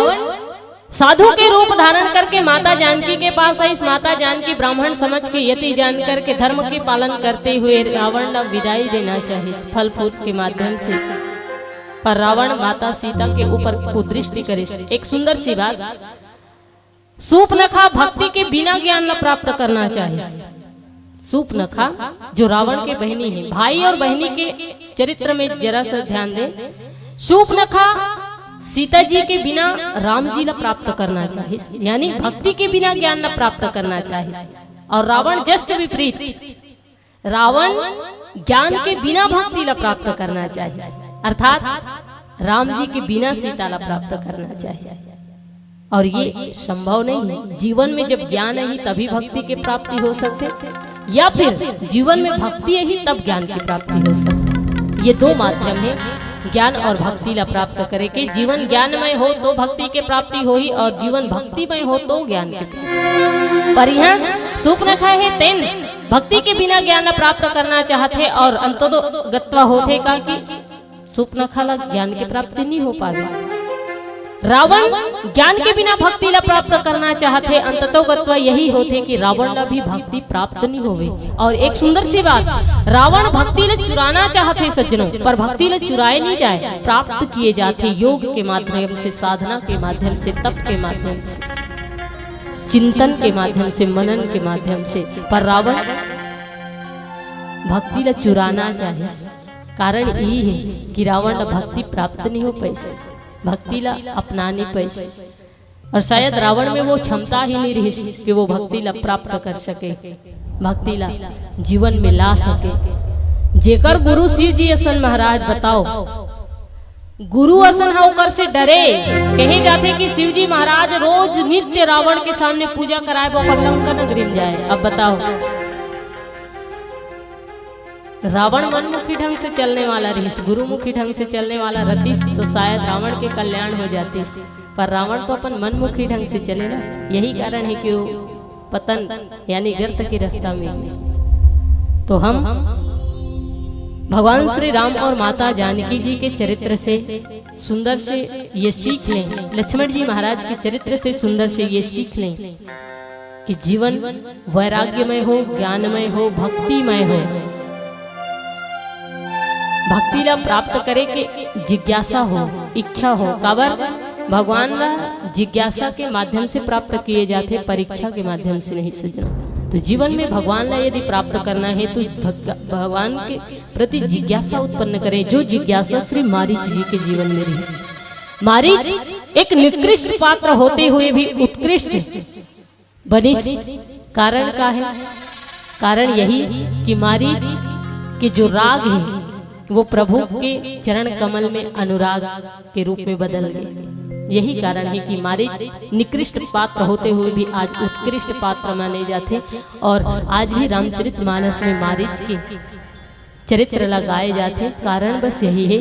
साधु के रूप धारण करके माता जानकी के पास आइस। माता जानकी ब्राह्मण समझ के यति जान करके धर्म के पालन करते हुए रावण ला विदाई देना चाहिस, फल फूल के माध्यम से। पर रावण माता सीता के ऊपर कुदृष्टि करिस। एक सुंदर सी बात, सूपनखा भक्ति के बिना ज्ञान ला प्राप्त करना चाहिस। सूपनखा जो रावण के बहिनी है, भाई और बहिनी के चरित्र में जरा सा ध्यान दें। सूपनखा सीता जी के बिना राम जी ला प्राप्त करना चाहिस, यानी भक्ति के बिना ज्ञान ला प्राप्त करना चाहिस। और रावण just विपरीत, रावण ज्ञान के बिना भक्ति ला प्राप्त करना चाहिस, अर्थात राम जी के बिना सीता ला प्राप्त करना चाहिस। और ये संभव नहीं है। जीवन में जब ज्ञान ही तभी भक्ति के प्राप्ति हो सकथे, या फिर जीवन में भक्ति ही तब ज्ञान की प्राप्ति हो सकथे। ये दो माध्यम है ज्ञान और भक्ति ला प्राप्त करे के। जीवन ज्ञानमय हो तो भक्ति के प्राप्ति होही, और जीवन भक्तिमय हो तो ज्ञान के प्राप्ति। पर यहाँ सूपनखा है, तेन भक्ति के बिना ज्ञान ला प्राप्त करना चाहथे और अंततो गत्वा होथे का कि सूपनखा ला ज्ञान के प्राप्ति नहीं हो पावे। रावण ज्ञान के बिना भक्ति ला प्राप्त करना चाहथे, अंततो गत्वा यही होथे कि रावण ला भी भक्ति प्राप्त नहीं होवे। और एक सुंदर सी बात, रावण भक्ति ला चुराना चाहथे सज्जनों, पर भक्ति ला चुराए नहीं जाए, प्राप्त किए जाथे योग के माध्यम से, साधना के माध्यम से, तप के माध्यम से, चिंतन के माध्यम से, मनन के माध्यम से। पर रावण भक्ति ला चुराना चाहे, कारण यही है कि रावण ला भक्ति प्राप्त नहीं हो पाइस, भक्ति ला अपना नहीं पाइस। और शायद रावण में वो क्षमता ही नहीं रहिस कि वो भक्ति ला प्राप्त कर सके, भक्ति ला जीवन में ला सके। जेकर गुरु शिव जी असन महाराज, बताओ, गुरु असन हा ओकर से डरे। कहे जाथे कि शिव जी महाराज रोज नित्य रावण के सामने पूजा कराए बर ओकर लंका नगरी में जाए। अब बताओ, रावण मनमुखी ढंग से चलने वाला रहिस, गुरुमुखी ढंग से चलने वाला रतिस तो शायद रावण के कल्याण हो जातिस, पर रावण तो अपन मनमुखी ढंग से चले ना, यही कारण है कि वो पतन यानी गर्त के रास्ता में गिस। तो हम भगवान श्री राम और माता जानकी जी के चरित्र से सुंदर से ये सीख लें, लक्ष्मण जी महाराज के चरित्र से सुंदर से ये सीख लें कि जीवन वैराग्यमय हो, ज्ञानमय हो, भक्तिमय हो। भक्ति ला प्राप्त करे के जिज्ञासा हो, इच्छा हो। काबर? भगवान ला जिज्ञासा के माध्यम से प्राप्त किए जाथे, परीक्षा के माध्यम से नहीं सज्जनों। तो जीवन में भगवान ला यदि प्राप्त करना है तो भग-, भगवान के प्रति जिज्ञासा उत्पन्न करें, जो जिज्ञासा श्री मारीच जी के जीवन में रहिस। मारीच एक निकृष्ट पात्र होते हुए भी उत्कृष्ट बनिस। कारण का है? कारण यही कि मारीच के जो राग है, वो प्रभु के चरण कमल में अनुराग के रूप में बदल गए। यही कारण है कि मारीच निकृष्ट पात्र होते हुए भी आज उत्कृष्ट पात्र माने जाते, और आज भी रामचरित मानस में मारीच के चरित्र ला गाए जाते। कारण बस यही है,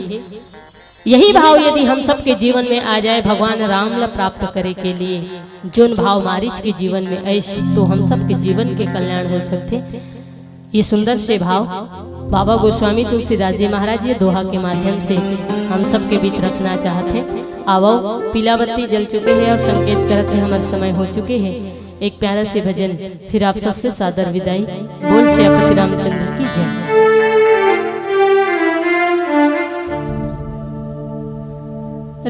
यही भाव यदि हम सबके जीवन में आ जाए, भगवान राम ला प्राप्त करे के लिए जोन भाव मारीच के जीवन में आइस, तो हम सबके जीवन के कल्याण हो सकते। ये सुंदर से भाव बाबा गोस्वामी तुलसीदास जी महाराज ये दोहा के माध्यम से हम सबके बीच रखना चाहत हैं। आवो, पीला बत्ती जल चुके हैं और संकेत करत है हमार समय हो चुके हैं। एक प्यारा से भजन फिर आप सबसे सादर विदाई। बोल श्री रामचंद्र की जय।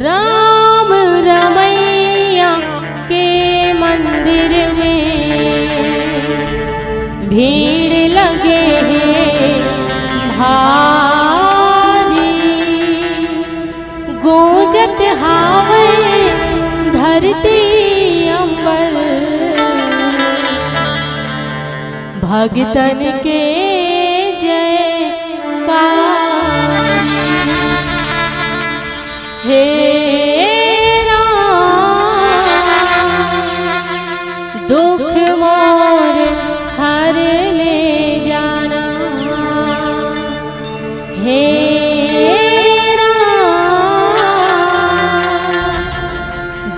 राम रमैया के मंदिर में भीड़ लगे है भारी, गूंजत हावे धरती अंबर, भगतन के जयकार। हे राम, दुख मोर हर ले जाना। हे राम,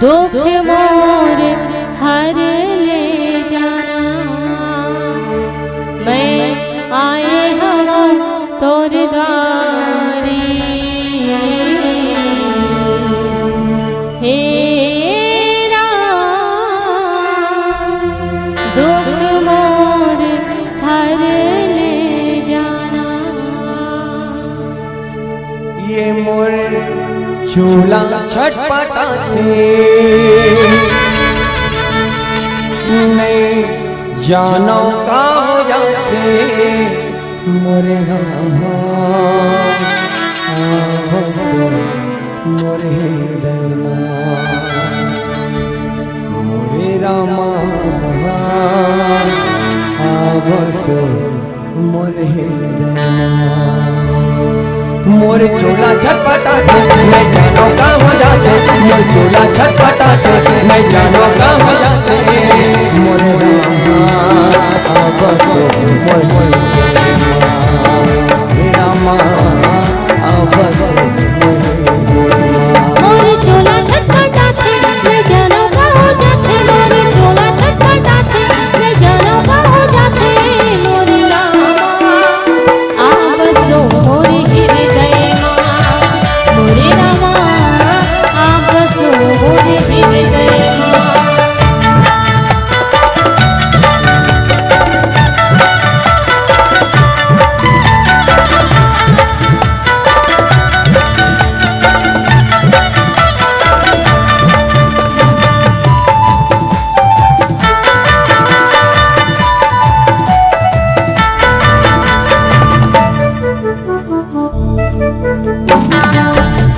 दुख मोर हर ले जाना। मैं आए हवा तोर द्वारी। हे राम, दुख मोर हर ले जाना। ये मोर चोला छटपटाथे, नहीं जानो का हो जाथे। मोरे रामा, आवस मोरे हृदय मा। मोरे रामा, आवस मोरे हृदय मा। मोर चोला छटपटाथे, मैं जानो का हो जाथे। मोर चोला छटपटाथे, मैं जानो का हो जाथे। मोरे रामा, आवस मोरे हृदय मा। रामा, आवस मोरे हृदय मा। मोर चोला छटपटाथे, मैं जानो का हो जाथे। मोर चोला छटपटाथे, मैं जानो का हो जाथे। मोरे रामा, आवस मोरे हृदय मा। मोरे रामा, आवस मोरे हृदय मा।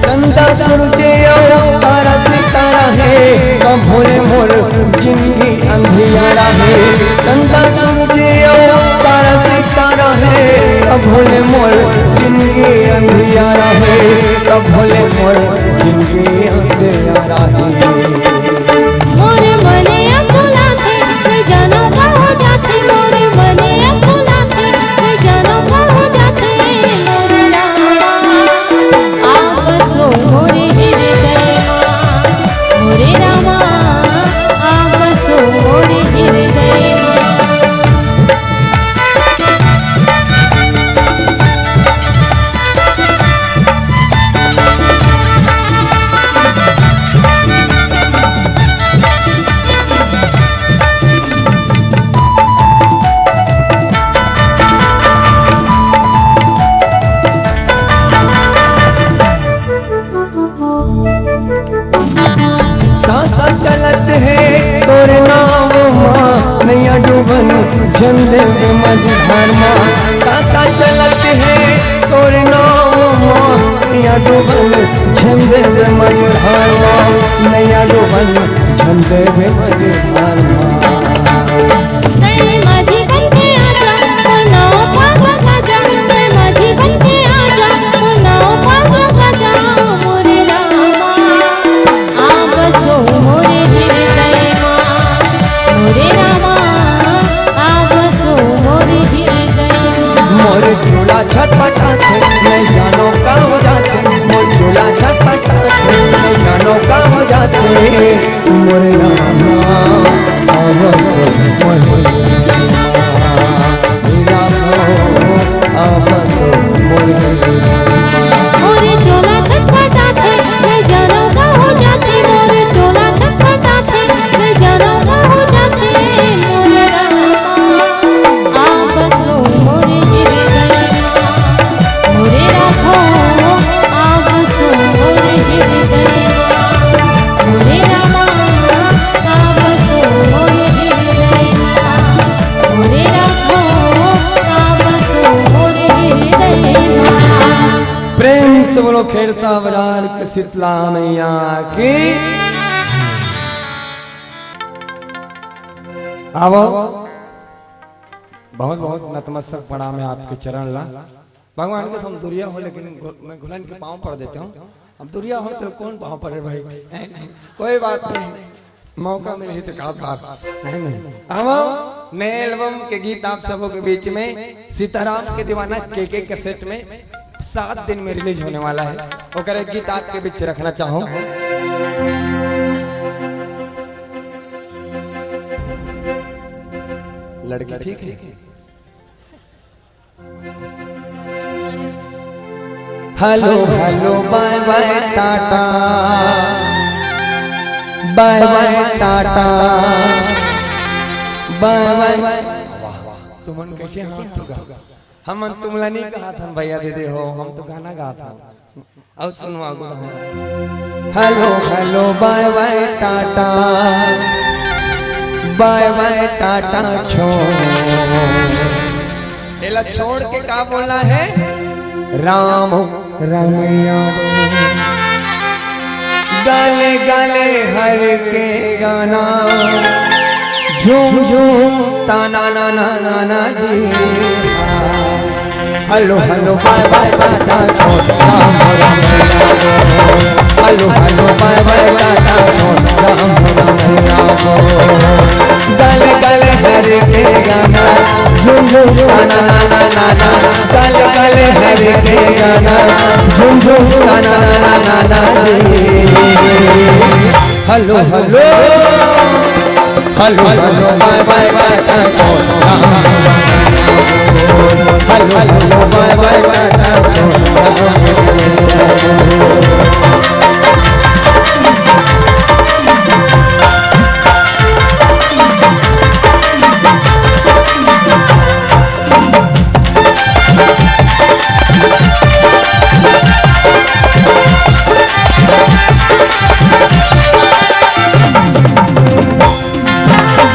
चंदा सूरज अउ तारा सितारा हे, कभो ले मोर जिनगी अंधियारा हे। चंदा सूरज अउ तारा सितारा हे, कभो ले मोर जिनगी अंधियारा हे, कभो ले मोर जिनगी अंधियारा हे। मोर मन अकुलाथे, मैं जानो का हो जाथे। मोर मन अकुलाथे, मैं जानो का हो जाथे। मोर रामा, आवस मोरे हृदय मा। मोरे रामा, आवस मोरे हृदय मा। सांस चलत हे तोर नाम मा, नैया डूबन झन देबे मझधार मा। सांस चलत हे तोर नाम मा, नैया डूबन झन देबे मझधार मा। नैया डूबन झन देबे मझधार मा। तैं माझी बन के आजा, मोर नाव पावा गाजा। तैं माझी बन के आजा, मोरे चोला छटपटाथे, मैं जानव का हो जाथे। मोरे चोला छटपटाथे, मैं जानव का हो जाथे। मोरे रामा, आप बसो मोरे हृदय मा। मोरे राघव, आप बसो मोरे हृदय मा। मोरे रामा, आप बसो मोरे हृदय मा। मोरे राघव, आप बसो मोरे हृदय मा। प्रेम से बोलो खेड़ता बाजार के शीतला मैया की। आवो, बहुत बहुत नतमस्तक प्रणाम है आपके चरण ला। भगवान के हम दुरिहा हो, लेकिन घु-, मैं घुलन के पाँव पड़ देता हूँ। अब दुरिहा हो तो कौन पाँव पड़े भाई? नहीं, नहीं, कोई बात नहीं, मौका मिले तो का बात। नहीं, नहीं, अब नए एल्बम के गीत आप सबों के बीच में सीताराम के दीवाना के के कैसेट में सात दिन में रिलीज होने वाला है, ओकर एक गीत आपके बीच रखना चाहूँ। लड़की ठीक है? हेलो हेलो बाय बाय टाटा, बाय बाय टाटा, बाय बाय। तुमन कैसे हाथ ठोका? हमन तुमला नहीं कहा था भैया दीदी हो, हम तो गाना गा था। अउ सुनवा गुण है। हेलो हेलो बाय बाय टाटा, बाय बाय टाटा छोड़। एला छोड़ के का बोला है? राम रमैया। गले गले हर के गाना, झूम झूम ताना ना ना ना ना जी। हेलो हेलो बाय बाय टाटा छोड़, राम रमैया। हेलो हेलो बाय बाय टाटा छोड़, राम रमैया। गले गले हर के गाना, झूम झूम ताना ना ना ना ना। गले गले हर के गाना, झूम झूम ताना ना ना ना ना जी। हेलो हेलो, हेलो हेलो बाय बाय टाटा छोड़, हेलो हेलो बाय बाय टाटा छोड़।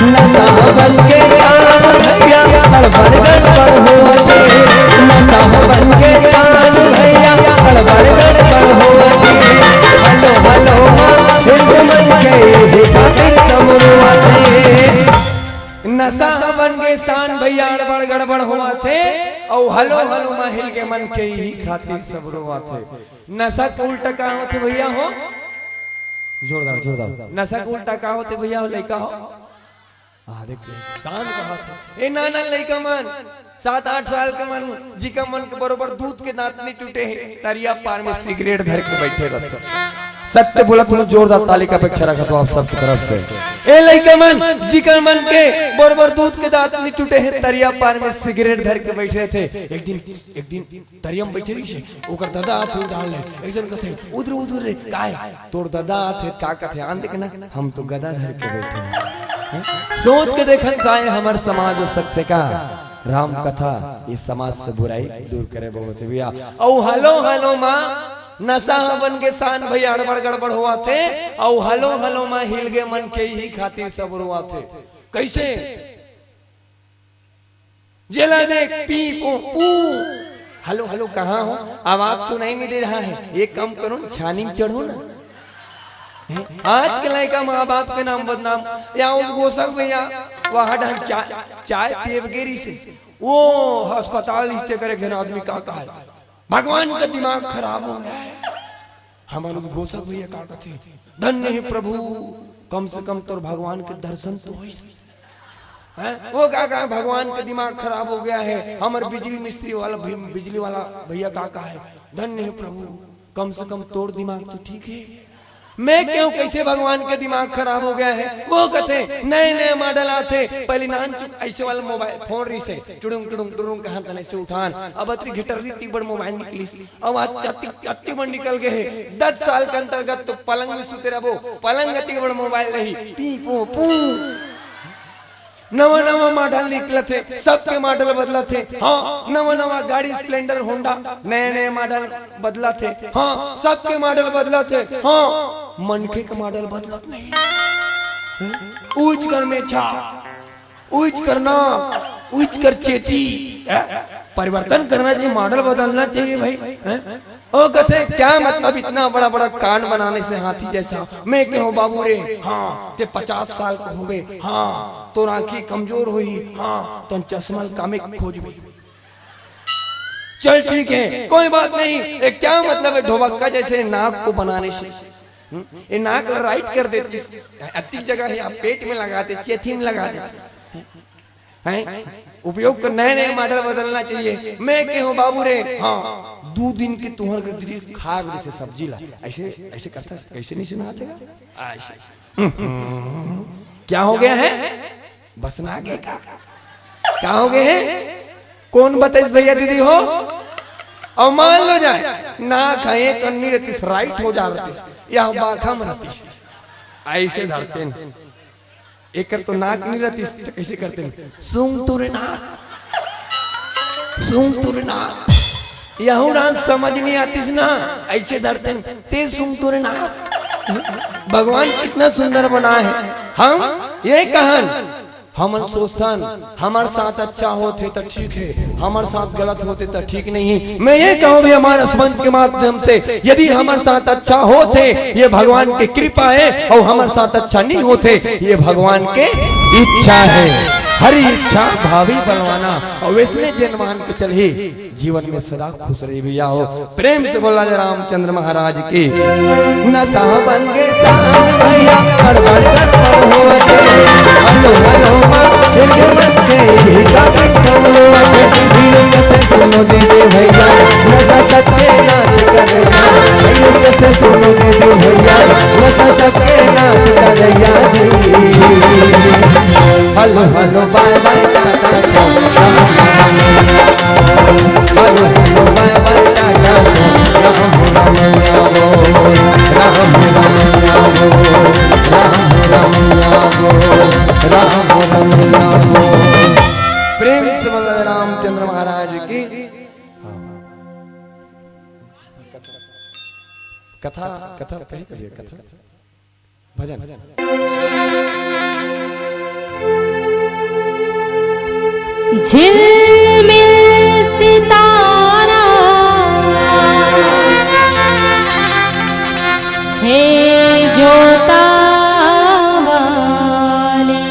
नशा बन के कान भैया गड़बड़ गड़बड़ होवथे। नशा बन के कान भैया गड़बड़ गड़बड़ होवथे। हेलो हेलो माँ, हिंद मन के ही खातिर समरुआथे। नशा बन के शान भैया गड़बड़ गड़बड़ होवथे, अउ हेलो हेलो माँ हिल के मन के ही खातिर समरुआथे। नशा के उल्टा का होथे भैया हो? जोरदार, जोरदार। नशा के उल्टा का होथे भैया हो, लइका हो? हाँ, देख, शांत बात है। ए नाना लइका मन, सात आठ साल के मन, जिकर मन के बरोबर दूध के दांत नहीं टूटे हे, तरिया पार में सिगरेट धर के बैठे रहथे। सत्य बोला, तुम जोरदार ताली का अपेक्षा रखा तो आप सबकी तरफ से। ए लइका मन, जिकर मन के बरोबर दूध के दांत नहीं टूटे हे, तरिया पार में सिगरेट धर के बैठे थे। एक दिन, एक दिन तरिया म बइठे रहिस हे, ओकर ददा आथे, डाल ले, अइसन कथे, "उधर, उधर रे, काय? तोर ददा आथे, का कथे? आन दे के ना, हम तो गदा धर के बइठे हन।" हैं? सोच के देखन, काय हमर समाज हो सकथे का? राम कथा, ये समाज से बुराई दूर करे बहुत हे भैया। अउ हेलो, हेलो माँ, नशा ह बन के शान भैया, अड़बड़ गड़बड़ होवथे। अउ हेलो, हेलो माँ, हिल गे मन के ही खातिर सब रोवथे। कैसे? जेला देख, पी, पो, पू। हेलो, हेलो, कहाँ हो? आवाज सुनाई नहीं दे रहा है। एक काम करो ना, छानी में चढ़ो ना। हैं? आज के लइका माँ बाप के नाम बदनाम। या उद्घोषक भैया, वहाँ डहर चा-, चाय पिए गे रहिस हे। वो अस्पताल रिश्ते करे घन आदमी का कहा है? भगवान का दिमाग खराब हो गया है। हमर उद्घोषक भैया का कथे, "धन्य हे प्रभु, कम से कम तोर भगवान के दर्शन तो होइस।" हैं? वो का कहा, "भगवान के दिमाग खराब हो गया है।" हमर बिजली मिस्त्री वाला भई-, बिजली वाला भैया का कहा है, "धन्य हे प्रभु, कम से कम तोर दिमाग तो ठीक है।" मैं कहूँ, कैसे भगवान के दिमाग खराब हो गया है। वो कथे, नए नए मॉडल आथे, पहली नान चुक ऐसे वाला मोबाइल फोन रहिसे, टुडुंग टुडुंग टुडुंग कहाँ तने से उठान, अब अतरी घिटर रीति बड़ मोबाइल निकलिस, अब आज अति अति बड़ निकल गए है। दस साल के अंतर्गत तो पलंग में सुते रहबो, पलंग अति बड़ मोबाइल रही, पी पू पू। नवा नवा मॉडल निकलत हे, सबके मॉडल बदलत हे। हाँ, नवा नवा गाड़ी स्प्लेंडर होंडा, नए नए मॉडल बदलत हे। हाँ, सबके मॉडल बदलत हे। हाँ, मनखे के मॉडल बदलत नहीं। हैं? उज कर मेछा, उज कर नाक, उज कर चेती। हैं? परिवर्तन करना चाहिए, मॉडल बदलना चाहिए भाई। हैं? ओ कथे, क्या मतलब इतना बड़ा बड़ा कांड बनाने से हाथी जैसा? मैं कहूँ, बाबू रे, हाँ, ते पचास साल को होवे, हाँ, तोर आँखी कमजोर होही, हाँ, तन चश्मा ल कामे खोजबे। चल ठीक है, कोई बात नहीं। ए, क्या मतलब है ढोबक्का जैसे नाक को बनाने से? हम्म? ये नाक ल राइट कर देतिस, अतिक जगह है, आप पेट में लगा दे, चेथी में लगा दे। हैं? उपयोग कर, नए नए मॉडल बदलना चाहिए। मैं कहूँ, बाबू रे, हाँ, दू दिन के तुहर के दीदी खा भी देथे सब्जी ला। ऐसे, ऐसे करता, ऐसे नहीं सुना थे? ऐसे। क्या हो गया है? बस ना आगे का? क्या हो गए है? कौन बताइस भैया दीदी हो? और मान लो जाए, ना खाए तो नहीं रहतीस, राइट हो जा रहतीस, या बाखा में रहतीस। ऐसे धरते हैं। एकर तो नाक नहीं रहतीस, तो कैसे करते हैं? सूंघ तुरे नाक, सूंघ तुरे नाक। यहू रात समझ नहीं आतीस ना, ऐसे धरते हैं, ते सूंघ तुरे नाक। भगवान कितना सुंदर बना है। हम ये कहन, हमन सोचथन, हमर साथ अच्छा होथे त ठीक है, हमर साथ गलत होथे त ठीक नहीं। मैं ये कहूँ भी, हमारे मंच के माध्यम से, यदि हमर साथ अच्छा होथे, ये भगवान के कृपा है, और हमर साथ अच्छा नहीं होथे, ये भगवान के इच्छा है। हरि इच्छा भावी बलवाना, और वैसने जेन मान के चलही, जीवन में सदा खुश रही भैया हो। प्रेम से बोला जाए रामचंद्र महाराज की। नशा बन के साथ भैया, गड़बड़ गड़बड़ होवत हे। हेलो हेलो माँ, एक बच्चे ही का दिन सब लोग। वीर कथे सुनो दीदी भैया, नशा सत्य नाश करेगा। वीर कथे सुनो दीदी भैया, नशा सत्य नाश करेगा जी। हेलो हेलो बाय बाय टाटा। हेलो, हेलो, बाय, बाय, टाटा, राम, राम, राम, राम, राम, राम, राम, राम, राम, राम, राम। प्रेम से बोल रामचंद्र महाराज की। कथा, कथा कही करिए, कथा। भजन। झिलमिल सितारा हे जोता वाली,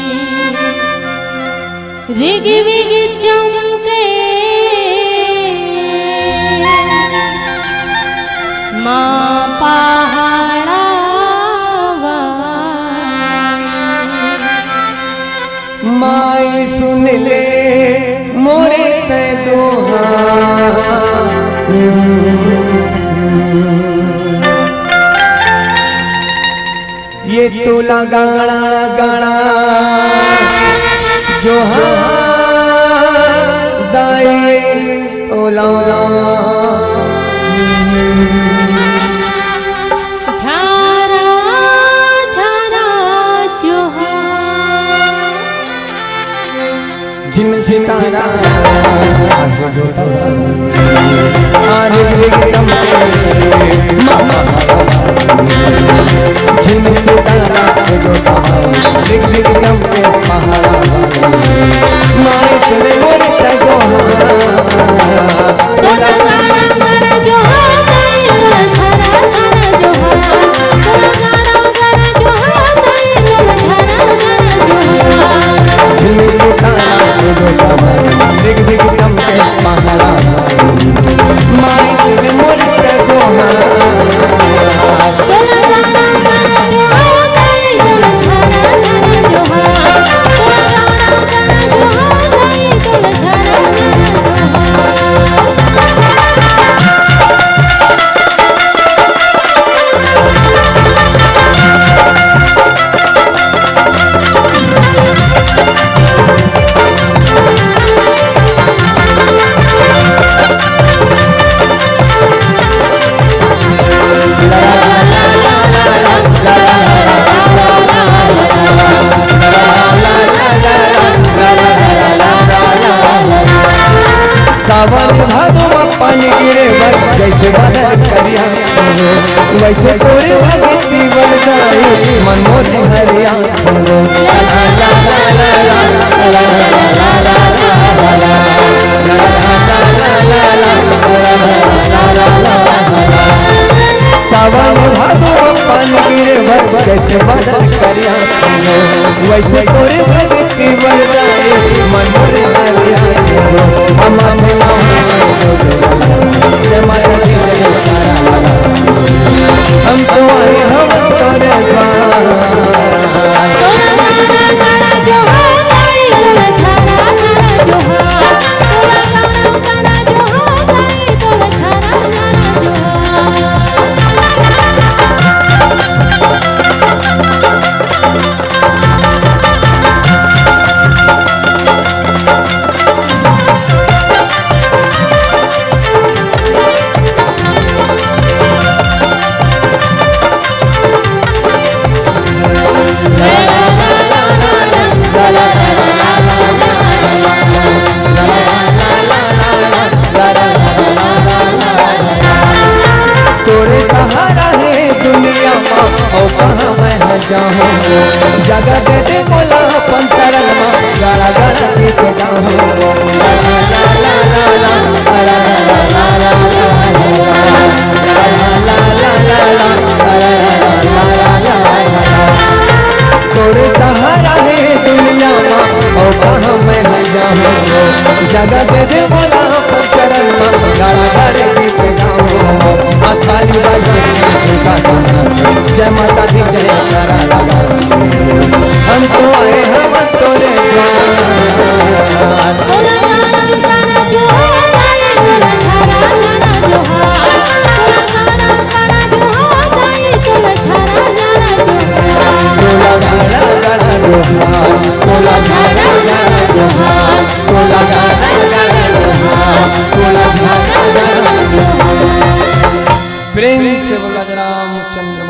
रिग विग चमके माँ पहाड़ा वाली। माई सुन ले मोरे तै दोहा। ये तोला गाड़ा गाड़ा जोहार दाई तोला। झारा झारा जोहार। झिलमिल सितारा जोता वाली, आ रिग रिग चमके माँ पहाड़ा वाली। झिलमिल सितारा जोता वाली, रिग रिग चमके पहाड़ा वाली। माई सुन मोर तै दोहा। तोला गाड़ा गाड़ा जोहार, तोला गाड़ा गाड़ा जोहार, तोला गाड़ा गाड़ा जोहार। झिलमिल सितारा जोता वाली, रिग रिग चमके पहाड़ा वाली। माई सुन मोर तै दोहा। से तोरे भक्ति वरदाई, मन मोर हरिया। सावन भादो में पानी गिरे भर, जैसे बादल करिया। वैसे तोरे भक्ति वरदाई, मन मोर हरिया। हम अपना जय माता दी, जय तारा। हम तो आए, हम तोरे द्वार। तोरे सहारा हे दुनिया मा, अउ कहाँ मैं ह जाहूँ। जगा दे दे मोला अपन शरण मा, गाड़ा गाड़ा गीत गाहूँ। तोरे सहारा हे दुनिया मा, अउ कहाँ मैं ह जाहूँ। जगा दे दे मोला अपन शरण मा, गाड़ा गाड़ा गीत गाहूँ। आ ताली बजा के जय माता दी, जय तारा। हम तो आए, हम तोरे द्वार। तोला गाड़ा गाड़ा जोहार, तोला गाड़ा गाड़ा जोहार, तोला गाड़ा गाड़ा जोहार, तोला गाड़ा गाड़ा जोहार। प्रेम से बोला रामचंद्र